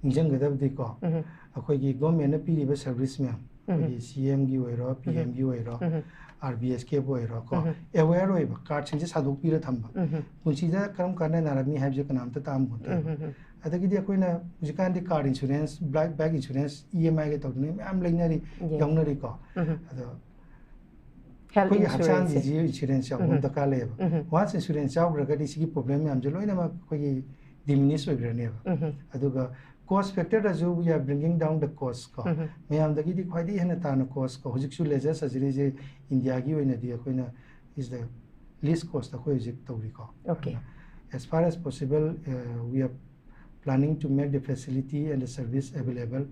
ꯅꯤꯡꯁꯤꯡꯒꯗꯕꯗꯤꯀꯣ, ꯎꯝ꯫ ꯑꯩꯈꯣꯏꯒꯤ ꯒꯣꯔꯃꯦꯟꯅ ꯄꯤꯔꯤꯕ ꯁꯔꯚꯤꯁ ꯃꯌꯥꯝ, ꯑꯩꯈꯣꯏꯒꯤ ꯁꯤ ꯑꯦꯝꯒꯤ ꯑꯣꯏꯔꯣ, ꯄꯤ ꯑꯦꯝꯒꯤ ꯑꯣꯏꯔꯣ, ꯎꯝ꯫ ꯑꯥꯔ ꯕꯤ ꯑꯦꯁ ꯀꯦꯞ ꯑꯣꯏꯔꯣꯀꯣ, ꯎꯝ꯫ ꯑꯦꯋꯦꯌꯔ ꯑꯣꯏꯕ, ꯀꯥꯔꯗꯁꯤꯡꯁꯦ ꯁꯥꯗꯣꯛꯄꯤꯔ ꯊꯝꯕ꯫ ꯎꯝ꯫ ꯄꯨꯟꯁꯤꯗ ꯀꯔꯝ ꯀꯥꯟꯗ ꯅꯥꯔꯛꯅꯤ ꯍꯥꯏꯕꯁꯦ ꯀꯅꯥꯝꯇ ꯇꯥꯛꯑꯝꯄꯣꯟꯇꯦ꯫ ꯎꯝ꯫ ꯑꯗꯒꯤꯗꯤ ꯑꯩꯈꯣꯏꯅ ꯍꯧꯖꯤꯛꯀꯥꯟꯗꯤ car insurance, bike, bike insurance E M ꯑꯥꯏꯒ ꯇꯧꯗꯅ ꯃꯌꯥꯝ ꯂꯩꯅꯔꯤ, Yes. ꯌꯥꯎꯅꯔꯤꯀꯣ꯫ ꯎꯝ꯫ ꯑꯗꯣ Health ꯑꯩꯈꯣꯏꯒꯤ ꯍꯛꯆꯥꯡꯒꯤ insurance-ꯁꯦ꯫ ꯏꯟꯁꯨꯔꯦꯟꯁ ꯌꯥꯎꯕ ꯎꯝ꯫ ꯑꯃ ꯗꯔꯀꯥꯔ ꯂꯩꯌꯦꯕ꯫ ꯎꯝ꯫ Once ꯏꯟꯁꯨꯔꯦꯟꯁ ꯌꯥꯎꯈ꯭ꯔꯒꯗꯤ ꯁꯤꯒꯤ ꯄ꯭ꯔꯣꯕ꯭ꯂꯦꯝ ꯃꯌꯥꯝꯁꯦ ꯂꯣꯏꯅꯃꯛ ꯑꯩꯈꯣꯏꯒꯤ ꯗꯤꯃꯤꯅꯤꯁ ꯑꯣꯏꯈ꯭ꯔꯅꯦꯕ꯫ ꯎꯝ꯫ ꯑꯗꯨꯒ ꯀꯣꯁ ꯐꯦꯛꯇꯔꯗꯁꯨ we are bringing down the cost ꯀꯣ꯫ ꯎꯝ꯫ ꯃꯌꯥꯝꯗꯒꯤꯗꯤ ꯈ꯭ꯋꯥꯏꯗꯒꯤ ꯍꯦꯟꯅ ꯇꯥꯅ ꯀꯣꯁ ꯀꯣ꯫ ꯍꯧꯖꯤꯛꯁꯨ ꯂꯦꯖꯔ ꯁꯔꯖꯔꯤꯁꯦ ꯏꯟꯗꯤꯌꯥꯒꯤ ꯑꯣꯏꯅꯗꯤ ꯑꯩꯈꯣꯏꯅ is the least cost ꯑꯩꯈꯣꯏ ꯍꯧꯖꯤꯛ ꯇꯧꯔꯤꯀꯣ꯫ Okay. As far as possible, uh, we are planning to make the facility and the service available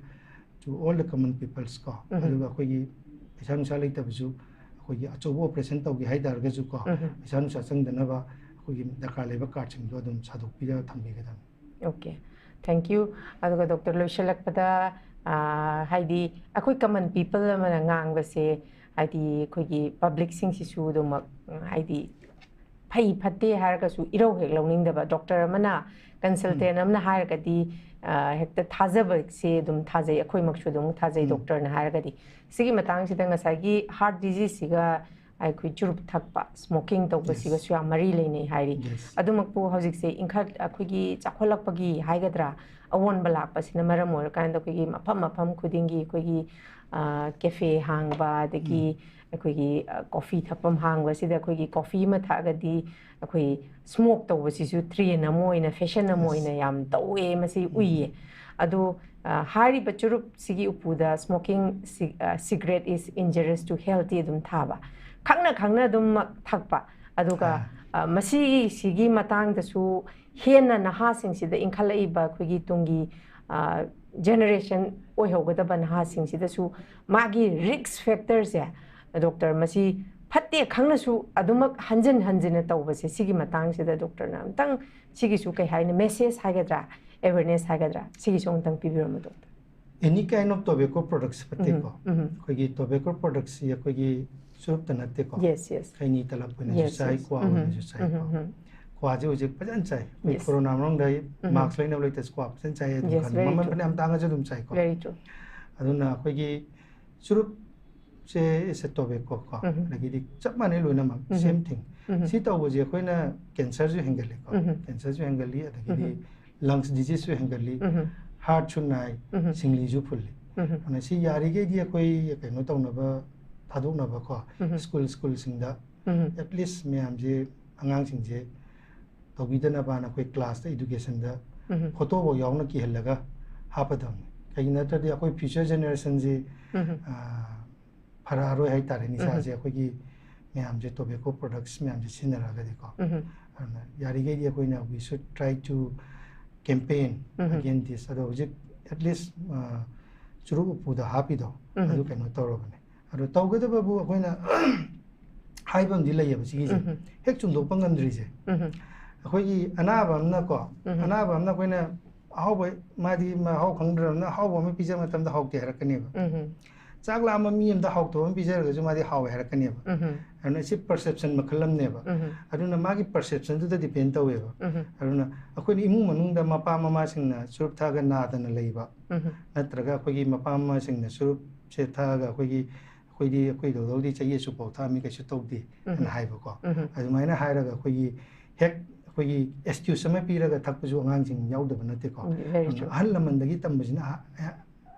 to all the common peoples ꯀꯣ꯫ ꯎꯝ꯫ ꯑꯗꯨꯒ ꯑꯩꯈꯣꯏꯒꯤ ꯄꯩꯁꯥ ꯅꯨꯡꯁꯥ ꯂꯩꯇꯕꯁꯨ ꯑꯩꯈꯣꯏꯒꯤ ꯑꯆꯧꯕ ꯑꯣꯄꯔꯦꯁꯟ ꯇꯧꯒꯦ ꯍꯥꯏ ꯇꯥꯔꯒꯁꯨ ꯀꯣ, ꯎꯝ꯫ ꯄꯩꯁꯥ ꯅꯨꯡꯁꯥ ꯆꯪꯗꯅꯕ ꯑꯩꯈꯣꯏꯒꯤ ꯗꯔꯀꯥꯔ ꯂꯩꯕ ꯀꯥꯔꯗꯁꯤꯡꯗꯣ ꯑꯗꯨꯝ ꯁꯥꯗꯣꯛꯄꯤꯔꯒ ꯊꯝꯕꯤꯒꯗꯕꯅꯤ꯫ Okay, thank you. ꯑꯗꯨꯒ ꯗꯣꯛꯇꯔ ꯂꯣꯏꯁꯤꯜꯂꯛꯄꯗ, ꯑ, ꯍꯥꯏꯗꯤ ꯑꯩꯈꯣꯏ common people ꯑꯃꯅ ꯉꯥꯡꯕꯁꯦ, ꯍꯥꯏꯗꯤ ꯑꯩꯈꯣꯏꯒꯤ ꯄꯕ꯭ꯂꯤꯛꯁꯤꯡꯁꯤꯁꯨ ꯑꯗꯨꯃꯛ, ꯎꯝ, ꯍꯥꯏꯗꯤ ꯐꯩ ꯐꯠꯇꯦ ꯍꯥꯏꯔꯒꯁꯨ ꯏꯔꯧ ꯍꯦꯛ ꯂꯧꯅꯤꯡꯗꯕ꯫ ꯗꯣꯛꯇꯔ ꯑꯃꯅ, ꯀꯟꯁꯜꯇꯦꯟ ꯑꯃꯅ ꯍꯥꯏꯔꯒꯗꯤ, ꯑ, ꯍꯦꯛꯇ ꯊꯥꯖꯕꯁꯦ ꯑꯗꯨꯝ ꯊꯥꯖꯩ, ꯑꯩꯈꯣꯏꯃꯛꯁꯨ ꯑꯗꯨꯝ ꯊꯥꯖꯩ꯫ ꯎꯝ꯫ ꯗꯣꯛꯇꯔꯅ ꯍꯥꯏꯔꯒꯗꯤ, ꯁꯤꯒꯤ ꯃꯇꯥꯡꯁꯤꯗ ꯉꯁꯥꯏꯒꯤ heart diseaseꯁꯤꯒ ꯑꯩꯈꯣꯏ ꯆꯨꯔꯨꯞ ꯊꯛꯄ, smoking ꯇꯧꯕꯁꯤꯒꯁꯨ ꯌꯥꯝ ꯃꯔꯤ ꯂꯩꯅꯩ ꯍꯥꯏꯔꯤ꯫ Yes. ꯑꯗꯨꯃꯛꯄꯨ ꯍꯧꯖꯤꯛꯁꯦ ꯏꯟꯈꯠ-, ꯑꯩꯈꯣꯏꯒꯤ ꯆꯥꯎꯈꯠꯂꯛꯄꯒꯤ ꯍꯥꯏꯒꯗ꯭ꯔꯥ, ꯑꯑꯣꯟꯕ ꯂꯥꯛꯄꯁꯤꯅ ꯃꯔꯝ ꯑꯣꯏꯔꯀꯥꯟꯗ ꯑꯩꯈꯣꯏꯒꯤ ꯃꯐꯝ ꯃꯐꯝ ꯈꯨꯗꯤꯡꯒꯤ ꯑꯩꯈꯣꯏꯒꯤ, ꯑ, cafe ꯍꯥꯡꯕ, ꯑꯗꯒꯤ ꯎꯝ꯫ ꯑꯩꯈꯣꯏꯒꯤ, ꯑ, coffee ꯊꯛꯐꯝ ꯍꯥꯡꯕꯁꯤꯗ ꯑꯩꯈꯣꯏꯒꯤ coffee ꯑꯃ ꯊꯛꯑꯒꯗꯤ ꯑꯩꯈꯣꯏ smoke ꯇꯧꯕꯁꯤꯁꯨ trend ꯑꯃ ꯑꯣꯏꯅ, fashion ꯑꯃ Yes. ꯑꯣꯏꯅ ꯌꯥꯝ ꯇꯧꯋꯦ, ꯃꯁꯤ ꯎꯝ꯫ ꯎꯏꯌꯦ꯫ ꯑꯗꯣ, ꯑ, ꯍꯥꯏꯔꯤꯕ ꯆꯨꯔꯨꯞꯁꯤꯒꯤ ꯎꯄꯨꯗ smoking ci-, ꯑ, cigarette is injurious to healthꯇꯤ ꯑꯗꯨꯝ ꯊꯥꯕ, ꯈꯪꯅ ꯈꯪꯅ ꯑꯗꯨꯝꯃꯛ ꯊꯛꯄ꯫ ꯑꯗꯨꯒ, ꯑꯥ꯫ ꯑ, ꯃꯁꯤꯒꯤꯁꯤꯒꯤ ꯃꯇꯥꯡꯗꯁꯨ ꯍꯦꯟꯅ ꯅꯍꯥꯁꯤꯡꯁꯤꯗ, ꯏꯟꯈꯠꯂꯛꯏꯕ ꯑꯩꯈꯣꯏꯒꯤ ꯇꯨꯡꯒꯤ, ꯑ, generation ꯑꯣꯏꯍꯧꯒꯗꯕ ꯅꯍꯥꯁꯤꯡꯁꯤꯗꯁꯨ ꯃꯥꯒꯤ risk factorꯁꯦ ꯗꯣꯛꯇꯔ, ꯃꯁꯤ ꯐꯠꯇꯦ ꯈꯪꯅꯁꯨ ꯑꯗꯨꯃꯛ ꯍꯟꯖꯤꯟ ꯍꯟꯖꯤꯟꯅ ꯇꯧꯕꯁꯦ, ꯁꯤꯒꯤ ꯃꯇꯥꯡꯁꯤꯗ ꯗꯣꯛꯇꯔꯅ ꯑꯝꯇꯪ ꯁꯤꯒꯤꯁꯨ ꯀꯩ ꯍꯥꯏꯅꯤ, ꯃꯦꯁꯦꯖ ꯍꯥꯏꯒꯗ꯭ꯔꯥ, ꯑꯦꯋꯦꯔꯅꯦꯁ ꯍꯥꯏꯒꯗ꯭ꯔꯥ, ꯁꯤꯒꯤꯁꯨ ꯑꯃꯨꯛꯇꯪ ꯄꯤꯕꯤꯔꯝꯃꯨ doctor. Any kind of tobacco products ꯐꯠꯇꯦꯀꯣ꯫ ꯎꯝ, ꯎꯝ꯫ ꯑꯩꯈꯣꯏꯒꯤ tobacco products ꯁꯤ ꯑꯩꯈꯣꯏꯒꯤ ꯆꯨꯔꯨꯞꯇ ꯅꯠꯇꯦꯀꯣ꯫ Yes, yes. ꯈꯩꯅꯤ ꯇꯂꯞ ꯑꯣꯏꯅꯁꯨ Yes, ꯆꯥꯏ, yes. ꯀ꯭ꯋꯥ ꯎꯝ, ꯑꯣꯏꯅꯁꯨ ꯆꯥꯏꯀꯣ꯫ ꯎꯝ, ꯎꯝ꯫ ꯀ꯭ꯋꯥꯁꯦ ꯍꯧꯖꯤꯛ ꯐꯖꯅ ꯆꯥꯏ꯫ ꯑꯩꯈꯣꯏ Yes. ꯀꯣꯔꯣꯅꯥ ꯃꯅꯨꯡꯗ ꯎꯝ꯫ ꯃꯥꯛꯁ ꯂꯩꯅꯕ ꯂꯩꯇ꯭ꯔꯁꯨ ꯀ꯭ꯋꯥ ꯐꯖꯅ ꯆꯥꯏ ꯑꯗꯨꯝ Yes, ꯈꯜꯂꯤ꯫ very ꯃꯃꯜ true. ꯐꯅꯌꯥꯝ ꯇꯥꯡꯉꯁꯨ ꯑꯗꯨꯝ ꯆꯥꯏꯀꯣ꯫ Very true. ꯑꯗꯨꯅ ꯑꯩꯈꯣꯏꯒꯤ ꯆꯨꯔꯨꯞꯁꯦ is a tobacco ꯀꯣ꯫ ꯎꯝ꯫ ꯑꯗꯒꯤꯗꯤ ꯆꯞ ꯃꯥꯟꯅꯩ ꯂꯣꯏꯅꯃꯛ, ꯎꯝ꯫ same thing꯫ ꯎꯝ꯫ ꯁꯤ ꯇꯧꯕꯁꯦ ꯑꯩꯈꯣꯏꯅ ꯀꯦꯟꯁꯔꯁꯨ ꯍꯦꯟꯒꯠꯂꯤꯀꯣ꯫ ꯎꯝ꯫ ꯀꯦꯟꯁꯔꯁꯨ ꯍꯦꯟꯒꯠꯂꯤ, ꯑꯗꯒꯤꯗꯤ ꯎꯝ꯫ ꯂꯪꯁ ꯗꯤꯖꯤꯖꯁꯨ ꯍꯦꯟꯒꯠꯂꯤ, ꯎꯝ꯫ ꯍꯥꯔꯠꯁꯨ ꯅꯥꯏ, ꯎꯝ꯫ ꯁꯤꯡꯂꯤꯁꯨ ꯐꯨꯜꯂꯤ꯫ ꯎꯝ꯫ ꯑꯗꯨꯅ ꯁꯤ ꯌꯥꯔꯤꯈꯩꯗꯤ ꯑꯩꯈꯣꯏ ꯀꯩꯅꯣ ꯇꯧꯅꯕ, ꯊꯥꯗꯣꯛꯅꯕꯀꯣ, ꯎꯝ꯫ ꯁ꯭ꯀꯨꯜ ꯁ꯭ꯀꯨꯜꯁꯤꯡꯗ ꯎꯝ꯫ at least ꯃꯌꯥꯝꯁꯦ, ꯑꯉꯥꯡꯁꯤꯡꯁꯦ ꯇꯧꯕꯤꯗꯅꯕꯅ ꯑꯩꯈꯣꯏ ꯀ꯭ꯂꯥꯁꯇ, ꯏꯗꯨꯀꯦꯁꯟꯗ ꯎꯝ꯫ ꯐꯣꯇꯣꯐꯥꯎ ꯌꯥꯎꯅ ꯀꯤꯍꯜꯂꯒ ꯍꯥꯞꯄꯗꯕꯅꯤ꯫ ꯀꯩꯒꯤꯅꯣ ꯅꯠꯇ꯭ꯔꯗꯤ ꯑꯩꯈꯣꯏ ꯐ꯭ꯌꯨꯆꯔ ꯖꯦꯅꯦꯔꯦꯁꯟꯁꯤ ꯎꯝ꯫ ꯐꯔꯛꯑꯔꯣꯏ ꯍꯥꯏꯇꯥꯔꯦ꯫ ꯅꯤꯁꯥꯁꯦ ꯎꯝ꯫ ꯑꯩꯈꯣꯏꯒꯤ ꯃꯌꯥꯝꯁꯦ, ꯇꯣꯕꯦꯀꯣ ꯄ꯭ꯔꯣꯗꯛꯁ ꯃꯌꯥꯝꯁꯦ ꯁꯤꯖꯤꯟꯅꯔꯛꯑꯒꯗꯤꯀꯣ꯫ ꯎꯝ꯫ ꯑꯗꯨꯅ ꯌꯥꯔꯤꯈꯩꯗꯤ ꯑꯩꯈꯣꯏꯅ we should try to campaign um. against this꯫ ꯑꯗꯣ ꯍꯧꯖꯤꯛ at least ꯆꯨꯔꯨꯞ ꯎꯄꯨꯗ ꯍꯥꯞꯄꯤꯗꯣ, ꯎꯝ꯫ ꯑꯗꯨ ꯀꯩꯅꯣ ꯇꯧꯔꯕꯅꯦ꯫ ꯑꯗꯣ ꯇꯧꯒꯗꯕꯕꯨ ꯑꯩꯈꯣꯏꯅ ꯍꯥꯏꯕ ꯑꯃꯗꯤ ꯂꯩꯌꯦꯕ ꯁꯤꯒꯤꯁꯦ꯫ ꯎꯝ꯫ ꯍꯦꯛ ꯆꯨꯝꯗꯣꯛꯄ ꯉꯝꯗ꯭ꯔꯤꯁꯦ꯫ ꯎꯝ꯫ ꯑꯩꯈꯣꯏꯒꯤ ꯑꯅꯥꯕ ꯑꯃꯅꯀꯣ, ꯎꯝ꯫ ꯑꯅꯥꯕ ꯑꯃꯅ ꯑꯩꯈꯣꯏꯅ ꯑꯍꯥꯎꯕ, ꯃꯥꯗꯤ ꯃꯍꯥꯎ ꯈꯪꯗ꯭ꯔꯕꯅꯤꯅ ꯑꯍꯥꯎꯕ ꯑꯃ ꯄꯤꯖꯕ ꯃꯇꯝꯗ ꯍꯥꯎꯇꯦ ꯍꯥꯏꯔꯛꯀꯅꯦꯕ꯫ ꯎꯝ꯫ ꯆꯥꯛ ꯂꯥꯝꯕ ꯃꯤ ꯑꯃꯗ ꯍꯥꯎꯇꯕ ꯑꯃ ꯄꯤꯖꯔꯒꯁꯨ ꯃꯥꯗꯤ ꯍꯥꯎꯋꯦ ꯍꯥꯏꯔꯛꯀꯅꯦꯕ꯫ ꯎꯝ꯫ ꯑꯗꯨꯅ ꯁꯤ ꯄꯔꯁꯦꯞꯁꯟ ꯃꯈꯜ ꯑꯃꯅꯦꯕ꯫ ꯎꯝ꯫ ꯑꯗꯨꯅ ꯃꯥꯒꯤ ꯄꯔꯁꯦꯞꯁꯟꯗꯨꯗ ꯗꯤꯄꯦꯟ ꯇꯧꯋꯦꯕ꯫ ꯎꯝ꯫ ꯑꯗꯨꯅ ꯑꯩꯈꯣꯏꯅ ꯏꯃꯨꯡ ꯃꯅꯨꯡꯗ ꯃꯄꯥ ꯃꯃꯥꯁꯤꯡꯅ ꯆꯨꯔꯨꯞ ꯊꯛꯑꯒ ꯅꯥꯗꯅ ꯂꯩꯕ, ꯎꯝ꯫ ꯅꯠꯇ꯭ꯔꯒ ꯑꯩꯈꯣꯏꯒꯤ ꯃꯄꯥ ꯃꯃꯥꯁꯤꯡꯅ ꯆꯨꯔꯨꯞꯁꯦ ꯊꯛꯑꯒ ꯑꯩꯈꯣꯏꯒꯤ, "ꯑꯩꯈꯣꯏꯗꯤ ꯑꯩꯈꯣꯏ ꯗꯧꯗꯧꯗꯤ ꯆꯍꯤ ꯑꯁꯨꯛ ꯐꯥꯎ ꯊꯛꯑꯝꯃꯤ, ꯀꯩꯁꯨ ꯇꯧꯗꯦ" ꯎꯝ꯫ ꯍꯥꯏꯅ ꯍꯥꯏꯕꯀꯣ꯫ ꯎꯝ꯫ ꯑꯗꯨꯃꯥꯏꯅ ꯍꯥꯏꯔꯒ ꯑꯩꯈꯣꯏꯒꯤ ꯍꯦꯛ ꯑꯩꯈꯣꯏꯒꯤ ꯑꯦꯛꯁꯀ꯭ꯌꯨꯁ ꯑꯃ ꯄꯤꯔꯒ ꯊꯛꯄꯁꯨ ꯑꯉꯥꯡꯁꯤꯡ ꯌꯥꯎꯗꯕ ꯅꯠꯇꯦꯀꯣ꯫ ꯎꯝ, very ꯑꯗꯨꯅ true. ꯑꯍꯜ ꯂꯃꯟꯗꯒꯤ ꯇꯝꯕꯁꯤꯅ ꯑ-, ꯑ-,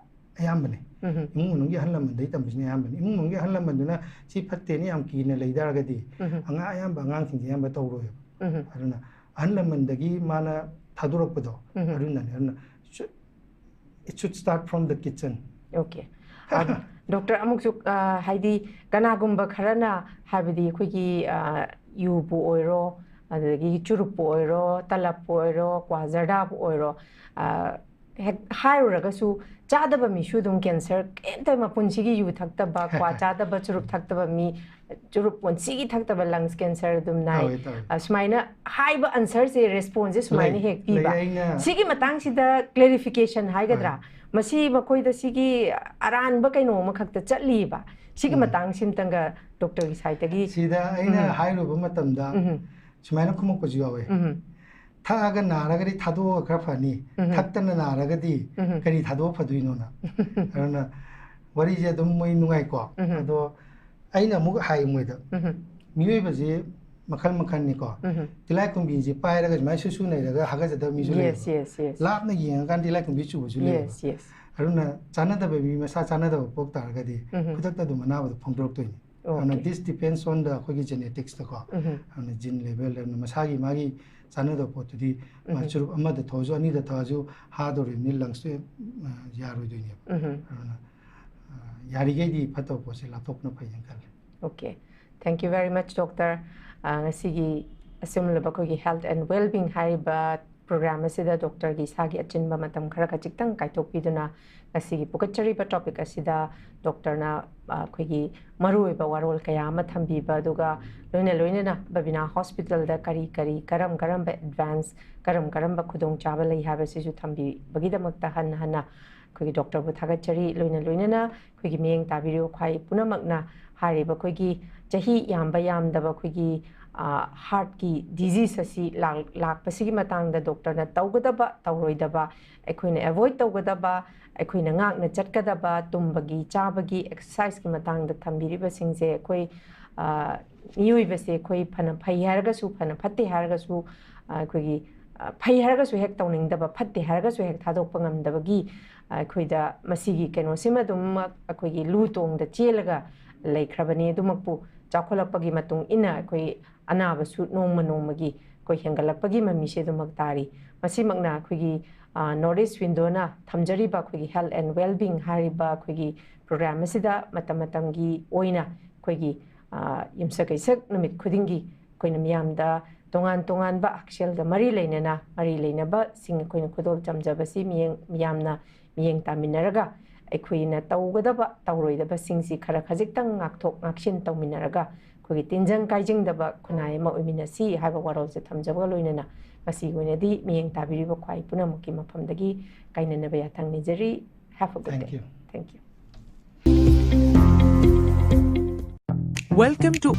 ꯑꯌꯥꯝꯕꯅꯦ꯫ ꯎꯝ꯫ ꯏꯃꯨꯡ ꯃꯅꯨꯡꯒꯤ ꯑꯍꯜ ꯂꯃꯟꯗꯒꯤ ꯇꯝꯕꯁꯤꯅ ꯑꯌꯥꯝꯕꯅꯦ꯫ ꯏꯃꯨꯡ ꯃꯅꯨꯡꯒꯤ ꯑꯍꯜ ꯂꯃꯟꯗꯨꯅ "ꯁꯤ ꯐꯠꯇꯦꯅ" ꯌꯥꯝ ꯀꯤꯅ ꯂꯩ ꯇꯥꯔꯒꯗꯤ, ꯎꯝ꯫ ꯑꯉꯥꯡ ꯑꯌꯥꯝꯕ ꯑꯉꯥꯡꯁꯤꯡꯁꯦ ꯑꯌꯥꯝꯕ ꯇꯧꯔꯣꯏꯕ꯫ ꯎꯝ꯫ ꯑꯗꯨꯅ ꯑꯍꯜ ꯂꯃꯟꯗꯒꯤ ꯃꯥꯅ ꯊꯥꯗꯣꯔꯛꯄꯗꯣ, ꯎꯝ꯫ ꯑꯗꯨꯅꯅꯦ꯫ ꯑꯗꯨꯅ should, it should start from the kitchen꯫ Okay. ꯑ, ꯗꯣꯛꯇꯔ, ꯑꯃꯨꯛꯁꯨ, ꯑ, ꯍꯥꯏꯗꯤ ꯀꯅꯥꯒꯨꯝꯕ ꯈꯔꯅ, ꯍꯥꯏꯕꯗꯤ ꯑꯩꯈꯣꯏꯒꯤ, ꯑ, ꯌꯨꯕꯨ ꯑꯣꯏꯔꯣ, ꯑꯗꯨꯗꯒꯤ ꯆꯨꯔꯨꯞꯄꯨ ꯑꯣꯏꯔꯣ, ꯇꯂꯞꯄꯨ ꯑꯣꯏꯔꯣ, ꯀ꯭ꯋꯥ ꯖꯔꯗꯥꯕꯨ ꯑꯣꯏꯔꯣ, ꯑ, ꯍꯦꯛ ꯍꯥꯏꯔꯨꯔꯒꯁꯨ ꯆꯥꯗꯕ ꯃꯤꯁꯨ ꯑꯗꯨꯝ ꯀꯦꯟꯁꯔ, ꯀꯩꯝꯇ ꯃꯄꯨꯟꯁꯤꯒꯤ ꯌꯨ ꯊꯛꯇꯕ, ꯀ꯭ꯋꯥ ꯆꯥꯗꯕ, ꯆꯨꯔꯨꯞ ꯊꯛꯇꯕ ꯃꯤ, ꯆꯨꯔꯨꯞ ꯄꯨꯟꯁꯤꯒꯤ ꯊꯛꯇꯕ ꯂꯪꯁ ꯀꯦꯟꯁꯔ ꯑꯗꯨꯝ ꯅꯥꯏ꯫ ꯇꯧꯋꯦ, ꯇꯧꯋꯦ꯫ ꯑ, ꯁꯨꯃꯥꯏꯅ ꯍꯥꯏꯕ ꯑꯟꯁꯔꯁꯦ, ꯔꯦꯁꯄꯣꯟꯁꯁꯦ ꯁꯨꯃꯥꯏꯅ ꯂꯩ, ꯍꯦꯛ ꯄꯤꯕ꯫ ꯂꯩ, ꯑꯩꯅ ꯁꯤꯒꯤ ꯃꯇꯥꯡꯁꯤꯗ ꯀ꯭ꯂꯦꯔꯤꯐꯤꯀꯦꯁꯟ ꯍꯥꯏꯒꯗ꯭ꯔꯥ, ꯃꯁꯤ ꯃꯈꯣꯏꯗ ꯁꯤꯒꯤ ꯑꯔꯥꯟꯕ ꯀꯩꯅꯣ ꯑꯃꯈꯛꯇ ꯆꯠꯂꯤꯕ꯫ ꯁꯤꯒꯤ ꯎꯝ꯫ ꯃꯇꯥꯡꯁꯤꯝꯇꯪꯒ ꯗꯣꯛꯇꯔꯒꯤ ꯁꯥꯏꯠꯇꯒꯤ꯫ ꯁꯤꯗ ꯑꯩꯅ ꯎꯝ꯫ ꯍꯥꯏꯔꯨꯕ ꯃꯇꯝꯗ ꯎꯝ꯫ ꯁꯨꯃꯥꯏꯅ ꯈꯨꯝꯃꯛꯄꯁꯨ ꯌꯥꯎꯋꯦ꯫ ꯎꯝ꯫ "ꯊꯛꯑꯒ ꯅꯥꯔꯒꯗꯤ ꯊꯥꯗꯣꯛꯑꯒ ꯈꯔ ꯐꯅꯤ, ꯎꯝ꯫ ꯊꯛꯇꯅ ꯅꯥꯔꯒꯗꯤ ꯎꯝ꯫ ꯀꯔꯤ ꯊꯥꯗꯣꯛꯑ ꯐꯗꯣꯏꯅꯣꯅ?" ꯑꯗꯨꯅ ꯋꯥꯔꯤꯁꯦ ꯑꯗꯨꯝ ꯃꯣꯏ ꯅꯨꯡꯉꯥꯏꯀꯣ꯫ ꯎꯝ꯫ ꯑꯗꯣ ꯑꯩꯅ ꯑꯃꯨꯛ ꯍꯥꯏ ꯃꯣꯏꯗ, ꯎꯝ꯫ ꯃꯤꯑꯣꯏꯕꯁꯤ ꯃꯈꯜ ꯃꯈꯜꯅꯤꯀꯣ꯫ ꯎꯝ꯫ ꯇꯤꯜꯂꯥꯏꯈꯨꯝꯕꯤꯁꯦ ꯄꯥꯏꯔꯒ ꯁꯨꯃꯥꯏꯅ ꯁꯨꯁꯨ ꯅꯩꯔꯒ ꯍꯥꯒꯠꯆꯗꯕ ꯃꯤꯁꯨ Yes, ꯂꯩꯌꯦꯕ꯫ yes, yes. ꯂꯥꯞꯅ ꯌꯦꯡꯉꯀꯥꯟꯗ ꯇꯤꯜꯂꯥꯏꯈꯨꯝꯕꯤ ꯆꯨꯕꯁꯨ ꯂꯩꯌꯦꯕ꯫ Yes, yes. ꯑꯗꯨꯅ ꯆꯥꯟꯅꯗꯕ ꯃꯤ, ꯃꯁꯥ ꯆꯥꯟꯅꯗꯕ ꯄꯣꯛ ꯇꯥꯔꯒꯗꯤ ꯎꯝ꯫ ꯈꯨꯗꯛꯇ ꯑꯗꯨꯝ ꯑꯅꯥꯕꯗꯣ ꯐꯣꯡꯗꯣꯔꯛꯇꯣꯏꯅꯤ꯫ ꯑꯗꯨꯅ Okay. This depends on the ꯑꯩꯈꯣꯏꯒꯤ genetics ꯇꯀꯣ꯫ ꯎꯝ꯫ ꯑꯗꯨꯅ gene level, ꯑꯗꯨꯅ ꯃꯁꯥꯒꯤ ꯃꯥꯒꯤ ꯆꯥꯟꯅꯗꯕ ꯄꯣꯠꯇꯨꯗꯤ ꯃꯥ ꯎꯝ꯫ ꯆꯨꯔꯨꯞ ꯑꯃꯗ ꯊꯣꯛꯑꯁꯨ ꯑꯅꯤꯗ ꯊꯛꯑꯁꯨ ꯍꯥꯗꯧꯔꯤꯕꯅꯤ, ꯂꯪꯁꯇꯨ ꯌꯥꯔꯣꯏꯗꯣꯏꯅꯦꯕ꯫ ꯎꯝ꯫ ꯑꯗꯨꯅ ꯑ, ꯌꯥꯔꯤꯈꯩꯗꯤ ꯐꯠꯇꯕ ꯄꯣꯠꯁꯦ ꯂꯥꯞꯊꯣꯛꯄꯅ ꯐꯩꯌꯦꯅ ꯈꯜꯂꯤ꯫ Okay. Thank you very much, doctor. ꯑ, ꯉꯁꯤꯒꯤ ꯑꯁꯤꯒꯨꯝꯂꯕ ꯑꯩꯈꯣꯏꯒꯤ Health and Wellbeing ꯍꯥꯏꯔꯤꯕ ꯄ꯭ꯔꯣꯒ꯭ꯔꯥꯝ ꯑꯁꯤꯗ ꯗꯣꯛꯇꯔꯒꯤ ꯏꯁꯥꯒꯤ ꯑꯆꯤꯟꯕ ꯃꯇꯝ ꯈꯔ ꯈꯖꯤꯛꯇꯪ ꯀꯥꯏꯊꯣꯛꯄꯤꯗꯨꯅ ꯉꯁꯤꯒꯤ ꯄꯨꯈꯠꯆꯔꯤꯕ ꯇꯣꯄꯤꯛ ꯑꯁꯤꯗ ꯗꯣꯛꯇꯔꯅ, ꯑ, ꯑꯩꯈꯣꯏꯒꯤ ꯃꯔꯨꯑꯣꯏꯕ ꯋꯥꯔꯣꯜ ꯀꯌꯥ ꯑꯃ ꯊꯝꯕꯤꯕ, ꯑꯗꯨꯒ ꯂꯣꯏꯅ ꯂꯣꯏꯅꯅ ꯕꯕꯤꯅꯥ ꯍꯣꯁꯄꯤꯇꯥꯜꯗ ꯀꯔꯤ ꯀꯔꯤ, ꯀꯔꯝ ꯀꯔꯝꯕ ꯑꯦꯗꯚꯥꯟꯁ, ꯀꯔꯝ ꯀꯔꯝꯕ ꯈꯨꯗꯣꯡꯆꯥꯕ ꯂꯩ ꯍꯥꯏꯕꯁꯤꯁꯨ ꯊꯝꯕꯤꯕꯒꯤꯗꯃꯛꯇ ꯍꯟꯅ ꯍꯟꯅ ꯑꯩꯈꯣꯏꯒꯤ ꯗꯣꯛꯇꯔꯕꯨ ꯊꯥꯒꯠꯆꯔꯤ꯫ ꯂꯣꯏꯅ ꯂꯣꯏꯅꯅ ꯑꯩꯈꯣꯏꯒꯤ ꯃꯤꯠꯌꯦꯡ ꯇꯥꯕꯤꯔꯤꯕ ꯈ꯭ꯋꯥꯏ ꯄꯨꯝꯅꯃꯛꯅ ꯍꯥꯏꯔꯤꯕ ꯑꯩꯈꯣꯏꯒꯤ ꯆꯍꯤ ꯌꯥꯝꯕ ꯌꯥꯝꯗꯕ ꯑꯩꯈꯣꯏꯒꯤ, ꯑ, ꯍꯥꯔꯠꯀꯤ ꯗꯤꯖꯤꯖ ꯑꯁꯤ ꯂꯥꯛ-, ꯂꯥꯛꯄꯁꯤꯒꯤ ꯃꯇꯥꯡꯗ ꯗꯣꯛꯇꯔꯅ ꯇꯧꯒꯗꯕ, ꯇꯧꯔꯣꯏꯗꯕ, ꯑꯩꯈꯣꯏꯅ ꯑꯦꯚꯣꯏꯗ ꯇꯧꯒꯗꯕ, ꯑꯩꯈꯣꯏꯅ ꯉꯥꯛꯅ ꯆꯠꯀꯗꯕ, ꯇꯨꯝꯕꯒꯤ, ꯆꯥꯕꯒꯤ, ꯑꯦꯛꯁꯔꯁꯥꯏꯖꯀꯤ ꯃꯇꯥꯡꯗ ꯊꯝꯕꯤꯔꯤꯕꯁꯤꯡꯁꯦ ꯑꯩꯈꯣꯏ, ꯑ, ꯃꯤꯑꯣꯏꯕꯁꯦ ꯑꯩꯈꯣꯏ ꯐꯅ ꯐꯩ ꯍꯥꯏꯔꯒꯁꯨ, ꯐꯅ ꯐꯠꯇꯦ ꯍꯥꯏꯔꯒꯁꯨ, ꯑ, ꯑꯩꯈꯣꯏꯒꯤ, ꯑ, ꯐꯩ ꯍꯥꯏꯔꯒꯁꯨ ꯍꯦꯛ ꯇꯧꯅꯤꯡꯗꯕ, ꯐꯠꯇꯦ ꯍꯥꯏꯔꯒꯁꯨ ꯍꯦꯛ ꯊꯥꯗꯣꯛꯄ ꯉꯝꯗꯕꯒꯤ, ꯑ, ꯑꯩꯈꯣꯏꯗ ꯃꯁꯤꯒꯤ ꯀꯩꯅꯣꯁꯤꯃ ꯑꯗꯨꯃꯛ ꯑꯩꯈꯣꯏꯒꯤ ꯂꯨ ꯇꯣꯡꯗ ꯆꯦꯜꯂꯒ ꯂꯩꯈ꯭ꯔꯕꯅꯤ꯫ ꯑꯗꯨꯃꯛꯄꯨ ꯆꯥꯎꯈꯠꯂꯛꯄꯒꯤ ꯃꯇꯨꯡ ꯏꯟꯅ ꯑꯩꯈꯣꯏ ꯑꯅꯥꯕꯁꯨ ꯅꯣꯡꯃ ꯅꯣꯡꯃꯒꯤ ꯑꯩꯈꯣꯏ ꯍꯦꯟꯒꯠꯂꯛꯄꯒꯤ ꯃꯃꯤꯁꯦ ꯑꯗꯨꯃꯛ ꯇꯥꯔꯤ꯫ ꯃꯁꯤꯃꯛꯅ ꯑꯩꯈꯣꯏꯒꯤ, ꯑ, North East Window ꯅ ꯊꯝꯖꯔꯤꯕ ꯑꯩꯈꯣꯏꯒꯤ Health and Wellbeing ꯍꯥꯏꯔꯤꯕ ꯑꯩꯈꯣꯏꯒꯤ ꯄ꯭ꯔꯣꯒ꯭ꯔꯥꯝ ꯑꯁꯤꯗ ꯃꯇꯝ ꯃꯇꯝꯒꯤ ꯑꯣꯏꯅ ꯑꯩꯈꯣꯏꯒꯤ, ꯑ, ꯌꯨꯝꯁꯀꯩꯁ ꯅꯨꯃꯤꯠ ꯈꯨꯗꯤꯡꯒꯤ ꯑꯩꯈꯣꯏꯅ ꯃꯤꯌꯥꯝꯗ ꯇꯣꯉꯥꯟ ꯇꯣꯉꯥꯟꯕ ꯍꯛꯁꯦꯜꯒ ꯃꯔꯤ ꯂꯩꯅꯅ, ꯃꯔꯤ ꯂꯩꯅꯕꯁꯤꯡ ꯑꯩꯈꯣꯏꯅ ꯈꯨꯗꯣꯜ ꯆꯝꯖꯕꯁꯤ ꯃꯤꯠꯌꯦꯡ, ꯃꯤꯌꯥꯝꯅ ꯃꯤꯠꯌꯦꯡ ꯇꯥꯃꯤꯟꯅꯔꯒ, ꯑꯩꯈꯣꯏꯅ ꯇꯧꯒꯗꯕ ꯇꯧꯔꯣꯏꯗꯕꯁꯤꯡꯁꯤ ꯈꯔ ꯈꯖꯤꯛꯇꯪ ꯉꯥꯛꯊꯣꯛ ꯉꯥꯛꯁꯤꯟ ꯇꯧꯃꯤꯟꯅꯔꯒ, ꯑꯩꯈꯣꯏꯒꯤ ꯇꯤꯟꯖꯪ ꯀꯥꯏꯖꯪꯗꯕ ꯈꯨꯟꯅꯥꯏ ꯑꯃ ꯑꯣꯏꯃꯤꯟꯅꯁꯤ ꯍꯥꯏꯕ ꯋꯥꯔꯣꯜꯁꯦ ꯊꯝꯖꯕꯒ ꯂꯣꯏꯅꯅ, ꯉꯁꯤꯒꯤ ꯑꯣꯏꯅꯗꯤ ꯃꯤꯠꯌꯦꯡ ꯇꯥꯕꯤꯔꯤꯕ ꯈ꯭ꯋꯥꯏ ꯄꯨꯝꯅꯃꯛꯀꯤ ꯃꯐꯝꯗꯒꯤ ꯀꯥꯏꯅꯅꯕ ꯌꯥꯊꯪ ꯅꯤꯖꯔꯤ꯫ Have a good Thank day. You. Thank you. Welcome to